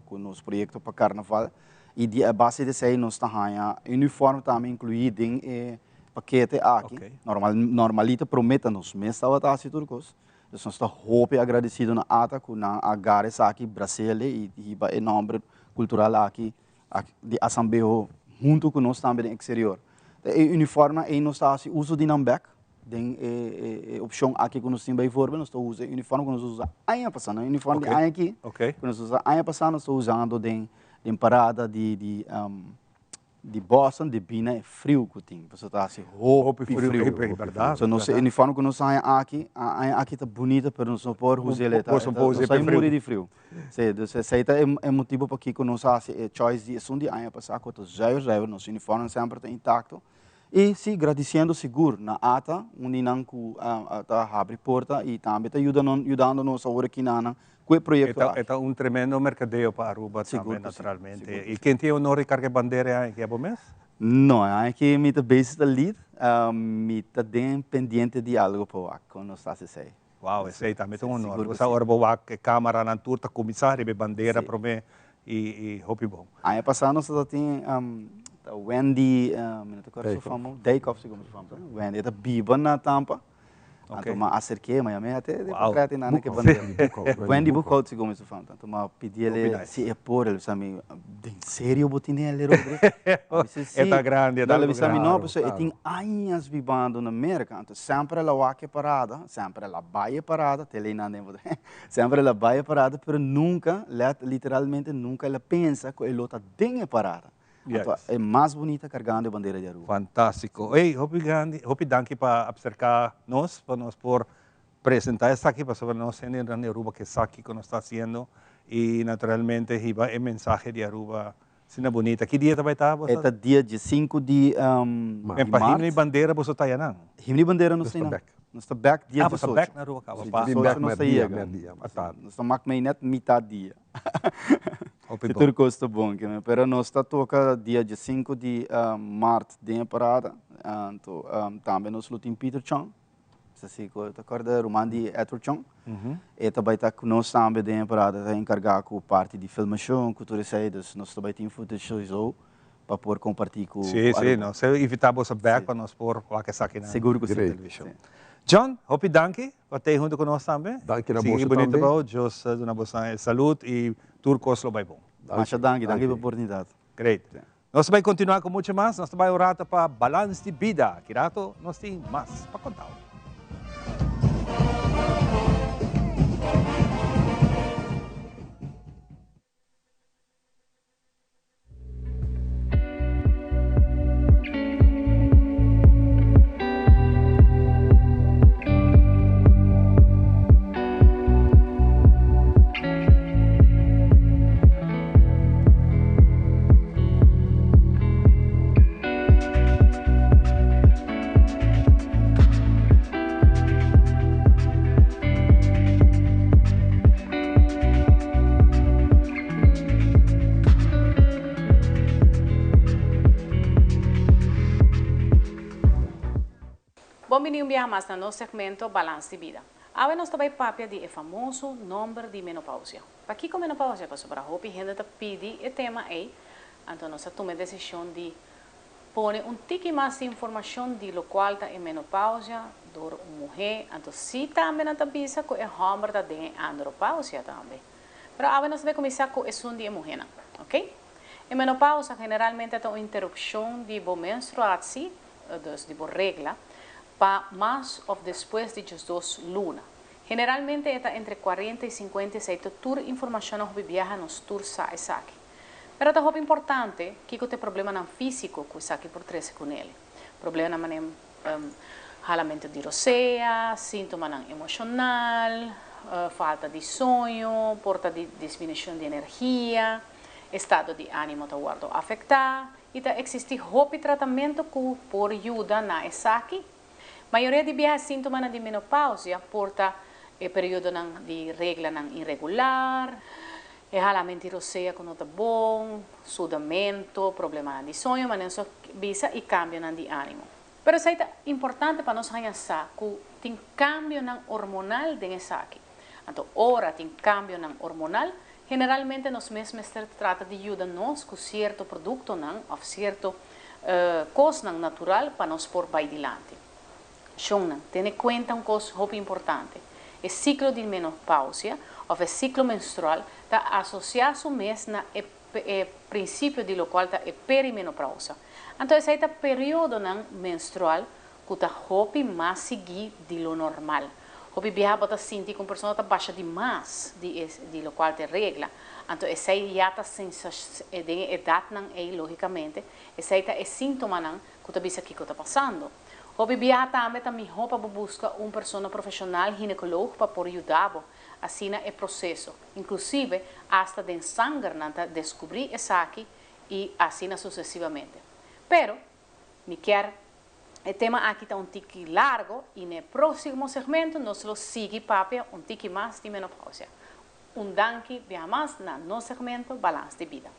ku nos proyekto pa karnaval i di a base di esei nos ta haña uniform tambe inkluí den e pakete aki. Normal, normalito promé ta nos mes tabata hasi tur kos. Dus nos ta hopi agradesido na ata ku nan a gara esaki, brasele i hiba e nòmber kultural aki di Asambeho huntu ku nos tambe den eksterior. E uniformnan ei nos ta hasi uso di nan bèk den e opshon aki ku nos tin bijvoorbeeld nos ta usa e uniform ku nos a usa aña pasá. No e uniform di aña aki ku nos a usa aña pasá nos ta usando den parada di Di Boston debí na e friu ku tin, pasobra ta hasi hopi friu. So nos e uniform ku nos haña aki, aña aki ta bunita pero nos no por usa el, nos ta muri di friu. Sí, dus esei ta e motibu pakiko nos a hasi e choice di esun di aña pasá ku ta zuiver zuiver, nos uniformnan semper ta intakto. I sí, gradisiendo sigur na ata, un di nan ku ta habri porta i tambe ta yuda yudando nos awor aki na ku e proyekto aki. E ta un tremendo merkadeo pa Aruba tambe naturalmente. I ken tin e honor di karga e bandera e aña aki? Abo mes? No, e aña aki mi ta bezig ta lead. Mi ta den pendiente di algo pa wak kon nos ta hasi esei. Wow, esei tambe ta un honor. Bo sa ora bo wak e kamaranan tur ta kuminsá riba e bandera promé i hopi bon. Aña pasá nos ta tin Wendy, mi no ta kòrda su fama, Dijkhoff segun su fama, Wendy e ta biba na Tampa. Anto m'a aserk'é, m'a yam'é ate di portrèt i nan ke bandera. Wendy Boekhout segun su fama. Anto m'a pidi el si e por, el bisa mi, den serio bo tin el, Rodrick? A bisa si. E ta grandi, e ta El a bisa mi, no, pasobra e tin añas bibando na Merka. Anto semper el a wak e parada, semper el a bai e parada, te lei nan den portrèt, semper el a bai e parada, pero nunka, literalmente nunka el a pensa ku e lo ta den e parada. Anto e mas bunita cargando e bandera di Aruba. Fantastico. Ey, hopi grandi, hopi danki pa acerca nos, pa nos por presenta esaki, pasobra nos hendenan di Aruba ke sa kico nos ta haciendo y naturalmente hiba e mensahe di Aruba asina bunita. Ki dia ta bay ta? E ta dia diesinku di maart. En pa himno y bandera boso ta ayanan? Himno y bandera nos ta ayanan. Nos ta bek dia Ah, boso ta diesocho. bek na Aruba caba. Si, Pa. diesocho nos ta yega. Nos ta mak mei net mitad dia. Hopi Si bon. tur kos ta bon kimen. Pero nos ta toka dia diesinku di maart den e parada. Anto tambe nos lo tin Peter Chong. Sa si ku ta kòrda ruman di Edward Chong. E ta bai ta ku nos tambe den e parada. Ta enkargá ku parti di filmashon ku tur esei. Dus nos ta bai tin footage souiso pa por kompartí ku Sí, sí, Aruba. nos e invitá boso bèk pa nos por wak esaki na Sigur ku si. televishon. John, hopi danki pa tei huntu ku nos tambe. Danki na Sigui boso bunito tambe. trabou, Dios duna boso e salud i tur kos lo bai bon. Masha danki, danki pa e oportunidat. Great. Nos ta bai kontinuá ku muchu mas, nos ta bai un rato pa Balans di Bida. Ki rato nos tin mas pa kontau. Bon bini un biaha mas na nos segmento Balans di Bida. Awe nos ta bai papia di e famoso nomber di menopausia. Pakiko menopausia? Pasobra hopi hende ta pidi e tema ei, anto nos a tuma e desishon di pone un tiki mas di informashon di lokual ta e menopausia dor un muhé, anto si tambe nan ta bisa ku e hòmber ta den e andropausia tambe. Pero awe nos ta bai kuminsá ku esun di e muhénan, oké? E menopausa generalmente ta un interupshon di bo menstruatsie, dus di bo regla, pa mas òf despues di djesdos luna. Generalmente e ta entre kuarenta i sinkuenta i sei ta tur informashonnan hopi biaha nos tur sa esaki. Pero ta hopi importante kiko ta e problemanan físiko ku esaki por trese ku nele. Problemanan manera halamentu di rosea, síntomanan emoshonal, falta di soño, por ta di disminushon di energia, estado di ánimo ta wòrdu afektá i ta eksistí hopi tratamentu ku por yuda na esaki. Mayoria di biaha síntomanan di menopausia por ta e periodonan di reglanan iregular, e halamentu di rosea ku no ta bon, sudamentu, problemanan di soño, manera nos a bisa, i kambionan di ánimo. Pero esei ta importante pa nos haña sa ku tin kambionan hormonal den esaki. Anto ora tin kambionan hormonal, generalmente nos mes mester trata di yuda nos ku sierto produktonan òf sierto kosnan natural pa nos por bai dilanti. Shonnan, tene kuenta un kos hopi importante, e siklo di menopausia òf e siklo menstrual ta asosiá su mes na e e prinsipio di lokual ta e perimenopausa. Anto esei ta periodonan menstrual ku ta hopi mas sigui di lo normal. Hopi biaha bo ta sinti ku un persona ta basha di mas di e di lokual ta e regla. Anto esei ya ta den e edatnan ei logikamente, esei ta e síntomanan ku ta bisa kiko ta pasando. Hopi biaha tambe ta mihó pa bo buska un persona profeshonal ginekoloog pa por yuda bo asina e proseso. Inklusive asta den sanger nan ta deskubrí esaki i asina susesivamente. Pero, mi kier e tema aki ta un tiki largo i n'e próksimo segmento nos lo sigui papia un tiki mas di menopausia. Un danki biaha mas na nos segmento Balans di Bida.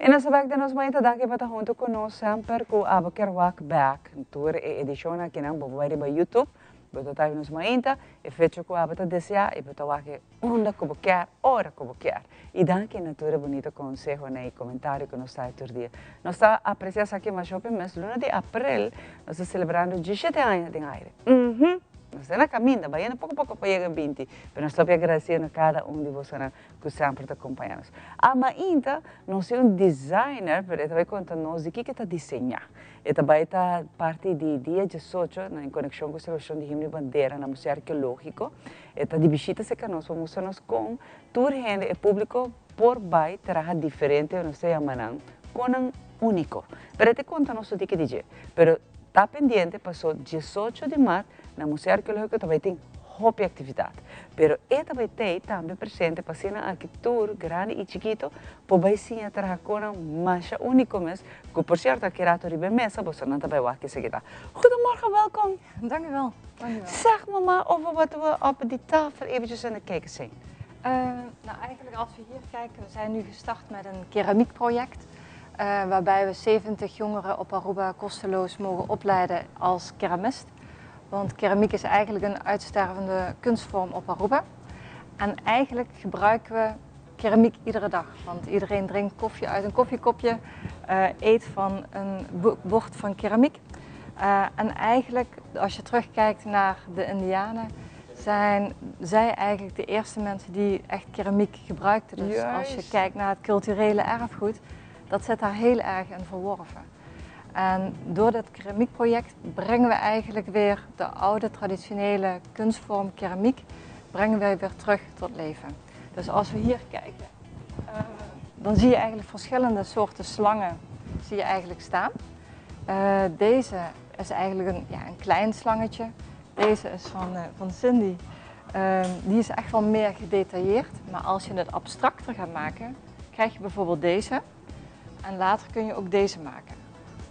I nos ta bek den nos mainta danki pa ta huntu ku nos semper ku abo kier wak bek tur e edishon akinan bo por bai riba YouTube bo ta type nos mainta e fecha ku abo ta desea i bo ta wak e unda ku bo kier ora ku bo kier i danki na tur e bunita konsehonan i komentario ku nos ta haña tur dia nos ta apresia esaki masha hopi mes luna di aprel nos ta selebrando dieshete aña den aire uhmm nos ta na kaminda bayendo poko poko pa yega binti pero nos ta hopi agradesido na kada un di bosonan ku semper ta kompañá nos. A Mainta nos tin un designer, pero e ta bai konta nos di kiko e ta diseñá. E ta bai ta parti di dia diesocho na en konekshon ku selebrashon di Himno i Bandera na Museo Arkeológiko. E ta di bishita serka nos pa mustra nos kon tur hende, e públiko, por bai traha diferente, nos ta yama nan konan úniko. Pero e ta konta nos tur tiki di dje. Pero ta pendiente paso diesocho di mart Na Museo Arkeológiko ta bai tin hopi aktividat, pero e ta bai tei tambe presente pa asina aki tur, grandi i chikito, por bai siña traha konan masha úniko mes, ku por sierto aki rato riba e mesa bosonan ta bai wak esaki ta. Goedemorgen, welkom! Dank u wel, dank u wel. Zeg me maar over wat we op die tafel eventjes aan het kijken zijn. Nou, eigenlijk als we hier kijken, we zijn nu gestart met een keramiekproject. Waarbij we 70 jongeren op Aruba kosteloos mogen opleiden als keramist. Want keramiek is eigenlijk een uitstervende kunstvorm op Aruba. En eigenlijk gebruiken we keramiek iedere dag. Want iedereen drinkt koffie uit een koffiekopje, eet van een bord van keramiek. En eigenlijk, als je terugkijkt naar de Indianen, zijn zij eigenlijk de eerste mensen die echt keramiek gebruikten. Dus als je kijkt naar het culturele erfgoed, dat zit daar heel erg in verworven. En door dat keramiekproject brengen we eigenlijk weer de oude traditionele kunstvorm keramiek brengen wij weer terug tot leven. Dus als we hier kijken, dan zie je eigenlijk verschillende soorten slangen zie je eigenlijk staan. Deze is eigenlijk een klein slangetje. Deze is van Cindy. Die is echt wel meer gedetailleerd, maar als je het abstracter gaat maken, krijg je bijvoorbeeld deze. En later kun je ook deze maken.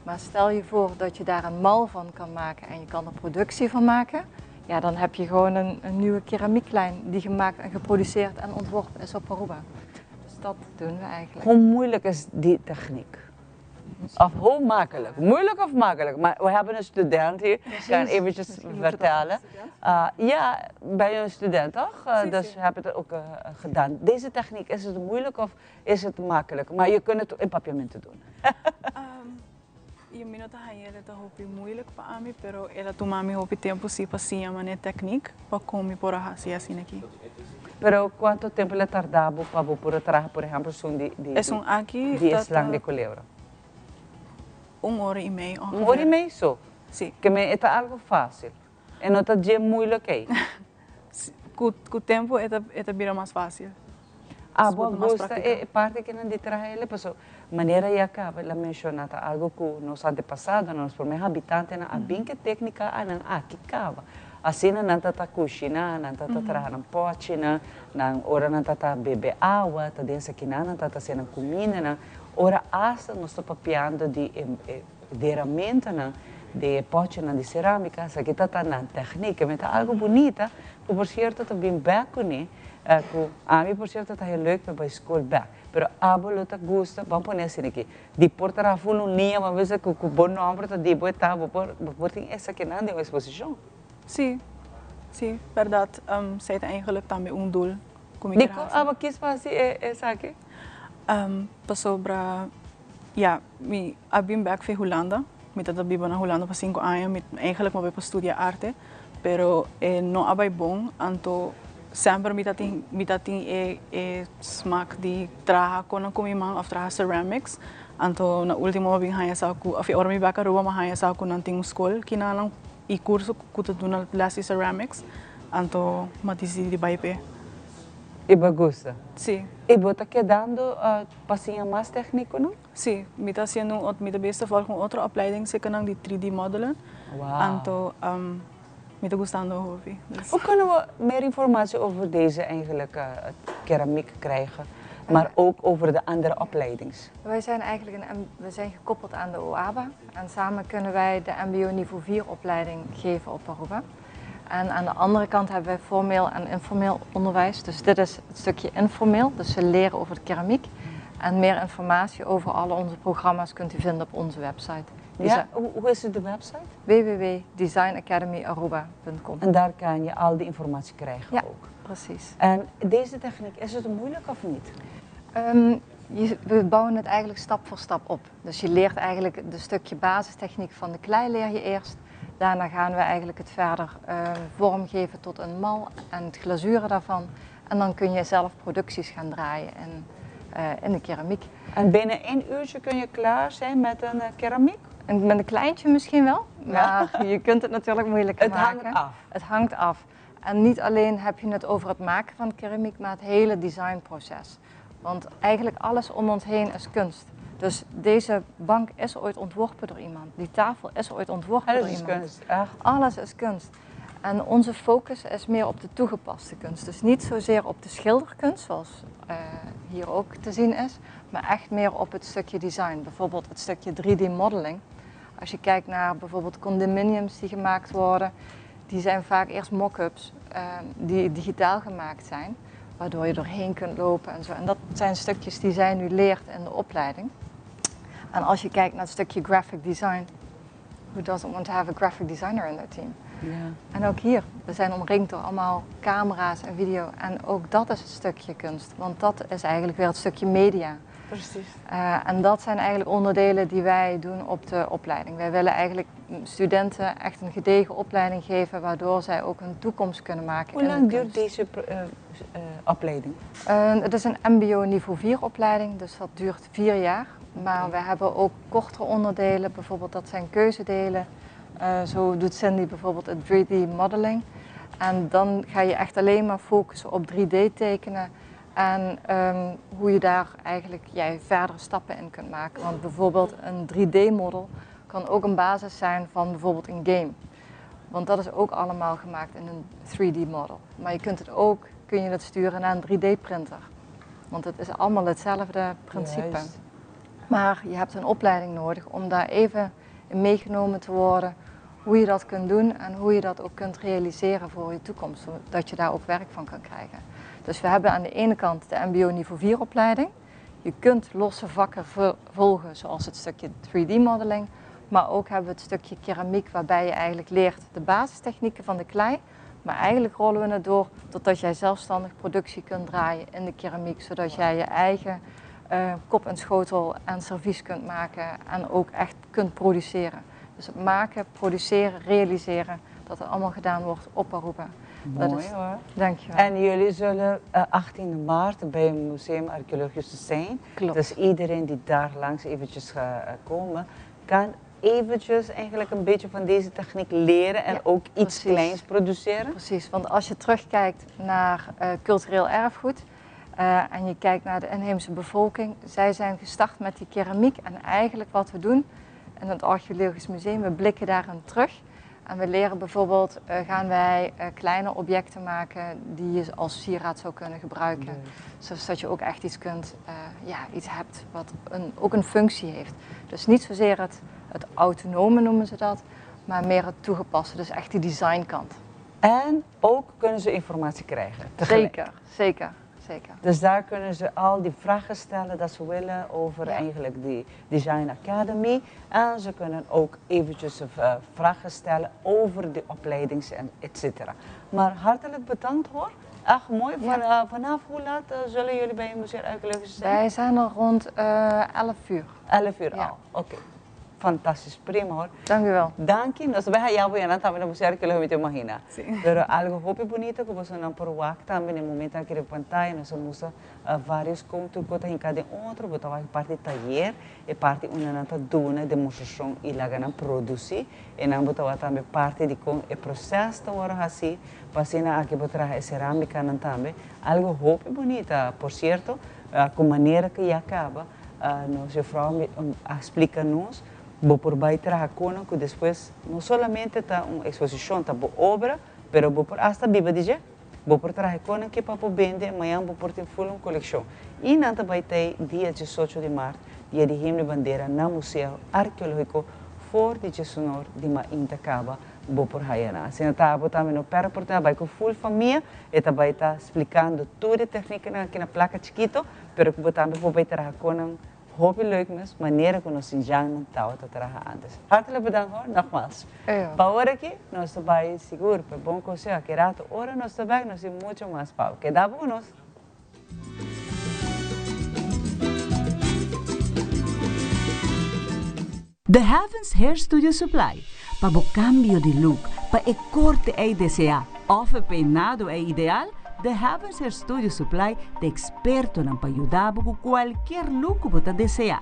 Maar stel je voor dat je daar een mal van kan maken en je kan er productie van maken. Ja, dan heb je gewoon een nieuwe keramieklijn die gemaakt en geproduceerd en ontworpen is op Aruba. Dus dat doen we eigenlijk. Hoe moeilijk is die techniek? Of hoe makkelijk? Moeilijk of makkelijk? Maar we hebben een student hier, ik kan eventjes Misschien moet het vertellen. ook een student. Ja, ben je een student toch? Si, Dus si. heb je het ook gedaan. Deze techniek, is het moeilijk of is het makkelijk? Maar je kunt het in papiamento doen. E mi no ta hañ'é ta hopi moeilijk pa ami, pero el a tuma mi hopi tempu si pa siña e techniek pa kon mi por a hasi asina aki. Pero kuantu tempu el a tarda bo pa bo por traha, por ehèmpel, esun di Esun aki di ta slang di kolebra? Un ora i mei Un ora i mei so? Si. Ke men e ta algu fásil. E no ta dje moeilijk ei. Ku tempu e ta bira mas fásil. Ah, bo a gusta e parti ku nan di traha el? Pasobra manera ya kaba el a menshoná ta algu ku nos antepasadonan, nos promé habitantenan a bin ku e téknika anan aki kaba. Asina nan ta ta kushiná, nan ta ta traha nan pòchinan, nan ora nan ta ta bebe awa, ta den esakinan nan ta ta hasi nan kumindanan. Ora asta nos ta papiando di e deramentonan di e pòchinan di serámika, esaki ta ta nan tèknik, e ta algu bunita ku por sierto ta bin bèk kuné, ku ami por sierto ta heel leuk pa bai skol bèk, pero abo lo ta gusta, ban pone asina aki, di por traha ful un liña, ban bisa ku bo nòmber ta di bo e ta, bo por bo por tin esakinan den un eksposishon. Sí, sí, bèrdat, esei ta eigenlijk tambe un doel ku mi kier Dikon hasi. abo kis pa hasi esaki? Pasobra, ya, mi a bin bèk for Hulanda, mi tabata biba na Hulanda pa sinku aña, mi eigenlijk mi a bai pa studia arte, pero e no a bai bon, anto semper mi ta tin mi ta tin e e smak di traha konan ku mi man òf traha ceramics, anto na ultimo mi a bin haña sa ku òf ora mi bèk Aruba mi a haña sa ku nan tin un skol kinanan i kurso ku ta duna lès di ceramics, anto mi a disidí di bai p'e. I bo gusta? Si. I bo ta kedando pa siña mas tèknikonan? Si, mi ta hasiendo un mi ta bezig ta volg un otro opleiding sekernan di 3D modelen. Wow. Anto mi ta gustando hopi. Dus. Hoe kunnen we meer informatie over deze eigenlijk keramiek krijgen, maar ook over de andere opleidings? Wij zijn eigenlijk een M-, we zijn gekoppeld aan de OABA en samen kunnen wij de MBO niveau 4 opleiding geven op Aruba. En aan de andere kant hebben wij formeel en informeel onderwijs. Dus dit is het stukje informeel, dus ze leren over de keramiek. En meer informatie over alle onze programma's kunt u vinden op onze website. Ja, hoe is het de website? w w w punt design academy aruba punt com. En daar kan je al die informatie krijgen Ja, ook. precies. En deze techniek, is het moeilijk of niet? We bouwen het eigenlijk stap voor stap op. Dus je leert eigenlijk het stukje basistechniek van de klei leer je eerst. Daarna gaan we eigenlijk het verder vormgeven tot een mal en het glazuren daarvan. En dan kun je zelf producties gaan draaien in de keramiek. En binnen 1 uurtje kun je klaar zijn met een keramiek? En met een kleintje misschien wel, maar je kunt het natuurlijk moeilijker Het hangt maken. af. Het hangt af. En niet alleen heb je het over het maken van keramiek, maar het hele designproces. Want eigenlijk alles om ons heen is kunst. Dus deze bank is ooit ontworpen door iemand. Die tafel is ooit ontworpen Alles door is iemand. kunst, echt. Alles is kunst. En onze focus is meer op de toegepaste kunst. Dus niet zozeer op de schilderkunst, zoals hier ook te zien is, maar echt meer op het stukje design. Bijvoorbeeld het stukje 3D modeling. Als je kijkt naar bijvoorbeeld condominiums die gemaakt worden, die zijn vaak eerst mock-ups die digitaal gemaakt zijn, waardoor je doorheen kunt lopen. En dat zijn stukjes die zij nu leert in de opleiding. En als je kijkt naar het stukje graphic design, who doesn't want to have a graphic designer in their team? En ook hier, we zijn omringd door allemaal camera's en video. En ook dat is het stukje kunst, want dat is eigenlijk weer het stukje media. En dat zijn eigenlijk onderdelen die wij doen op de opleiding. Wij willen eigenlijk studenten echt een gedegen opleiding geven, waardoor zij ook hun toekomst kunnen maken Hoe in de lang duurt kunst. deze opleiding? Het is een MBO niveau 4 opleiding, dus dat duurt 4 jaar. Maar we hebben ook kortere onderdelen, bijvoorbeeld dat zijn keuzedelen. Zo doet Cindy bijvoorbeeld het 3D modeling. En dan ga je echt alleen maar focussen op 3D tekenen. En hoe je daar eigenlijk jij verdere stappen in kunt maken. Want bijvoorbeeld een 3D-model kan ook een basis zijn van bijvoorbeeld een game. Want dat is ook allemaal gemaakt in een 3D-model. Maar je kunt het ook, kun je dat sturen naar een 3D-printer. Want het is allemaal hetzelfde principe. Juist. Maar je hebt een opleiding nodig om daar even in meegenomen te worden hoe je dat kunt doen en hoe je dat ook kunt realiseren voor je toekomst, zodat je daar ook werk van kan krijgen. Dus we hebben aan de ene kant de MBO niveau 4 opleiding. Je kunt losse vakken volgen, zoals het stukje 3D-modeling, maar ook hebben we het stukje keramiek waarbij je eigenlijk leert de basistechnieken van de klei. Maar eigenlijk rollen we het door totdat jij zelfstandig productie kunt draaien in de keramiek, zodat jij je eigen kop en schotel en servies kunt maken en ook echt kunt produceren. Dus het maken, produceren, realiseren, dat het allemaal gedaan wordt op Aruba. Mooi dat is, hoor. Dankjewel. En jullie zullen 18 maart bij het Museum Archeologisch zijn. Klopt. Dus iedereen die daar langs eventjes gaat komen, kan eventjes eigenlijk een beetje van deze techniek leren en ook iets kleins produceren. Precies, want als je terugkijkt naar cultureel erfgoed en je kijkt naar de inheemse bevolking, zij zijn gestart met die keramiek en eigenlijk wat we doen in het Archeologisch Museum, we blikken daarin terug en we leren bijvoorbeeld, gaan wij kleine objecten maken die je als sieraad zou kunnen gebruiken. Zodat je ook echt iets kunt, ja, iets hebt wat ook een functie heeft. Dus niet zozeer het autonome noemen ze dat, maar meer het toegepaste, dus echt die designkant. En ook kunnen ze informatie krijgen tegelijk. Zeker, zeker, zeker. Dus daar kunnen ze al die vragen stellen dat ze willen over eigenlijk die Design Academy. En ze kunnen ook eventjes vragen stellen over de opleiding en et cetera. Maar hartelijk bedankt hoor. Echt mooi. Vanaf hoe laat zullen jullie bij het Museum Archeologisch zijn? Wij zijn er rond 11 uur. 11 uur al, oké. Fantastisch, prima hoor. Dank u wel. Dank je. Nos bij jou voy a también no museo arqueológico te imagina. Pero algo hopi bonito que você não por wak también en momento que de pantalla nos usa varios contos que em cada outro, botava parte taller e parte uma nata duna demonstração e lá gana produzir e não botava também parte de com e processo ora assim, pasina aqui botar a cerâmica não também, algo hopi bonita, por cierto, com maneira que já acaba, nos juffrouw explica-nos Bo por vai trazer que depois não somente tá uma exposição, tá boa obra, pero bo por hasta viva dizer, bo por trazer que papo vende, amanhã bo por ter full uma coleção. E nanta vai ter dia 18 de março, dia de himno bandeira na Museu Arqueológico Forte de Sonor de Mainta Caba, bo por Hayana. Assim tá bo também no pera por vai com full família, e tá vai tá explicando toda a técnica aqui na placa chiquito, pero que bo também bo vai trazer com Hoop leuk mes, manier que nós injang taal te tragen antes. Hartelijk bedankt hoor, nogmaals. Ja. Pa aqui, nós vai seguro, pa bom conselho, que rato, ora nós vai, nós muito mais pau. Queda com nós. The Heavens Hair Studio Supply. Pa bo cambio di look, pa e corte ey desea, of e peinado ey ideal, The Heavens Hair Studio Supply ta expertonan pa yuda bo cu cualkier look cu bo ta desea.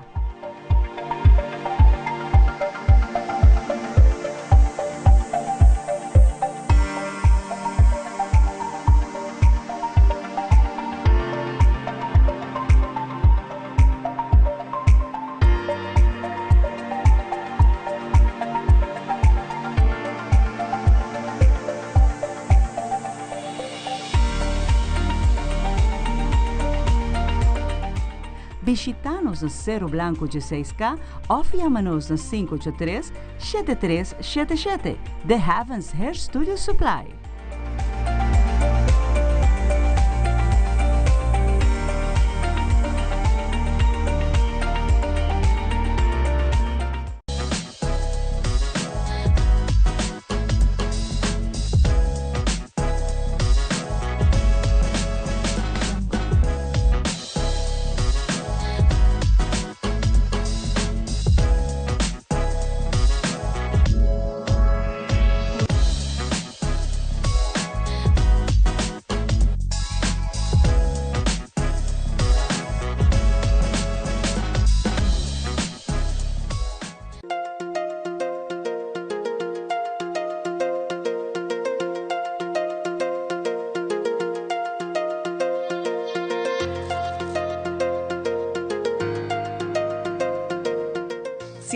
Bishita nos na Cero Blanco 16K of yama nos na 583 7377. The Heavens Hair Studio Supply.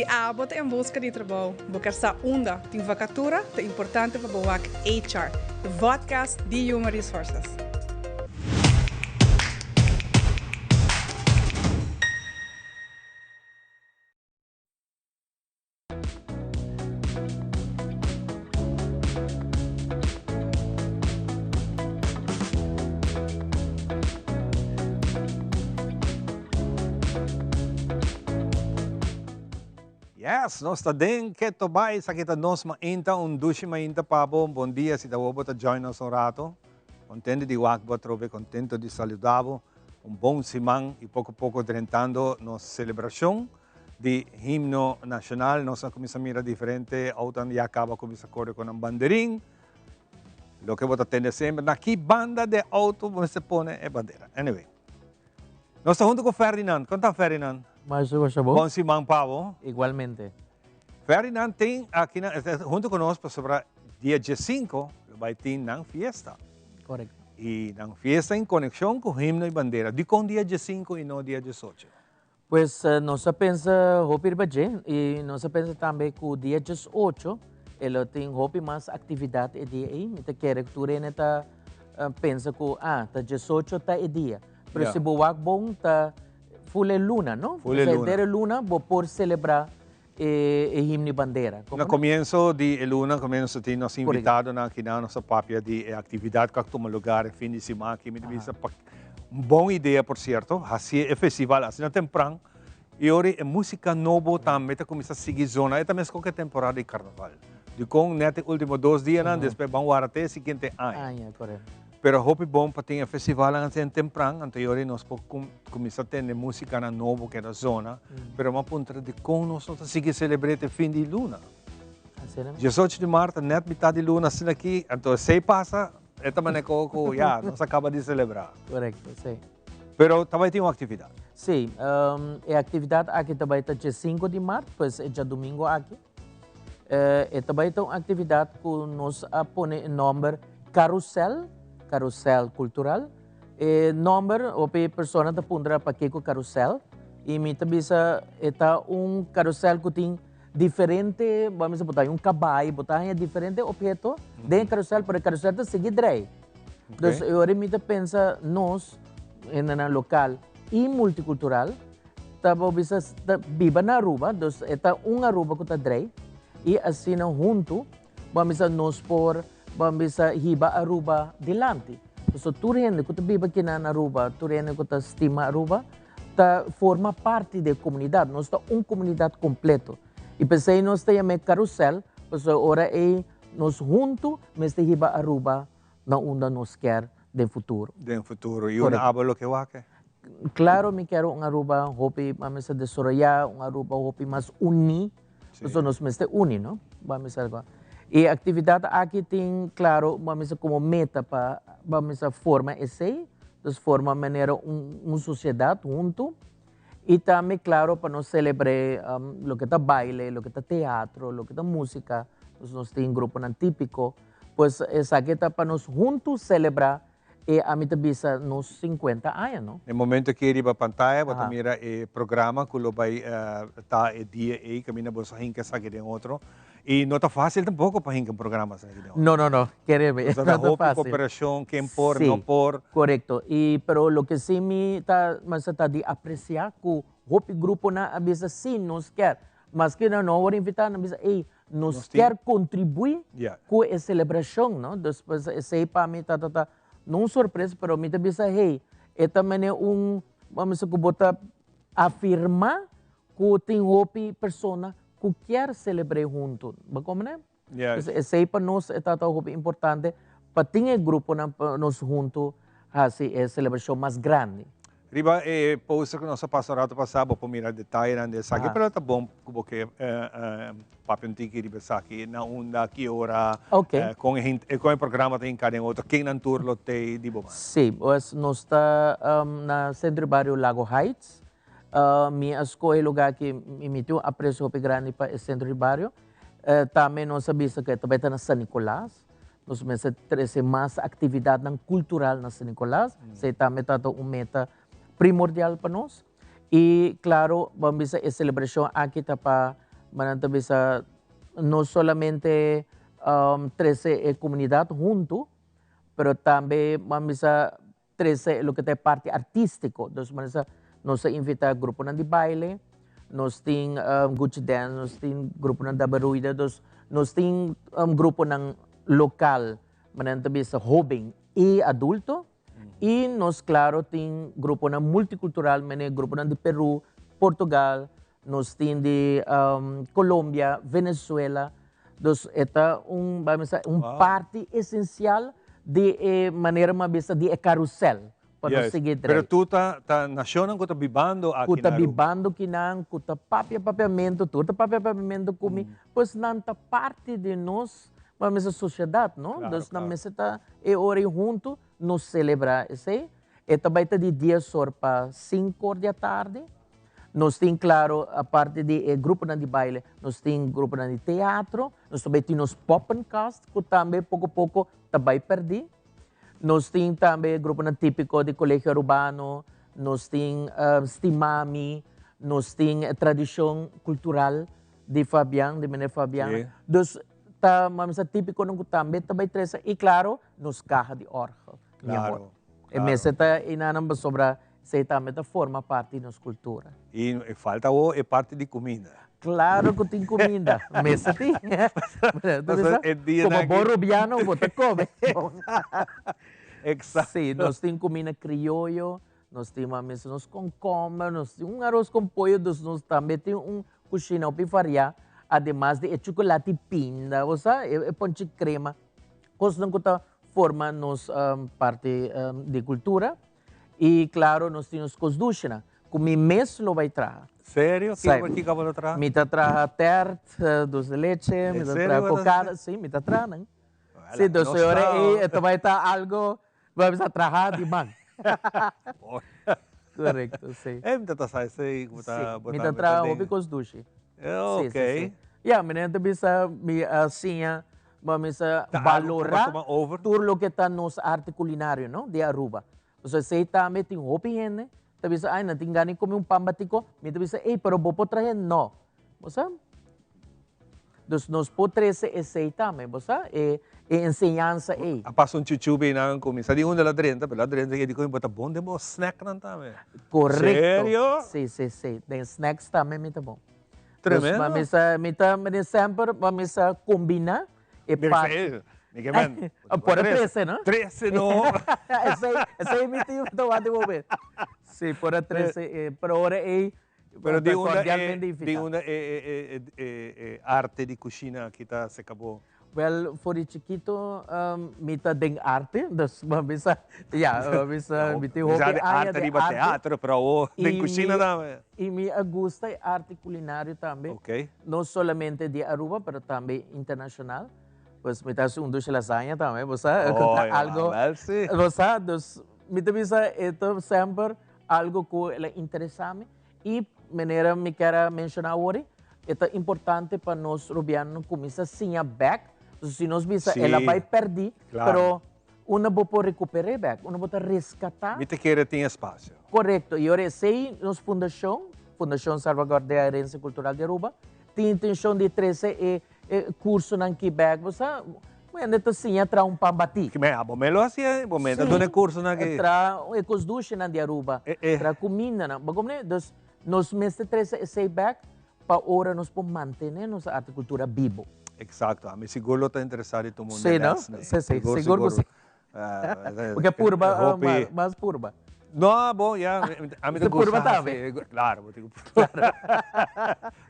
abo ta en buska di trabou, bo ker sa unda tin vakatura, ta importante pa bo wak HR, e vodcast di Human Resources. Yes, nos ta den Keto Bai, esaki ta nos mainta, un dushi mainta pa bo, un bon dia si ta bo bo ta join nos un rato. Contento di wak bo atrobe, contento di saluda bo, un bon siman y poco poco drentando nos celebracion di himno nacional. Nos a cuminsa mira diferente autonan ya caba cuminsa core cu nan banderin. Loke bo ta tende semper, na ki banda de auto bo mester pone e bandera. Anyway, nos ta hunto cu Ferdinand. Con ta Ferdinand? Maestro Gosha bo? Bon siman pa bo. Igualmente. Ferdinand tin aki na, hunto cu nos pasobra dia diescinco lo bay tin nan fiesta. Correcto. Y nan fiesta en conexion cu himno y bandera. Dicon dia diescinco y no dia diesocho? Pues nos a pensa hopi riba dje y nos a pensa tambe cu dia diesocho e lo tin hopi mas actividad e dia ey. Mi ta kere cu tur hende ta pensa cu ah ta diesocho ta e dia. Pero si bo wak bon ta full e luna no? Full e luna. Henter e luna bo por celebra e himno y bandera. Na comienso di e luna comienso tin nos invitadonan aki nan nos a papia di e actividad cu a tuma lugar e fin di siman aki. Mi ta bisa pa un bon idea por cierto haci e festival asina tempran y ora e musica nobo tambe ta cuminsa sigui zona. E ta mescos cu e temporada di carnaval. Dicon net e ultimo dos dianan despues ban wara te e siguiente aña. Aña, correcto. Pero hopi bon pa tin e festivalnan asina tempran, anto yori nos por cuminsa tende musicanan nobo cu e ta zona, pero mi a puntra dicon nos no ta sigui celebre te fin di luna? Diesocho di maart ta net mitad di luna asina aki, anto esey pasa, e ta manera cu cu ya, nos a caba di celebra. Correcto, si. Pero ta bay tin un actividad? Si, e actividad aki ta bay ta diescinco di maart, pues e djadomingo aki. E ta bai ta un aktividat ku nos a pone e nòmber Karusèl, Karusèl Kultural. E nòmber, hopi persona ta puntra pakiko karusèl i mi ta bisa e ta un karusèl ku tin diferente, bo a mester bo ta haña un kabai, bo ta haña diferente opheto den e karusèl, pero e karusèl ta sigui drei. Dus e ora mi ta pensa nos, hendenan lokal i multikultural, Ta bo bisa ta biba na Aruba, dus e ta un Aruba ku ta drei i asina huntu bo a bisa nos por bo a bisa hiba Aruba dilanti. Pasobra tur hende ku ta biba kinan na Aruba, tur hende ku ta stima Aruba ta forma parti di e komunidat. Nos ta un komunidat kompleto i p'esei nos ta yam'é karusèl pasobra ora ei nos huntu mester hiba Aruba na unda nos kier den futuro. Den futuro. Y un abo loke wak? Claro mi kier un Aruba hopi mas mester desaroya, un Aruba hopi mas uni, pasobra nos mester uni no, bo a mester algo. E actividad aki tin claro bo a mester como meta pa bo a mester forma esey, dus forma manera un sociedad hunto y tambe claro pa nos celebre loke ta baile, loke ta teatro, loke ta musica, dus nos tin gruponan tipico. Pues esaki ta pa nos huntu celebra e ami ta bisa nos cincuenta aña no. E momento aki riba pantaya bo ta mira e programa cu lo bay ta e dia ey caminda boso a hinca esaki den otro y no ta facil tampoco pa hinca un programa asina aki den otro. No no no kereme no ta facil. Hopi cooperacion ken por no por. Corecto y pero loke si mi ta mester ta di aprecia cu hopi gruponan a bisa si nos kier maske nan no a wor invita nan a bisa ey Nos kier contribui cu e celebracion, no? Dus pues esey pa mi ta ta no un sorpresa, pero mi ta bisa hey, e ta mene un, vamos a bisa cu bo ta afirma cu tin hopi persona cu kier celebre hunto. Bo comprende? Dus esey pa nos e ta ta hopi importante pa tin e gruponan pa nos hunto haci e celebracion mas grandi. Riba e poster ku nos a pasa un rato pasá bo por mira detayenan di esaki, pero ta bon ku bo ke papia un tiki riba esaki, na unda, ki ora, kon e kon e programa ta hinká den otro, ken nan tur lo tei di bo banda. Sí, pues nos ta na Sentro di Bario Lago Heights. Mi a skohe e lugá aki, mi tin un apresio hopi grandi pa e Sentro di Bario. Tambe nos a bisa ku e ta bai ta na San Nicolas. Nos mester trece mas actividadnan cultural na San Nicolas, esey tambe ta ta un meta primordial pa nos. Y claro, bo a bisa e celebracion aki ta pa Nan ta bisa no solamente trese e komunidat huntu, pero tambe ban bisa trese loke ta e parti artístiko. Dus ban bisa nos ta invitá gruponan di baile, nos tin Gucci Dance, nos tin gruponan Dabaruida, dus nos tin gruponan lokal, manera nan ta bisa hóben i adulto. I nos klaro tin gruponan multikultural, manera gruponan di Peru, Portugal, nos tin di Colombia, Venezuela. Dus e ta un, bai bisa, un parti esensial di e manera mi a bisa di e karusèl pa nos sigui Pero drei. tur ta ta nashonnan ku ta bibando aki Ku ta na Aruba. bibando kinan, ku ta papia papiamentu, tur ta papia papiamentu ku mi, pues nan ta parti di nos, bai bisa, sosiedat, no? Dus nan mester ta e ora ei huntu nos selebrá esei. E ta bai ta di dies or pa sinku or di atardi. Nos tin claro, aparte di e gruponan di baile, nos tin gruponan di teatro, nos ta bai tin nos poppenkast cu tambe poco poco ta bai perdi. Nos tin tambe gruponan tipico di Colegio Arubano, nos tin Stimami, nos tin e tradicion cultural di Fabian, di meneer Fabian. Dus ta mami sa tipiconan cu tambe ta bai trece y claro nos caha di orgel, mi amor. E mester ta enanan pasobra Esei tambe ta forma parti di nos kultura. I falta awor e parti di kuminda. Klaro ku tin kuminda. Mester tin. Pasobra e dianan Komo bon rubiano bo ta kome. Eksakto. Si, nos tin kuminda krioyo, nos tin mas nos konkomber, nos tin un aros kon pollo, dus nos tambe tin un kushina hopi variá, ademas di e chukulati pinda, bo sa, e ponchi krema, kosnan ku ta forma nos parti di kultura. Y claro nos tin nos cos dushinan cu mi mes lo bay traha. Serio? Kico kico bo ta traha? Mi ta traha tert, dulce de leche, mi ta traha cocada, si mi ta traha nan. Si, dus e ora ey e ta bay ta algo bo a bisa traha di man. Correcto, si. Ey mi ta ta sa esey cu bo ta Si, mi ta traha hopi cos dushi. Ok. Si, si, si. Ya, mi ta bisa mi a siña Bo mester balora tur loke ta nos arte culinario no di Aruba. Pasobra esey tambe tin hopi hende ta bisa ay nan tin gana di come un pan batico, mi ta bisa ey pero bo por trahe no. Bo sa? Dus nos por trece esey tambe, bo sa? E enseñansa ey. A pasa un chuchu bay nan cuminsa di unda la drenta pero la drenta y di come bo ta bon den bo snacknan tambe. Correcto. Serio? Si si si, den snacks tambe mi ta bon. Tremendo. Dus mami mi ta mi semper mami sa combina e parti. Mi ke men. Por a trece no? Trece no. Esey esey mi tin ta wak di momento. Si por a trece pero ora ey Pero di unda e di unda e e e e arte di cushina aki ta se cabo? Wel, for di chikito mi ta den arte, dus bo a bisa, ya, bo a bisa mi tin hopi aña den arte. Arte riba teatro, pero awor den cushina tambe. Y mi a gusta e arte culinario tambe. No solamente di Aruba, pero tambe internacional. Pues mi ta haci un dushi lasaña tambe, bo sa, Oh, ta algo, wel si. Bo sa, dus mi ta bisa e ta semper algo cu el a interesa mi. Y manera mi kier a menciona awor, e ta importante pa nos rubianonan cuminsa siña bek. Pasobra si nos bisa el a bay perdi, pero unda bo por recuper'e bek, unda bo ta rescata. Mi ta kere tin espacio. Correcto. Y ora esey nos fundacion, Fundacion Salvaguardia Herencia Cultural di Aruba, tin intencion di trece e cursonan ki bek. Bo sa, hende ta siña traha un pan batí. Ki men, abo men lo hacié, bo men ta duna e cursonan ki. Sí, traha e cos dushinan di Aruba, traha cumindanan. Bo comprende? Dus nos mester trece esey bek pa ora nos por mantene nos arte y cultura bibo. Exacto, ami sigur lo ta interesa di tuma un Sí, no? les. Sí, sí, sigur cu sí. Porque purba, mas purba. No, bon, ya, ami ta gusta. Purba tambe. Claro, bo tin cu purba.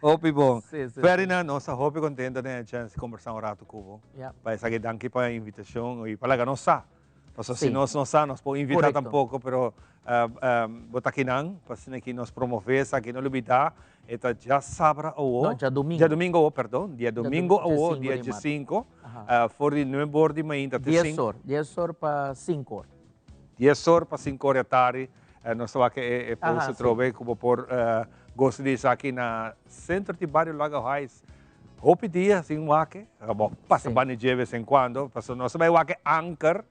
Hopi bon. Sí, sí. Ferdinand, nos ta hopi contento den e chance di conversa un rato cu bo. Pa esaki danki pa e invitacion y pa laga nos sa. Pasobra si nos no sa, nos por invita tampoco, pero bo ta akinan, pa asina aki nos promove esaki, no lubida, e ta djasabra awo. No, djadumingo. Djadumingo awo, perdon, diadomingo awo, dia diesinco, for di nuebe or di mainta te Dies or, dies or pa cinco or. Dies or pa cinco or di atardi, nos ta wak e post atrobe ku bo por gosa di esaki na Centro di Bario Lago Heights. Hopi dia sin wak, bo pasa banda dje bes en cuando, pasobra nos ta bai wak e anker.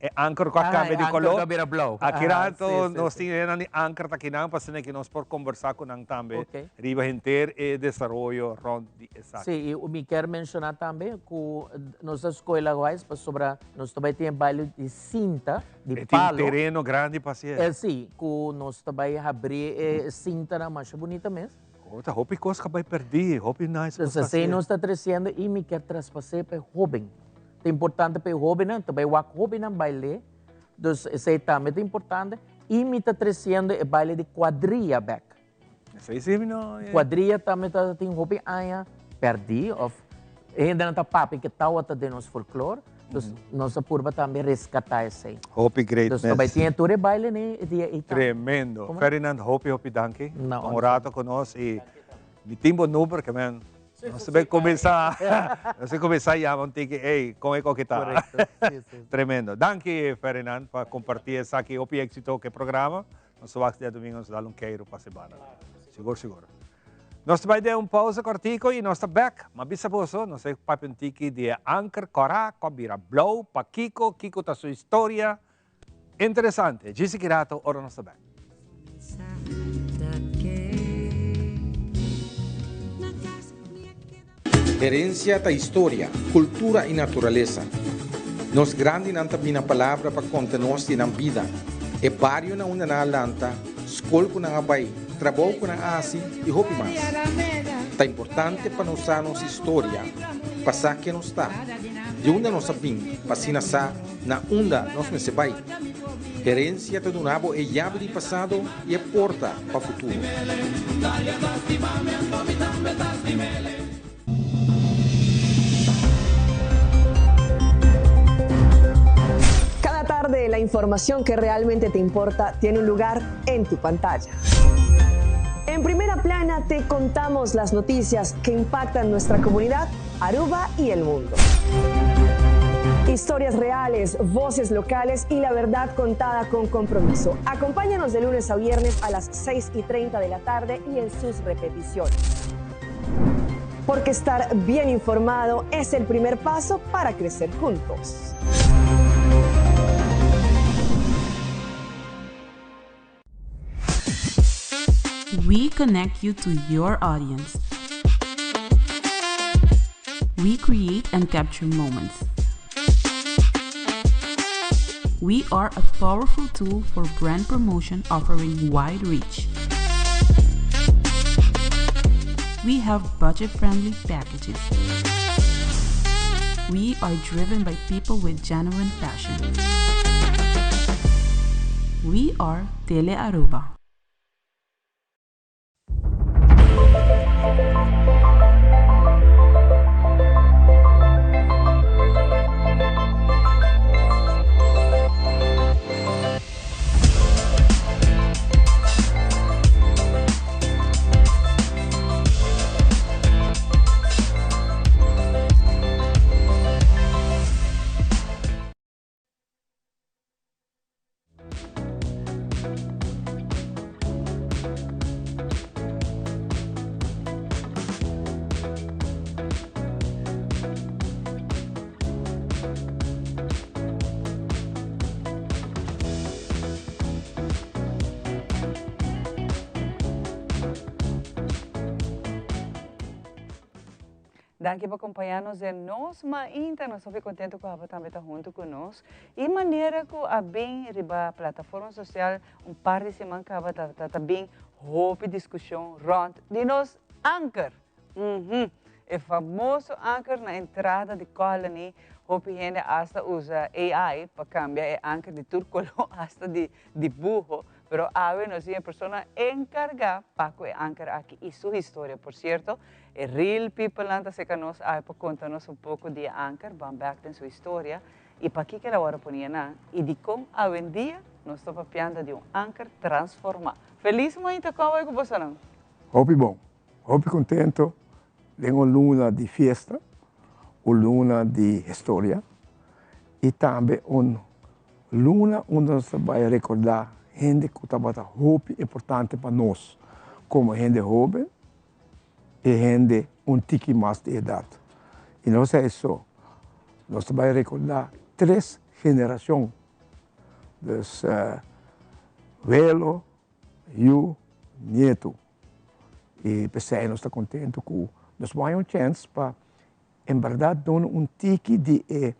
E anker ku a kambia di koló. A bira blou. Aki rato nos tin hendenan di anker ta akinan pa asina ku nos por kombersá ku nan tambe riba henter e desaroyo rònt di esaki. Sí, i mi kier menshoná tambe ku nos ta skohe Lagoais pasobra nos ta bai tin e baile di sinta, di palo. E tin tereno grandi pa hasié. Sí, ku nos ta bai habri e sintanan masha bunita mes. Oh, ta hopi kos ku a bai pèrdí, hopi nice kos ta hasié. Nos ta tresiendo i mi kier traspas'é pa e hóben. Ta importante pa e hóbennan, ta bai wak hóbennan bail'é. Dus esei tambe ta importante. I mi ta tresiendo e baile di kuadria bèk. Esei si mi no. Kuadria tambe ta tin hopi aña pèrdí òf e hendenan ta papia ke tawata den nos folklor. Dus nos a purba tambe reskatá esei. Hopi great mes. Dus ta bai tin e tur e baile n'e e dia ei tambe. Tremendo. Ferdinand hopi hopi danki. Pa un rato ku nos i mi tin bo number ke men Nos ta kuminsá, nos ta kuminsá yama un tiki, ey, kon e koki ta? Korekto, si, si. Tremendo. Danki, Ferdinand, pa kompartí esaki. Hopi éksito ku e programa. Nos ta wak diadomingo nos ta dal un keiru pa semana. Sigur, sigur. Nos ta bai den un pausa kòrtiku i nos ta bèk. Ma bisa boso, nos ta papia un tiki di e anker kòrá ku a bira blou, pakiko, kiko ta su historia. Interesante. Djis ki rato ora nos ta bek. Herencia ta historia, cultura y naturalesa. Nos grandinan ta bina palabra pa conta nos di nan bida, e bario na unda nan a lanta, scol cu nan a bay, trabou cu nan a haci y hopi mas. Ta importante pa nos sa nos historia, pa sa ken nos ta, di unda nos a bin, pa asina sa Na unda nos mester bai? Herencia ta duna bo e yabi di pasado y e porta pa futuro. Cada tarde la información que realmente te importa tiene un lugar en tu pantalla. En primera plana te contamos las noticias que impactan nuestra comunidad, Aruba y el mundo. Historias reales, voces locales y la verdad contada con compromiso. Acompáñanos de lunes a viernes a las 6 y 30 de la tarde y en sus repeticiones. Porque estar bien informado es el primer paso para crecer juntos. We connect you to your audience. We create and capture moments. We are a powerful tool for brand promotion offering wide reach. We have budget-friendly packages. We are driven by people with genuine passion. We are Tele Aruba. Danki pa kompañá nos den nos mainta. Nos hopi kontentu ku abo tambe ta huntu ku nos. I manera ku a bin riba plataforma sosial un par di siman kaba ta ta bin hopi diskushon rònt di nos anker. Uhum. E famoso anker na entrada di Colony. Hopi hende asta usa AI pa kambia e anker di tur koló asta di dibuho. Pero awe nos tin e persona enkargá pa ku e anker aki i su historia. Por sierto, e real peoplenan ta seka nos awe pa konta nos un poko di e anker, ban bèk den su historia i pakiko el a wòrdu pone nan i dikon awendia nos ta papiando di un anker transformá. Felis mainta kon awe ku bosonan? Hopi bon. Hopi contento den un luna di fiesta, un luna di historia y tambe un luna unda nos ta bay recorda hende cu tabata hopi importante pa nos como hende hoben y hende un tiki mas di edad. Y no sa eso, nos ta bay recorda tres generacion. Dus welo, yu, nietu. I p'esei nos ta kontentu ku nos por haña un chèns pa en bèrdat duna un tiki di e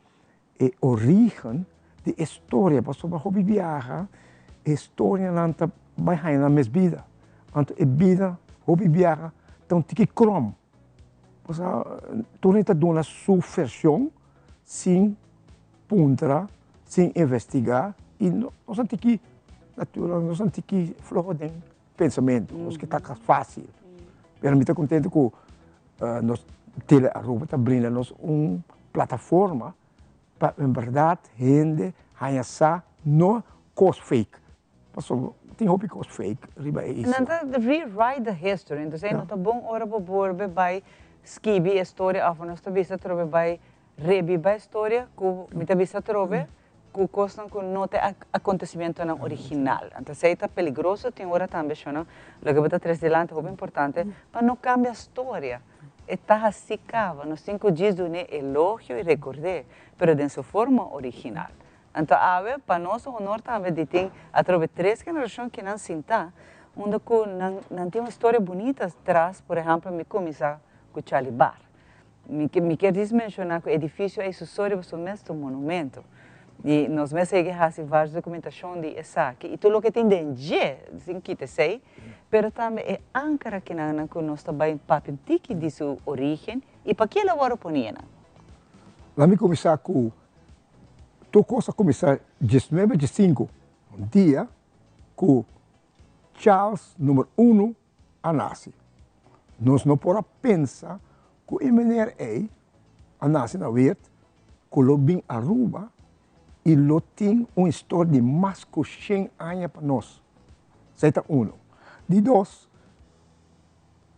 e orígen di e storia, pasobra hopi biaha e storianan ta bai haña nan mes bida. Anto e bida hopi biaha ta un tiki krom. Pasobra tur hende ta duna su vershon sin puntra, sin investigá i nos a tiki natural, nos a tiki floho den pensamentu, nos ke ta fásil. Pero mi ta kontento ku nos Tele Aruba ta brinda nos un plataforma pa en bèrdat hende haña sa no kos fake, pasobra tin hopi kos fake riba e isla. Nan ta rewrite the history, entonces no ta bon ora bo bolbe bai skibi e storia òf nos ta bisa atrobe bai Rebiba e storia ku mi ta bisa atrobe ku kosnan ku no ta e akontesimentonan original. Anto esei ta peligroso tin ora tambe shona loke bo ta tres dilanti hopi importante pa no kambia storia. E ta hasi kaba nos tin ku djis dun'é elogio i rekord'é pero den su forma original. Anto awe pa nos un honor tambe di tin atrobe tres generashon ki nan sinta unda ku nan nan tin un storia bunita tras por ehèmpel mi kuminsá ku Charlie Bar. Mi mi kier djis menshoná ku edifisio ei su so riba su mes ta un monumento. I nos mes a yega hasi vários dokumentashon di esaki i tur loke tin den dje, sin kita esei, pero tambe e ankara kinan ku nos ta bai papia un tiki di su orígen i pakia el a wòrdu poni einan. Laat mi kuminsá ku tur kos a kuminsá diesnuebe diesinku, un dia ku Charles number uno a nase. Nos no por a pensa ku e meneer ei a nase na Weert ku lo bin Aruba i lo tin un historia di mas ku shen aña pa nos. Esei ta uno. Di dos,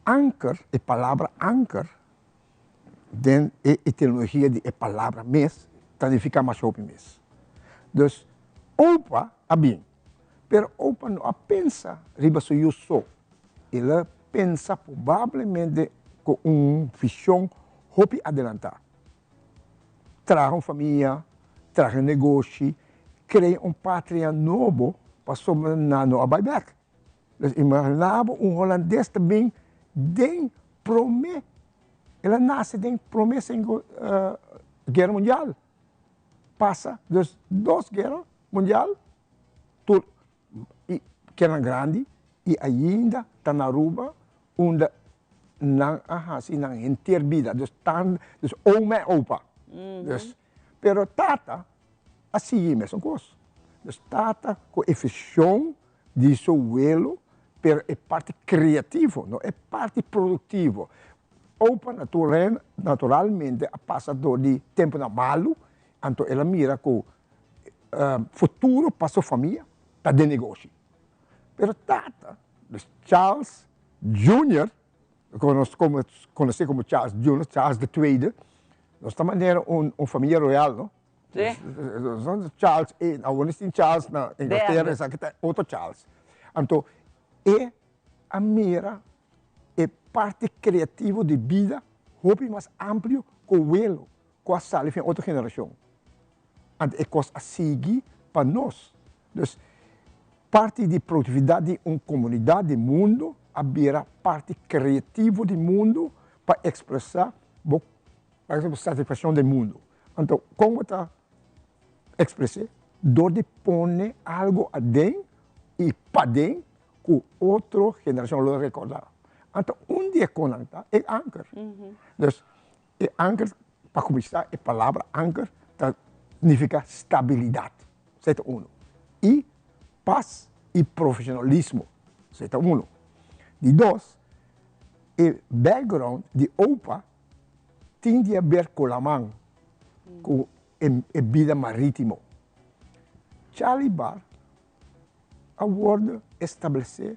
anker, e palabra anker den e etimologia di e palabra mes ta nifiká masha hopi mes. Dus opa a bin. Pero opa no a pensa riba su yu so. El a pensa probablemente ku un vision hopi adelantá. Traha un famia, traha un negoshi, krea un patria nobo pasobra nan no a bai bèk. Dus imaginá bo un holandes ta bin den promé, el a nase den promé Guera Mundial. Pasa dus dos guera mundial tur i kenan grandi i ainda ta na Aruba unda nan a hasi nan henter bida dus tan dus oma en opa dus pero tata a sigui mesun kos dus tata ku e vision di su welo pero e parti creativo no e parti productivo opa naturalmente a pasa door di temponan malu anto el a mira ku futuro pa su famia ta den negoshi. Pero tata, dus Charles Junior, ku nos konosé komo Charles Junior, Charles de Tweede, nos ta manera un famia royal no. Sí. Charles, awor nos tin Charles na Inglaterra, esaki ta otro Charles. Anto e a mira e parti kreativo di bida hopi mas amplio ku welo ku a sali fin otro generashon. Anto e kos a sigui pa nos. Dus parti di produktividat di un komunidat di mundu a bira parti kreativo di mundu pa ekspresá bo satisfakshon den mundu. Anto kon bo ta ekspres'é? Dor di pone algu aden i paden ku otro generashon lo rekordá. Anto un di e konan ta e anker. Dus E anker, pa kuminsá e palabra anker ta nifiká stabilidat, esei ta unu. I pas i profeshonalismo, esei ta unu. Di dos, e background di opa tin di haber ku laman, ku e bida marítimo. Charlie Bar a wòrdu establesé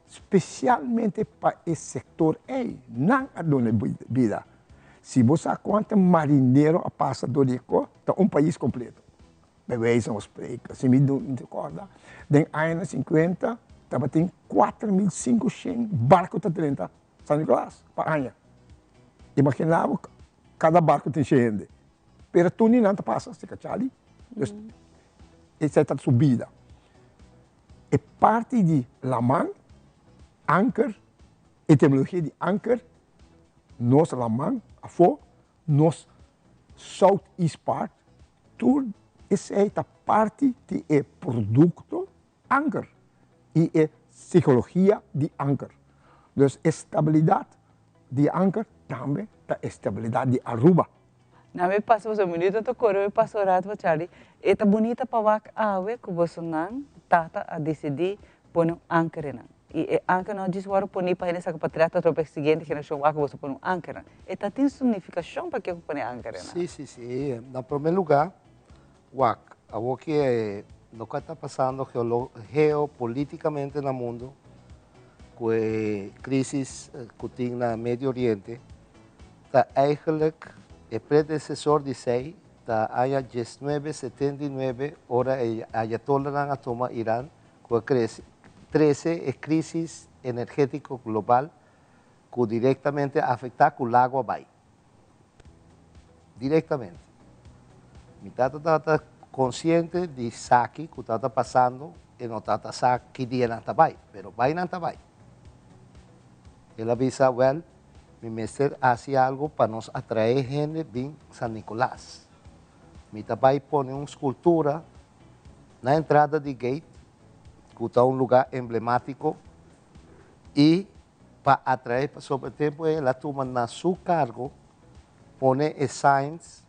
spesialmente pa e sektor ei. Nan a duna e bida. Si bo sa kuantu marinero a pasa dor di e kos, ta un pais kompleto. Bij wijze van spreken, si mi kòrda, den añanan sinkuenta tabatin 4500 barku ta drenta San Nicolas pa aña. Imaginá bo kada barku tin shen hende. Pero tur ni nan ta pasa, si kachali. Dus. Esei ta su bida. E parti di laman, anker, etimologia di anker, nos laman afó, nos south east part, tur esei ta parti di e produkto anker i e psikologia di anker. Dus e stabilidat di anker tambe ta e stabilidat di Aruba. Na mi pasa boso minuto ta kore mi pasa un rato pa Charlie. E ta bunita pa wak awe ku bosonan tata a disidí pone un anker einan. I e anker no djis wòrdu poní pa hende saka patrèt otro pa e siguiente generashon wak ku boso pone un anker einan. E ta tin su nifikashon pakiko ku pone e anker einan. Sí, sí, sí. Na promé lugá, wak, awor ku e loke ta pasando geopolítikamente na mundu, ku e krísis ku tin na Medio Oriente, Ta eigenlijk e predecesor di esey ta aña diesnuebe setenta i nuebe ora e ayatolanan a tuma Iran cu a trece e crisis energetico global cu directamente a afecta cu lago a bay. Directamente. Mi tata tabata consciente di esaki cu tabata pasando e no tabata sa ki dia nan ta bay, pero bay nan ta bay. El a bisa, wel, Mi mester hasi algo pa nos atraé hende bin San Nicolas. Mi ta bai pone un scultura na entrada di gate, cu ta un lugar emblematico, y pa atraé, pasobra e tempo ey el a tuma na su cargo pone e signs,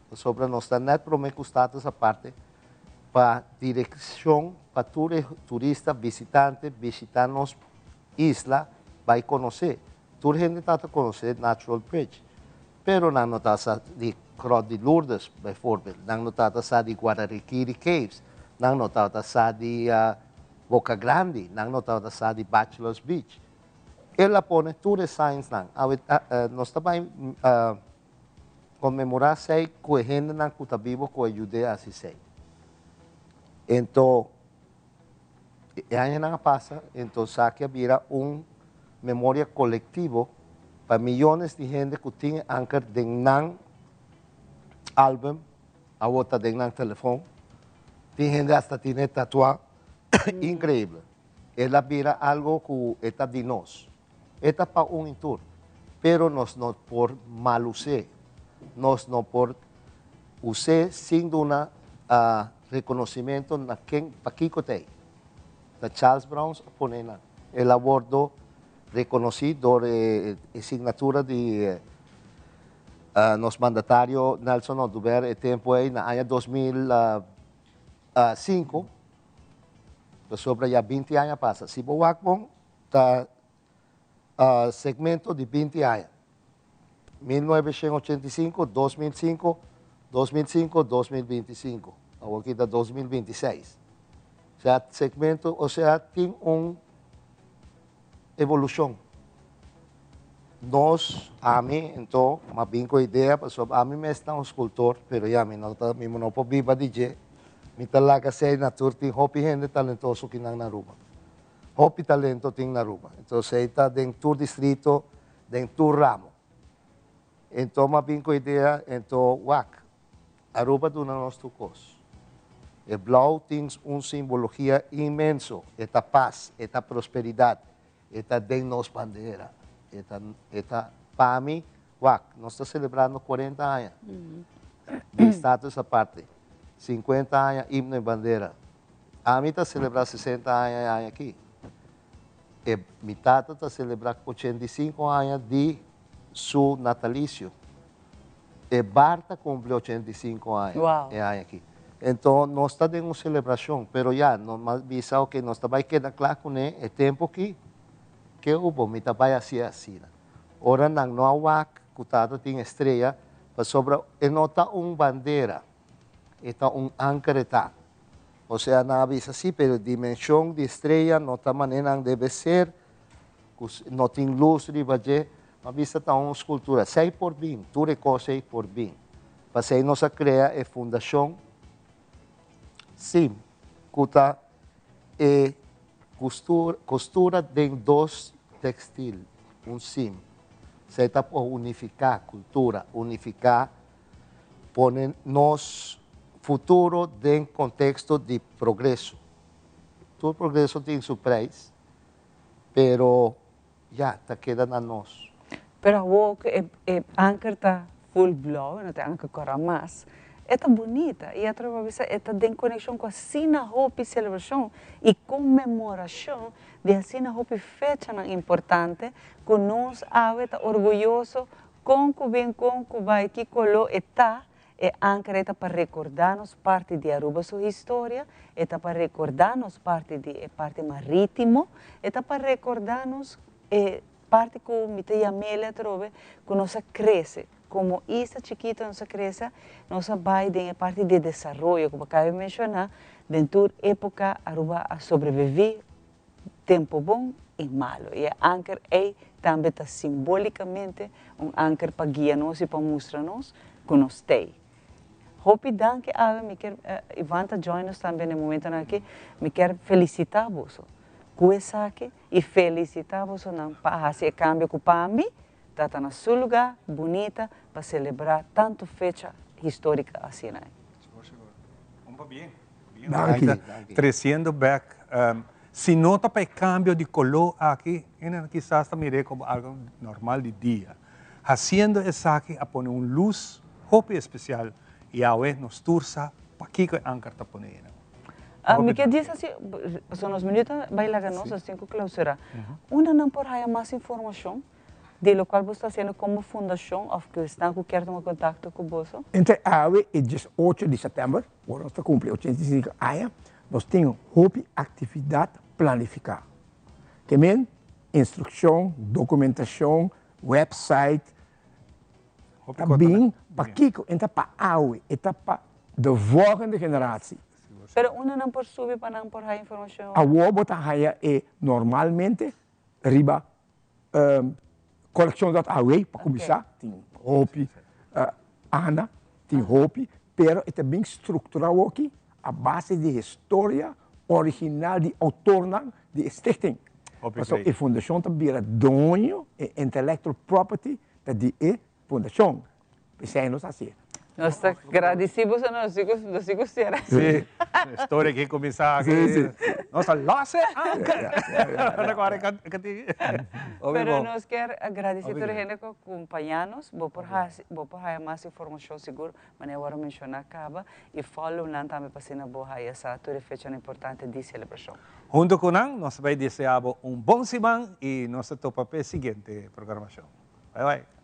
pasobra nos ta net prome cu Status Aparte, pa direccion pa tur e turista, visitante bishita nos isla bai conoce. Tur hende ta ta conoce Natural Bridge, pero nan no ta sa di Grot di Lourdes bijvoorbeeld, nan no ta ta sa di Guararikiri Caves, nan no ta ta sa di Boca Grandi, nan no ta ta sa di Bachelor's Beach. El a pone tur e signs nan. Awe nos ta bai conmemora esey cu e hendenan cu ta bibo cu e yude haci esey. Ento. E añanan a pasa, enton esaki a bira un memoria kolektivo pa miyones di hende ku tin e anker den nan album, awor ta den nan telefon. Tin hende hasta tine tatuá. Inkreibel. El a bira algo ku e ta di nos. E ta pa un i tur. Pero nos no por malus'é. Nos no por us'é sin duna reconocimento na ken pakico ta ei. Ta Charles Browns a pone nan. El a wordo reconoci door e signatura di nos mandatario Nelson Oduber e tempo ei na aña 2005, pasobra ya 20 aña pasa. Si bo wak bon ta segmento di 20 aña. 1985, 2005, 2005, 2025. Awor aki ta 2026. Osea, segmento, osea tin un evolucion. Nos, ami, ento, m'a bin cu e idea, pasobra ami mes ta un scultor, pero ya mi no ta, mi no por biba di dje. Mi ta laga esey na tur, tin hopi hende talentoso kinan na Aruba. Hopi talento tin na Aruba. Entonces ey ta den tur distrito, den tur ramo. Enton m'a bin cu idea, ento wak, Aruba duna nos tur cos. E blauw tin un simbologia inmenso, e ta paz, e ta prosperidad, e ta den nos bandera, e ta, e ta pa mi, wak, nos ta celebrando cuarenta aña di status aparte, cincuenta aña himno y bandera. Ami ta celebra sesenta aña e aña aki. E mi tata ta celebra 85 aña di su natalicio. E bar ta cumpli 85 aña Wow. e aña aki. Enton nos ta den un celebracion, pero ya, no mas bisa ok, nos ta bay keda cla cune e tempo aki, ke hubo, mi ta bay haci asina. Ora nan no a wak cu tata tin estrella, pasobra e no ta un bandera, e ta un anker e ta. Osea nan a bisa si, pero dimension di estrella no ta manera nan debe ser, cu no tin luz riba dje. Nan a bisa ta un scultura. Esey por bin, tur e cos ey por bin. Pasey nos a crea e fundacion sim, cu ta e costura den dos textil, un sim. Esey ta por unifica cultura, unifica, pone nos. Futuro den contexto di progreso. Tur progreso tin su prijs, pero ya, ta keda na nos. Pero awor cu e anker ta full blauw, no ta e anker cora mas, e ta bunita y atrobe bo a bisa e ta den conexion cu asina hopi celebracion y conmemoracion di asina hopi fechanan importante cu nos awe ta orguyoso con cu bin con cu bay ki colo e ta. E anker e ta pa recorda nos parti di Aruba su historia, e ta pa recorda nos parti di e parti maritimo, e ta pa recorda nos e parti cu mi ta yam'el atrobe cu nos a crece como isla chikito nos a crece, nos a bay den e parti di desaroyo cu bo acaba di menciona, den tur epoca Aruba a sobrevivi tempo bon y malo y e anker ey tambe ta simbolicamente un anker pa guia nos y pa mustra nos cu nos t'ey. Hopi danki awe mi kier Ivan ta join nos tambe na e momentonan aki mi kier felicita boso cu esaki y felicita bosonan pa haci e cambio cu pa mi ta ta na su lugar bunita pa celebra tanto fecha historica asina. Sigur sigur. Un pabien. Danki. Treciendo bek, si no ta pa e cambio di color aki, hende kisas ta mir'é como algo normal di dia. Haciendo esaki a pone un luz hopi especial y awe nos tur sa pakico e anker ta pone einan. Mi ke djis asi, pasobra nos minuut a bai laga nos, nos tin cu clausura. Unda nan por haya mas informacion di locual bo sta haciendo como fundacion of cu esnan cu kier tuma contacto cu boso? Entre awe y diesocho di september, ora nos ta cumpli 85 aña, nos tin hopi actividad planifica. Ke men, instruccion, documentacion, website, ta bin pakico? E ta pa awe, e ta pa de volgende generatie. Pero unda nan por subi pa nan por haya informacion? Awor bo ta haya e normalmente riba Coleccion dot aw pa cuminsa, tin hopi Ana, tin hopi, pero e ta bin structura awoki a base di historia original di autornan di e stichting. Pasobra e fundacion ta bira doño, e intellectual property ta di e fundacion. P'esei nos hasié. Nos ta gradisí boso nos si ku sera. Sí, storia ki kuminsá aki. Nos ta los e anker. Pero nos kier gradisí tur hende ku a kumpañá nos. Bo por hasi, bo por haya mas informashon sigur, manera wòrdu menshoná kaba, i follow nan tambe pa asina bo haya sa tur e fechanan importante di selebrashon. Huntu ku nan nos ta bai deseá bo un bon siman i nos ta topa p'e siguiente programashon. Bai bai.